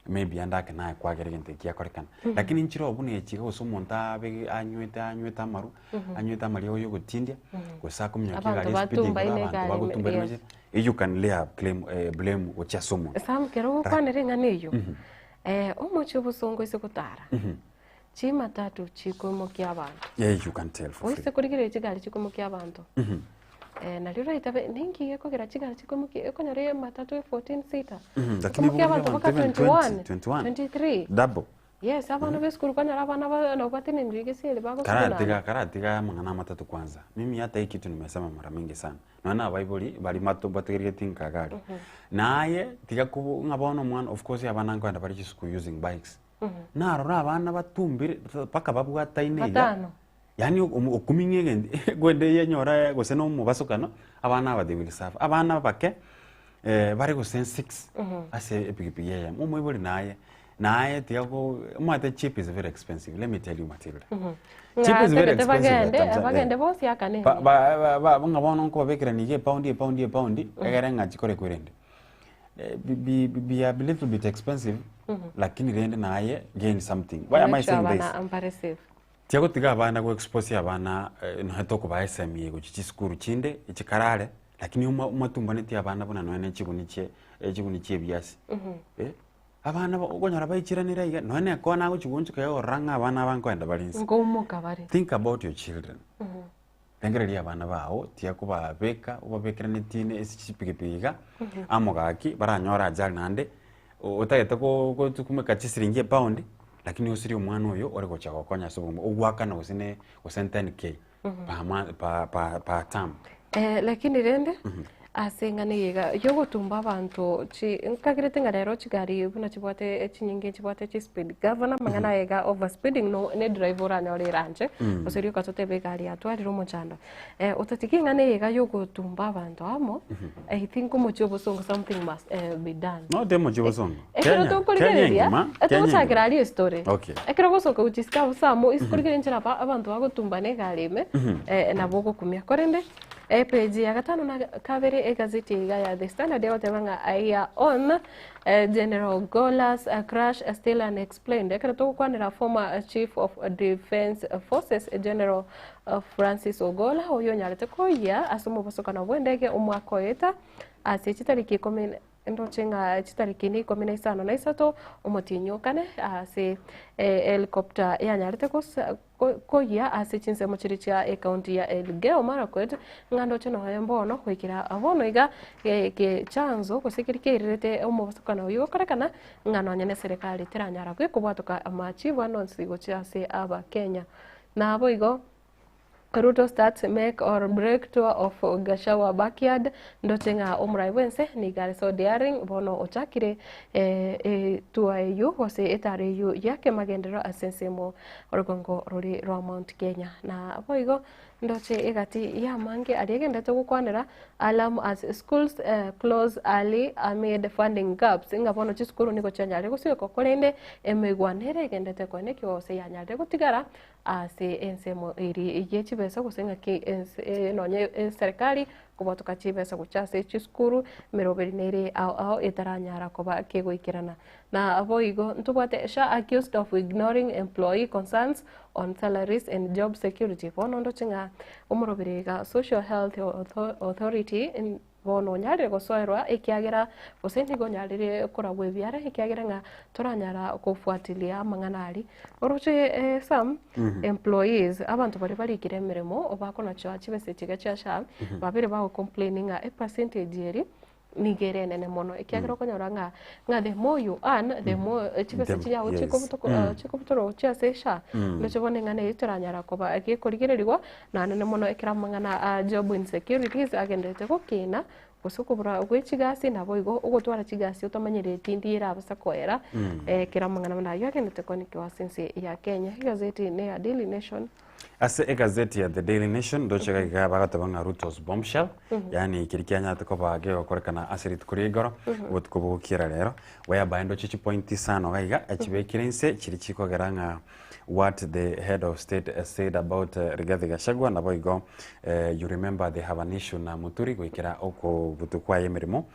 maybe ande ake naye kwagera egento eki giakorekana. Lakini nchire oo buna echi iga gose omonto abe anywete anywete amarwa, anywete amariogo ya ogotindia, gose akominyokia Abanto egari espeed igoro, batumbaine abanto egari ime, bagotumbaine yes. mache, you can lay a claim blame gochia ase omonto. Sam kero ogokwanera eng'ana eyio, omochie obosongo ase gotara, chimatatu chikoimokia abanto. Yeah, you can tell for free. Oise korigereria chigari chikoimokia abanto, nario oraitabe ninki gekogera chigari chikoimokia ekonyora ematatu e 14 seater, Lakini ekoimokia boria abanto abanto mpaka even 21, 20, 21. 23. Double. Yes, abana be esukuru kwanyora abana ba nabo batenenire gesieri Karatiga bagosugunana. karatiga amang'ana amatatu kwanza. Mimi hata hii kitu nimesema mara mingi sana. Nonya na abaibori bari mato bategeretie nka gari. Naye tiga kobo ng'a bono omwana of course abana nkoenda bare chisukuru using bikes. Narora abana batumbire mpaka babwataine iga. Batano. Yaani okuming'a egento kwende yenyora gose na omobasokano, abana aba they will suffer. Abana abake bare gose six ase epikipiki eyemo, omoibori naye, naye tiga ko omanyete cheap is very expensive, let me tell you Matilda. Cheap is very Ng'a expensive bagende, at times, eh. bagende bonsi akane. Ba- ba- ba- ba- ng'a bono nkobabekerania iga epaundi epaundi epaundi, egere ng'a chikore kwerende. Be, be, be a little bit expensive, lakini rende naye gain something. Why am I Make sure saying this? abana mbare safe. Tiagotiga abana go expose abana nonya tokobaa esemi eye gochia chisukuru chinde echikarare, lakini oma omatumbanetie abana buna nonya ne chiguni chie echiguni chia ebiasi. Eh, abana ba okonyora baichiranire iga, nonya na ekona agochi goonchoka iga korora ng'a abana aba nkoenda bare inse. Nkoumuka bare. Think about your children. Rengereria abana bao, tiga kobabeka obabekerenetie ne ase chipikipiki iga, amo gaki baranyore ajali naende, otagete gotumeka chisiringi epaundi, lakini osirie omwana oyo ore gocha gokonya ase obogima ogwakana gose ne gose ne 10K per month per per per term. Lakini rende, ase eng'ana eye iga, yogotumba abanto chi nkagerete ng'a rero chigari buna chibwate chinyinge chibwate chispeed governor amang'ana aya iga over speeding no ne driver oranyore eranche, gose rioka totebe egari yatwarire omochando. Otatiga eng'ana eye iga yogotumba abanto amo, I think omochie obosongo something must be done. No te omochie obosongo. Ekero Kenya, Kenya tokorigereria, engima, Kenya engima. togochakera aria estory. Okay. Ekero ogosoka gochia isiko abwo samo, ase korigereria enchera aba abanto bagotumbana egari ime, nabo ogokumia. Korende, Epeji ya gatano na kabere egazeti iga ya The Standard egoteba ng'a aiga on General Gola's crash still unexplained. Ekero togokwanera former Chief of Defence Forces General Francis Ogolla oyo onyarete koyia ase omobosokano bw'endege omwaka oeta ase chitariki ikomi Ndoche ng'a chitariki ne ikomi na isano na isato omotienyi o kane ase helicopter yanyarete koyia ase chinsemo chiria chia ecounty ya Elgeyo Marakwet, ng'a ndoche nonya mbono goikera bono iga gechanzo gose keria keirerete omobosokano oyio gokorekana ng'a nonya ne serikali teranyara gwekobwatoka amachibu ande onsi gochia ase abakenya. Naboigo. Ruto starts make or break tour of Gachagua backyard, ndoche ng'a omorai bwense nigo are so daring bono ochakire etour eyio gose etaro eyio yakemagenderero ase ensemo orogongo rori rwa Mount Kenya. Na boigo ndoche egati y'amange aria egenderete gokwanera alarm as schools close early amid funding gaps ng'a bono chisukuru nigo chianyarire gosiekwa korende emeigwano ere egenderete koenekigwa gose yanyarire gotigara Ase ensemo eria ye chibesa gose ng'aki ense nonye eserekari kobwatoka chibesa gochia ase chisukuru emeroberi nere ao ao etaranyara koba kegoikerana. Na boigo ntobwate SHA accused of ignoring employee concerns on salaries and job security bono ndoche ng'a omoroberi iga Social Health Authority Bono onyarire gosoerwa, ekiagera gose nigo onyarire koragwa ebiara, ekiagera ng'a toranyara kofuatilia amang'ana aria. Oroche some employees, abanto baria barikire emeremo bakonachoa chibesa chiria chia SHA, babere bago complain ng'a epercentage eria nigo ere enene mono, ekiagera okonyora ng'a ng'a the more you earn, the more chibesa chiago chikobutorwa gochia ase SHA, ndoche bono eng'ana eyio toranyara koba gekorigereriwa. Naende mono ekero amang'ana a job insecurities agenderete gokina, gose okobora gwe chigasi naboigo ogotwara chigasi otamanyereti ndi erabasa koera, ekero amang'ana buna ayio agenderete koanekigwa ase ense ya Kenya. Egazeti ne ya Daily Nation. Ase egazeti ya The Daily Nation ndoche iga iga bagoteba ng'a Ruto's bombshell, yaani keria kianyarete koba kegokorekana ase rituko ria igoro, obotuko bogokiera rero, whereby ndoche chipoint isano iga iga echibekire inse chiria chikogera ng'a what the head of state said about Rigathi Gachagua naboigo you remember they have an issue na Muturi goikera okobutu kwaye emeremo.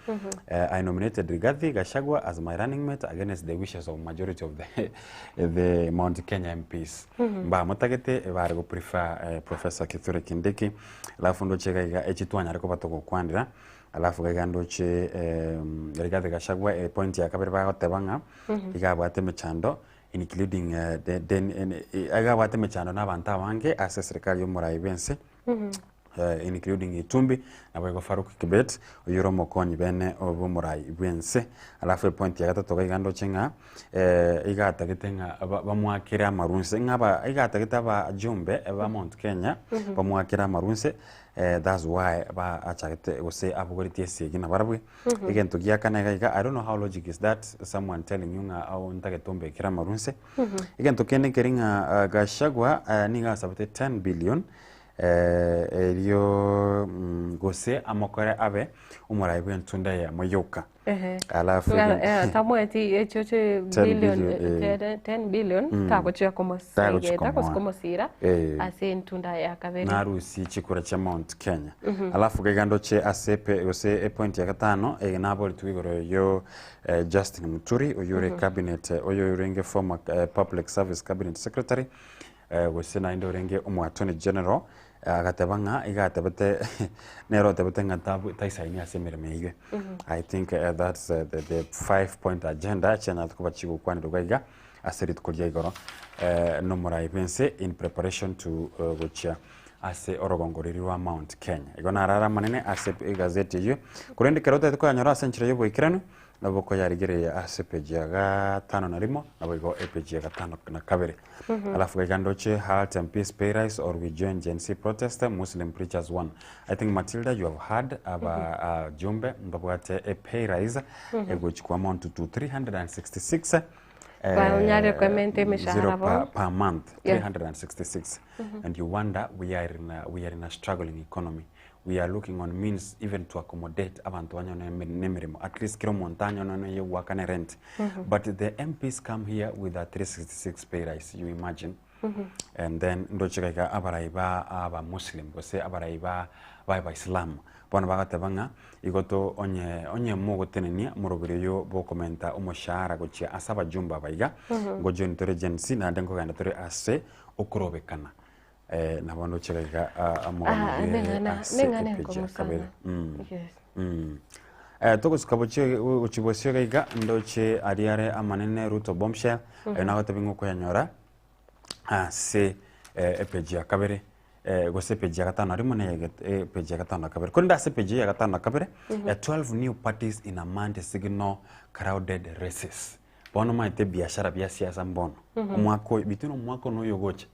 I nominated Rigathi Gachagua as my running mate against the wishes of majority of the, the Mount Kenya MPs. Mbamotagete bare go prefer Professor Kithure Kindiki alafu ndoche iga iga echi twanyare koba togokwanera alafu iga iga ndoche Rigathi Gachagua epoint ya kabere bagoteba ng'a iga abwate emechando including iga abwate emechando na abanto abange ase eserikari ya omorai bwense including Itumbi naboigo Farouk Kibet oyio ore omokonyi bene bw'omorai bwense. Alafu epoint ya gatato iga iga ndoche ng'a iga atagete ng'a bamoakere amarunse ng'a aba iga atagete abajumbe ba Mount Kenya bamoakere amarunse that's why achagete gose abogoretie esegi nabarabwo. Egento gia kane iga iga I don't know how logic is that someone telling you ng'a ntagete ombekere amarunse. Egento kende nkeri ng'a Gachagua nigo asabete 10 billion Erio gose amokore abe omorai bw'entunda eyemo yoka. Alafu Tamoeti echio chi 10 billion billion, eh. 10 billion tagochia Tagochia komosegeta gose komoa. komosira ase entunda ya kabere. Narusie chikura chia Mount Kenya. Alafu gaiga ndoche ase epe gose epoint ya gatano eye naboretwe igoro yo Justin Muturi oyio ore cabinet oyo orenge former public service cabinet secretary Gose naende orenge omo-attorney general, agateba ng'a iga atebete nere otebete ng'a tabu taisaini ase emeremo eyio. I think that's the 5 point agenda chianyarete koba chigokwanerwa iga ase rituko ria igoro nomorai bwense in preparation to gochia ase orogongo riria rwa Mount Kenya. Igo narare amanene ase egazeti eyio, korende ekero otagete koyanyora ase enchera ya oboikeranu, Nabo okoyarigereria ase epeji ya gatano na rimo, naboigo epeji ya gatano na kabere. Alafu gaiga ndoche halt MPs pay rise or we join Gen Z protest, Muslim preachers warn. I think Matilda you have heard aba jumbe mbabwate a pay rise egochi ku amount to 366 Banyare koementa emeshahara zero bono. per month 366 and you wonder we are in a, we are in a struggling economy we are looking on means even to accommodate abanto banyone nemeremo at least kera omonto anyone neye goakana rent but the MPs come here with a 366 pay rise you imagine and then ndoche gaiga abarai ba aba muslim gose abarai ba ba abaisilamu bono bagateba ng'a igo to onye onye mogotenenia moroberi oyo bokomenta omoshahara gochia ase abajumbe aba iga ngojoin tore Gen Z naende nkogenda tore ase okorobekana Nabo ndoche gaiga omogano Ah, bwe neng'ana ase neng'ana epeji ya enkomu kabere. sana. Yes. Togosuka bochio gochia bosio gaiga ndoche aria are amanene Ruto bombshell ayo nagotebi ng'a okoyanyora ase epeji ya kabere gose epeji ya gatano na rimo na epeji ya gatano na kabere. Korende ase epeji ya gatano na kabere 12 new parties in a Monday signal crowded races. Bono omanyete ebiashara bia siasa mbono, omwaka oyo between omwaka ono oyo ogocha,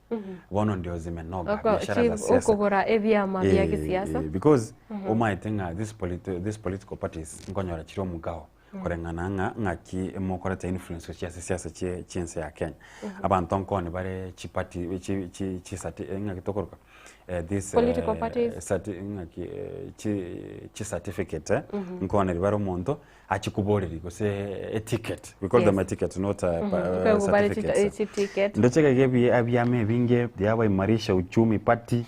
bono ndio zimenoga biashara za siasa. Okogora ebiama bia gisiasa. Because omanyete ng'a this politi this political parties nkonyora chire omogao koreng'ana ng'a ng'aki mokoreta influence gochia ase siasa chie chiense ya Kenya. Abanto nkoni bare chiparty chi chi chisati ng'aki tokoroka this Political parties. certi ng'aki chi chicertificate eh, nkoneria bare omonto Achie koboreria gose eticket, we call them a ticket not a Nkoegwa bare certificates. chiticket. Ndoche iga ebiama ebinge biabaimarisha uchumi party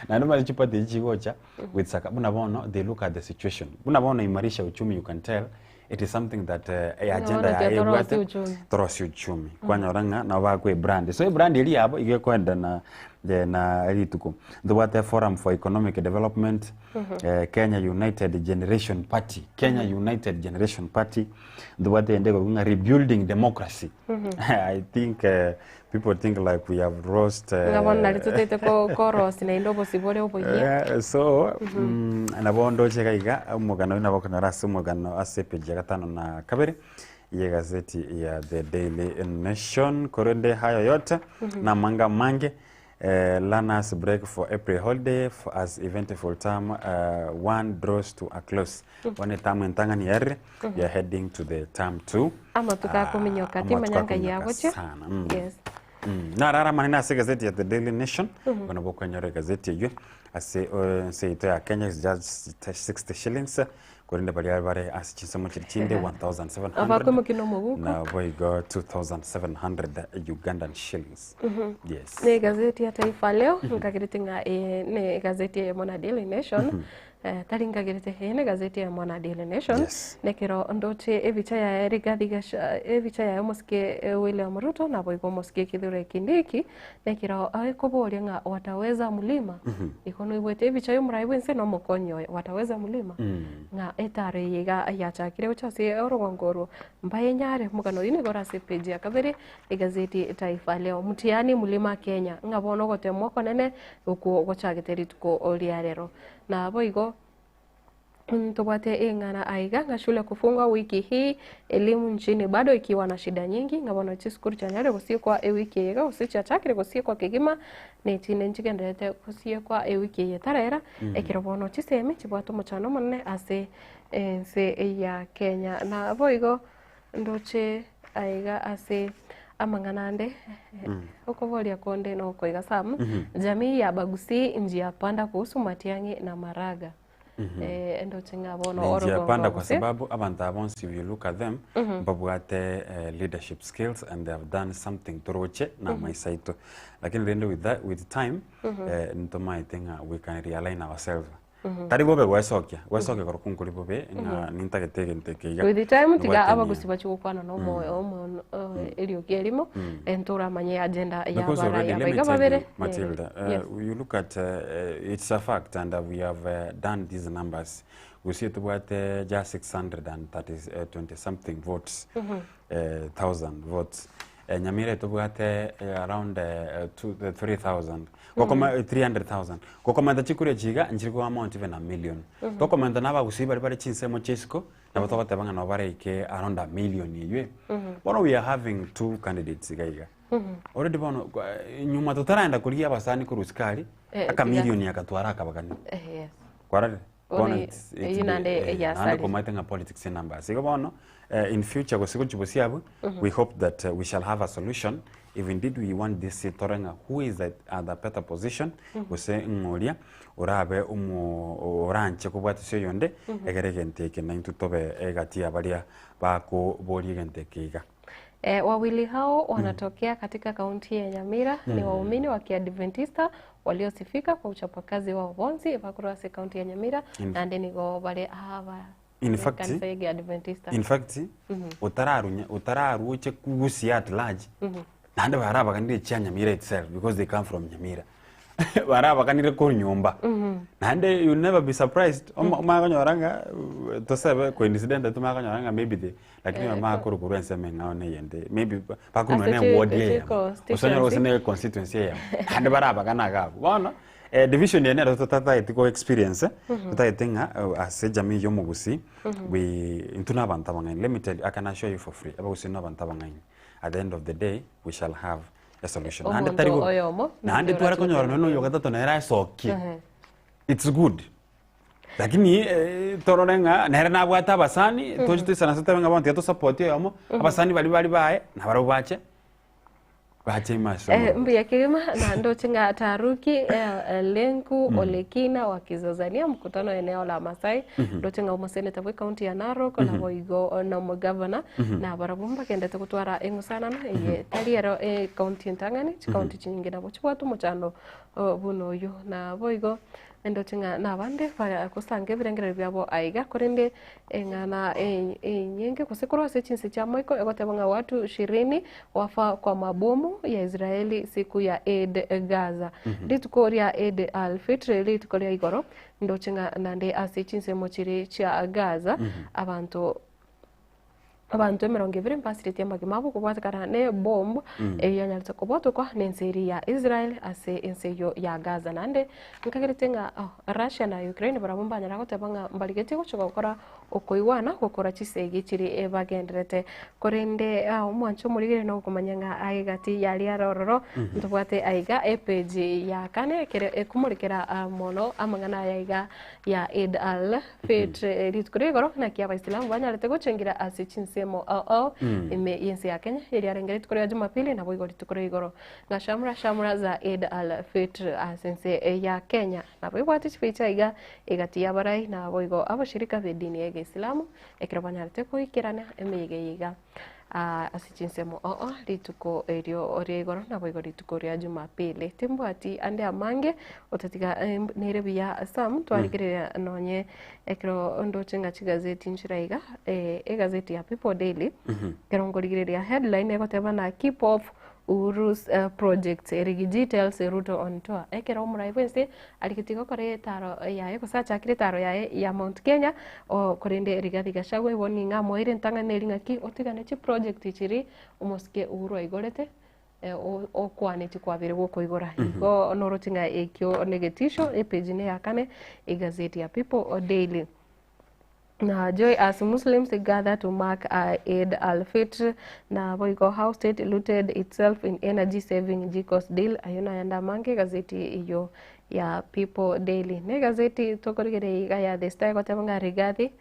naende omanye chiparty echi chigocha with saka buna bono they look at the situation buna bono imarisha uchumi you can tell it is something that agenda Bono yaye tiga torosie ebwate uchumi. torosie uchumi kwanyora ng'a nabo bakwe brand so ebrand eria yabo iga ekoenda na na rituko ntobwate forum for economic development Kenya United Generation Party, Kenya United Generation Party, ntobwate ende ekorokwa ng'a rebuilding democracy. I think people think like we have lost Ng'a bono nari totaete korosia naende obosibore oboyia. So nabo ndoche iga iga omogano oyo nabo okonyora ase omogano ase epeji ya gatano na kabere ye egazeti ya The Daily Nation. Korende hayo yote na amange amange Learners break for April holiday as eventful term one draws to a close. Bono etamu entang'ani yarire, we are heading to the term two. Amatuko akominyoka, Amatuko timanya ngai akominyoka agochia. sana. Yes. Narara amanene ase egazeti ya The Daily Nation, igo nabo okonyora egazeti eyio ase ense yaito ya Kenya is just 60 shillings, korende baria bare ase chinsemo chiria chinde 1700 Abakoimokia na omoguko. Naboigo 2700 Ugandan shillings. Yes. Ne egazeti ya Taifa Leo, nkagerete ng'a eye ne egazeti eyemo na Daily Nation. Eh, tari nkagerete eye ne egazeti eyemo na Daily Nation. Yes. Nekero ndoche ebicha yaye Rigathi Gacha ebicha yaye omosike eh, William Ruto naboigo omosike Kithure Kindiki nekero akoboria ng'a wataweza mlima. Igo noigwete ebicha y'omorai bw'ense na omokonyi oye wataweza mlima. Ng'a etaro eye iga yachakire gocha ase orogongo orwo mbayenyare omogano oyio nigo ore ase epage ya kabere Egazeti Taifa Leo. Mtihani Mlima Kenya, ng'a bono ogotemwa okonene okwo gochagete rituko ria rero. Naboigo ntobwate eng'ana aiga ng'a shule kufungwa wiki hii, elimu nchini bado ikiwa na shida nyingi, ng'a bono chisukuru chianyarire gosiekwa ewiki eye iga gose chiachakire gosiekwa kegima, na echinde nchigendererete gosiekwa ewiki eye etarera, ekero bono chisemi chibwate omochando omonene ase ense ya Kenya. Naboigo Ndoche aiga ase amang'ana ande, okoboria konde nokoiga Sam, jamii ya Abagusii njia panda kuhusu Matiang'i na Maraga. Eh, ndoche ng'a bono Ni njia orogongo panda kwa gose sababu abanto aba bonsi if you look at them mbabwate eh, leadership skills and they have done something toroche na amaiso aito lakini rende with, that, with time eh, ntomaete ng'a we can realign ourselves Tari bobe gwesokia, gwesokia korokwo nkori bobe ng'a nintagete egento eke iga. With the time tiga Nobwate abagusi nia. bachie gokwana na omoyo omo eriogi erimo ntoramanye agenda ya Because abarai already, let aba me iga tell babere you, Matilda, yes. you look at, it's a fact and we have done these numbers. Gusii tobwate just 630, 20 something votes, thousand votes. Nyamira etobwate around 3000 gokoma 300,000 gokomenta chikura echi iga nchiri ko amount even a million tokomenta na abagusii baria bare chinsemo chia isiko nabo togoteba ng'a nabo baraike around a million eywo eh. Bono we are having two candidates iga iga already bono nyuma totaraenda korigia abasani korwa isiko aria aka million aka twarakabagania. Yes. Kwarorire? Bono Bono it's, it's eyio the- naende eh, eyasari. naende komaete ng'a politics in numbers. Igo bono eh, in future gose gochia bosio abwo, we hope that we shall have a solution if indeed we want this seat tore ng'a who is at, at the better position gose ng'oria orabe omo oranche kobwatisia oyonde egere egento eke naintwe tobe egati ya baria bakoboria egento eke iga. Eh, wawili hao wanatokea katika kaunti ya Nyamira ni waumini wa Kiadventista waliosifika kwa uchapakazi wao bonsi bakorwa ase kaunti ya Nyamira naende nigo bare aba In fact, ekanisa ya Kiadventista. In fact, otararunya otararuche kugusia at large naende barabaganire chia Nyamira itself because they come from Nyamira. Barabaganire korwa nyomba. Naende you never be surprised. Oma omanye konyora ng'a uh, tosebe coincidentally tomanye konyora ng'a maybe the lakini Eh, bamanye korwa korwa ensemo eng'ao na eyende maybe bakorwa Ase nonya chi- eward chi eyemo. Gose onyore gose constituency. ne constituency eyemo. Naende barabagane iga abwo. Bono eh, division eye nero totatageti ko experience totagete ng'a eh, ase ejamii ya omogusii we intwe na abanto abang'aini. Let me tell you, I can assure you for free, abagusii na abanto abang'aini. At the end of the day we shall have a solution. Naende Omonto tari bobe. oyomo Naende naki tware orache konyora goteba nonya oyo gatato nere aesokie. It's good. Lakini eh, torore ng'a nere nabwate abasani, toche toisaranse totebe ng'a bono tiga tosupport oyomo, abasani baria bari baye, nabarabwo bache, bache ime ase Eh, omorwoti. mbuya kegima na ndoche ng'a taharuki eh, lenku olekina wakizozania mkutano eneo la Masai ndoche ng'a omoseneta bwe county ya Narok naboigo na omogavana na barabwo mbagendete gotwara eng'usanano eye tari ero ecounty entang'ani chicounty chinyinge nabo chibwate omochando oh, buna oyio naboigo Ndoche ng'a nabande bagosanga ebirengererio biabo aiga, korende eng'ana enyinge gose korwa ase chinse chi'amaiko egoteba ng'a watu ishirini wafa kwa mabomu ya Israeli siku ya Eid Gaza. Rituko ria Eid al-Fitr, rituko ria igoro, ndoche ng'a naende ase chinsemo chiria chia Gaza, abanto Abanto emerongo ebere mbasiretie amagima abo kobwatekana ne bomb eyio yanyarete kobwatokwa nense eria ya Israel ase ense eyio ya Gaza. Naende nkagerete ng'a oh, Russia na Ukraine barabwo mbanyara goteba ng'a mbarigetie gochia gokora okoigwana gokora chisegi chiri bagenderete. Korende omwancho omorigere nokomanya ng'a aye gati yaria are ororo ntobwate aiga epage ya kane ekere ekomorekera mono amang'ana aya iga ya Eid al Fitr rituko ria igoro naki abaisilamu banyarete gochengira ase chinsemo ao ao ime y'ense ya Kenya eriarenge rituko ria Jumapili naboigo rituko ria igoro ng'a shamra shamra za Eid al Fitr ase ense ya Kenya. Nabo ebwate chipicha iga egati y'abarai naboigo abashirika b'edini y'egeisilamu ekero banyarete goikerana emeyega eye iga ase chinsemo oo rituko erio ria igoro naboigo rituko ria Jumapili. Timbwati ande amange otatiga nere buya Sam twarigereria nonye ekero ndoche ng'a chigazeti nchire iga egazeti ya People Daily ekero nkorigereria headline egoteba na keep off Uhuru's projects, Riggy G tells Ruto on tour. Ekero omorai bwense arigetie gokora etaro yaye gose achakire etaro yaye ya Mount Kenya o korende Rigathi Gachagua igo ning'a amoeire entang'ani eri ng'aki otigane chiproject chiria omosike Uhuru aigorete okwanetie kwabeire gokoigora. Igo noroche ng'a ekio negetisho epage neya kane egazeti ya People Daily. Na joy as Muslims gather to mark Eid al-Fitr, na boigo how state looted itself in energy saving Jikos deal, ayio nayande amange egazeti eyio ya People Daily. Na egazeti tokorigereria iga ya The Star egoteba ng'a Rigathi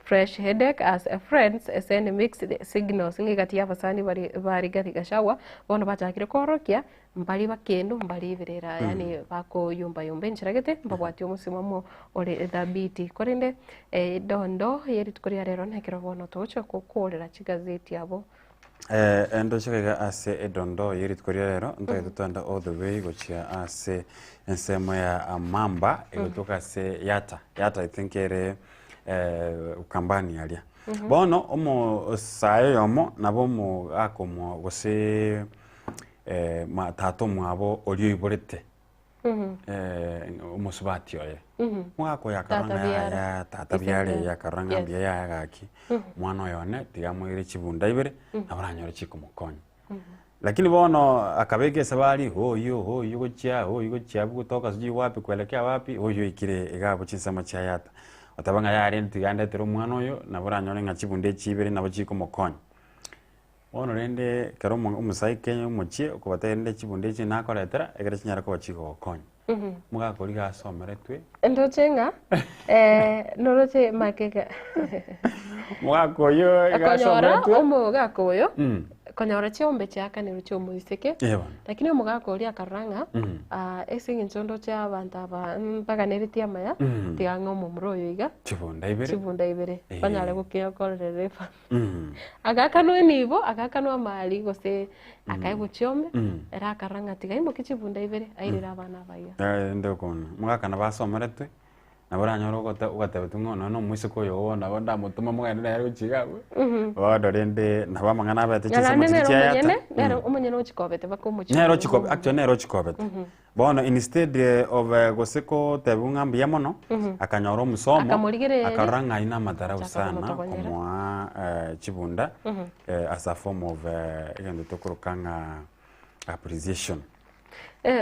fresh headache as friends send mixed signals ng'a egati ya abasani bari ba Rigathi Gachagua bono bachakire koorokia Mbari bakendu, mbari ibirera, yaani bakoyumbayumba enchera gete, mbabwati omosimamo ore thabiti. Korende edondo ye rituko ria rero nekero bono togochia gokorera chigazeti abwo. Endoche iga ase edondo ye rituko ria rero, ntagete twende all the way gochia ase ensemo ya Amamba, egotoka ase Yatta, Yatta I think ere Ukambani aria. Bono omosae oyomo nabo omogaka omo gose tata omwabo oria oiborete omosubati oye, omogaka oyo akarora Tata ng'a biara. yaya tata Ise biara biara. eye akarora ng'a Yes. mbuya yaya gaki, omwana oyo one tiga amoire chibunda ibere, nabo aranyore chikomokonya. Lakini bono akabeka esabari hoyo hoyo gochia hoyo gochia abwo gotoka sijui wapi kuelekea wapi, hoyo oikire iga abwo chinsemo chia Yatta. Oteba ng'a yaya rende tiga ndetere omwana oyo, nabo oranyore ng'a chibunda echi ibere nabo chikomokonya. Bono rende ekero omosaike omochie okobatebia rende chibunda echi nakoretera, ekero chinyare koba chigogokonya. Omogaka oria iga asomeretwe. Ndoche ng'a noroche makega. Omogaka oyio iga Konyora asomeretwe. omogaka oyo, konyora chiombe chiakanirwe chia omoiseke, Eh bono. lakini omogaka oria akarora ng'a ase eng'encho ndoche abanto aba mbaganeretie amaya, tiga ng'a omomura oyo iga, Chibunda ibere. chibunda ibere, banyare gokeokorerera efamiri. Agakanwa enibo, agakanwa amari gose akaegwa chiombe, ere akarora ng'a tiga aimokie chibunda ibere airere abana abaiga. Rende okona, omogaka nabo asomeretwe, nabo oranyore ogote ogatebetwe ng'a nonya na omoiseke oyo obo nabo ndamotoma mogende nere gochia iga abwo, bono rende nabo amang'ana abete Na chinsemo naende chiria nere chia Yatta. omonyene, nere omonyene ochikobete mpaka omochie Nere oyo. ochikobe actually nere ochikobete. Bono instead of gose kotebiwa ng'a mbuya mono, akanyora omosomo, Akamorigereria. akarora ng'a ayio namatarau Achaka sana komotogonyera. komoa chibunda as a form of egento tokoroka ng'a appreciation.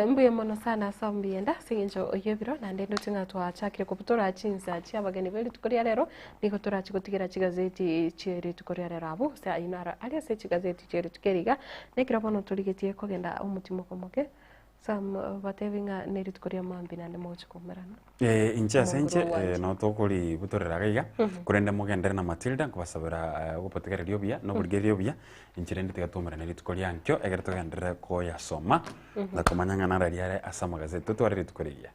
Mbuya mono sana ase ombienda ase eng'encho y'ebiro naende ndoche ng'a twachakire kobutora chinsa chia abageni be rituko ria rero, nigo torache gotigera chigazeti chie rituko ria rero abwo gose ayio naro aria ase chigazeti chie rituko eri iga, nekero bono torigetie kogenda omotimoko omoke. Sam, batebi ng'a nerituko ria mambia naende mogochia koumerana. Inche ase inche Omonguru owanche. nabo tokoributorera iga iga, korende mogenderere na Matilda nkobasabera obotegereria obuya na oborigereria obuya, inche rende tiga twaumerane rituko ria nkio ekero togenderere koyasoma na komanya ng'a naro riare ase amagazeti. Totware rituko rigiya.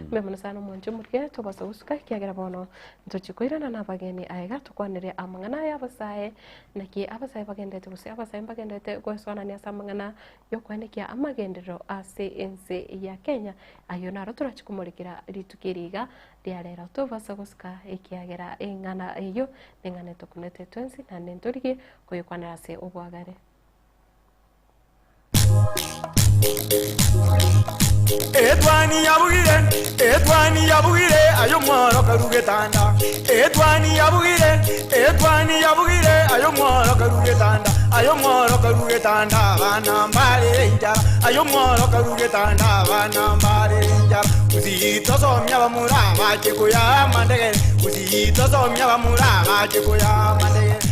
Mbuya mono sana omwanche omorikere tobasa gosuka ekiagera bono ntochie koirana na abageni aiga tokwanere amang'ana aya abasae naki abasae bagenderete gose abasae mbagenderete goesoanania ase amang'ana y'okoenekia amagenderero ase ense ya Kenya, ayio naro torache komorekera rituko eri iga ria rero. Tobasa gosika ekiagera eng'ana eyio neng'ana etokunete twensi naende ntorigie koyekwanera ase obwagare. Etwani yabugire, etwani yabugire, aye omworo karu getanda. Etwani yabugire, etwani yabugire, aye omworo karu getanda. Aye omworo karu getanda, abana mbare enchara. Aye omworo karu getanda, abana mbare enchara. Usitosomya bamura bachikuya mandegere Usitosomya bamura bachikuya mandegere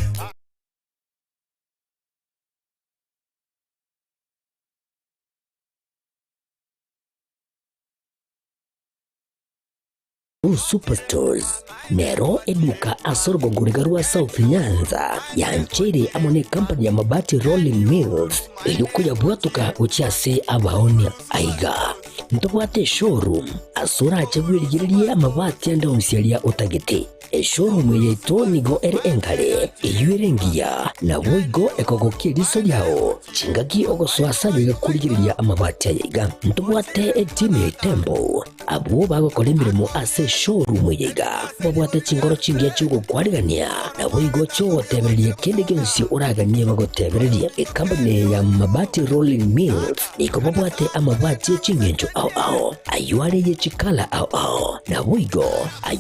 Superstores nero eduka ase orogongo riga rwa South Nyanza yancheire amo ne company ya Mabati Rolling Mills erio koyabwatoka gochia ase abaonia. Aiga ntobwate eshowroom ase orache bwerigererie amabati ande onsi aria otagete. Eshowroom eye yaito nigo ere enkare, eyio ere engiya, naboigo ekogokia eriso riao chingaki ogosoa ase aye iga korigereria amabati aya iga. Ntobwate etimu ya Itembo Abwo bagokora emeremo ase eshowroom eye iga babwate chingoro chingiya chi'ogokwarigania, naboigo chi'ogotebereria kende gionsi oraganie bagotebererie. Ecompany eye ya Mabati Rolling Mills nigo babwate amabati e ching'encho ao ao, ayio are ye chikala ao ao, naboigo ayio.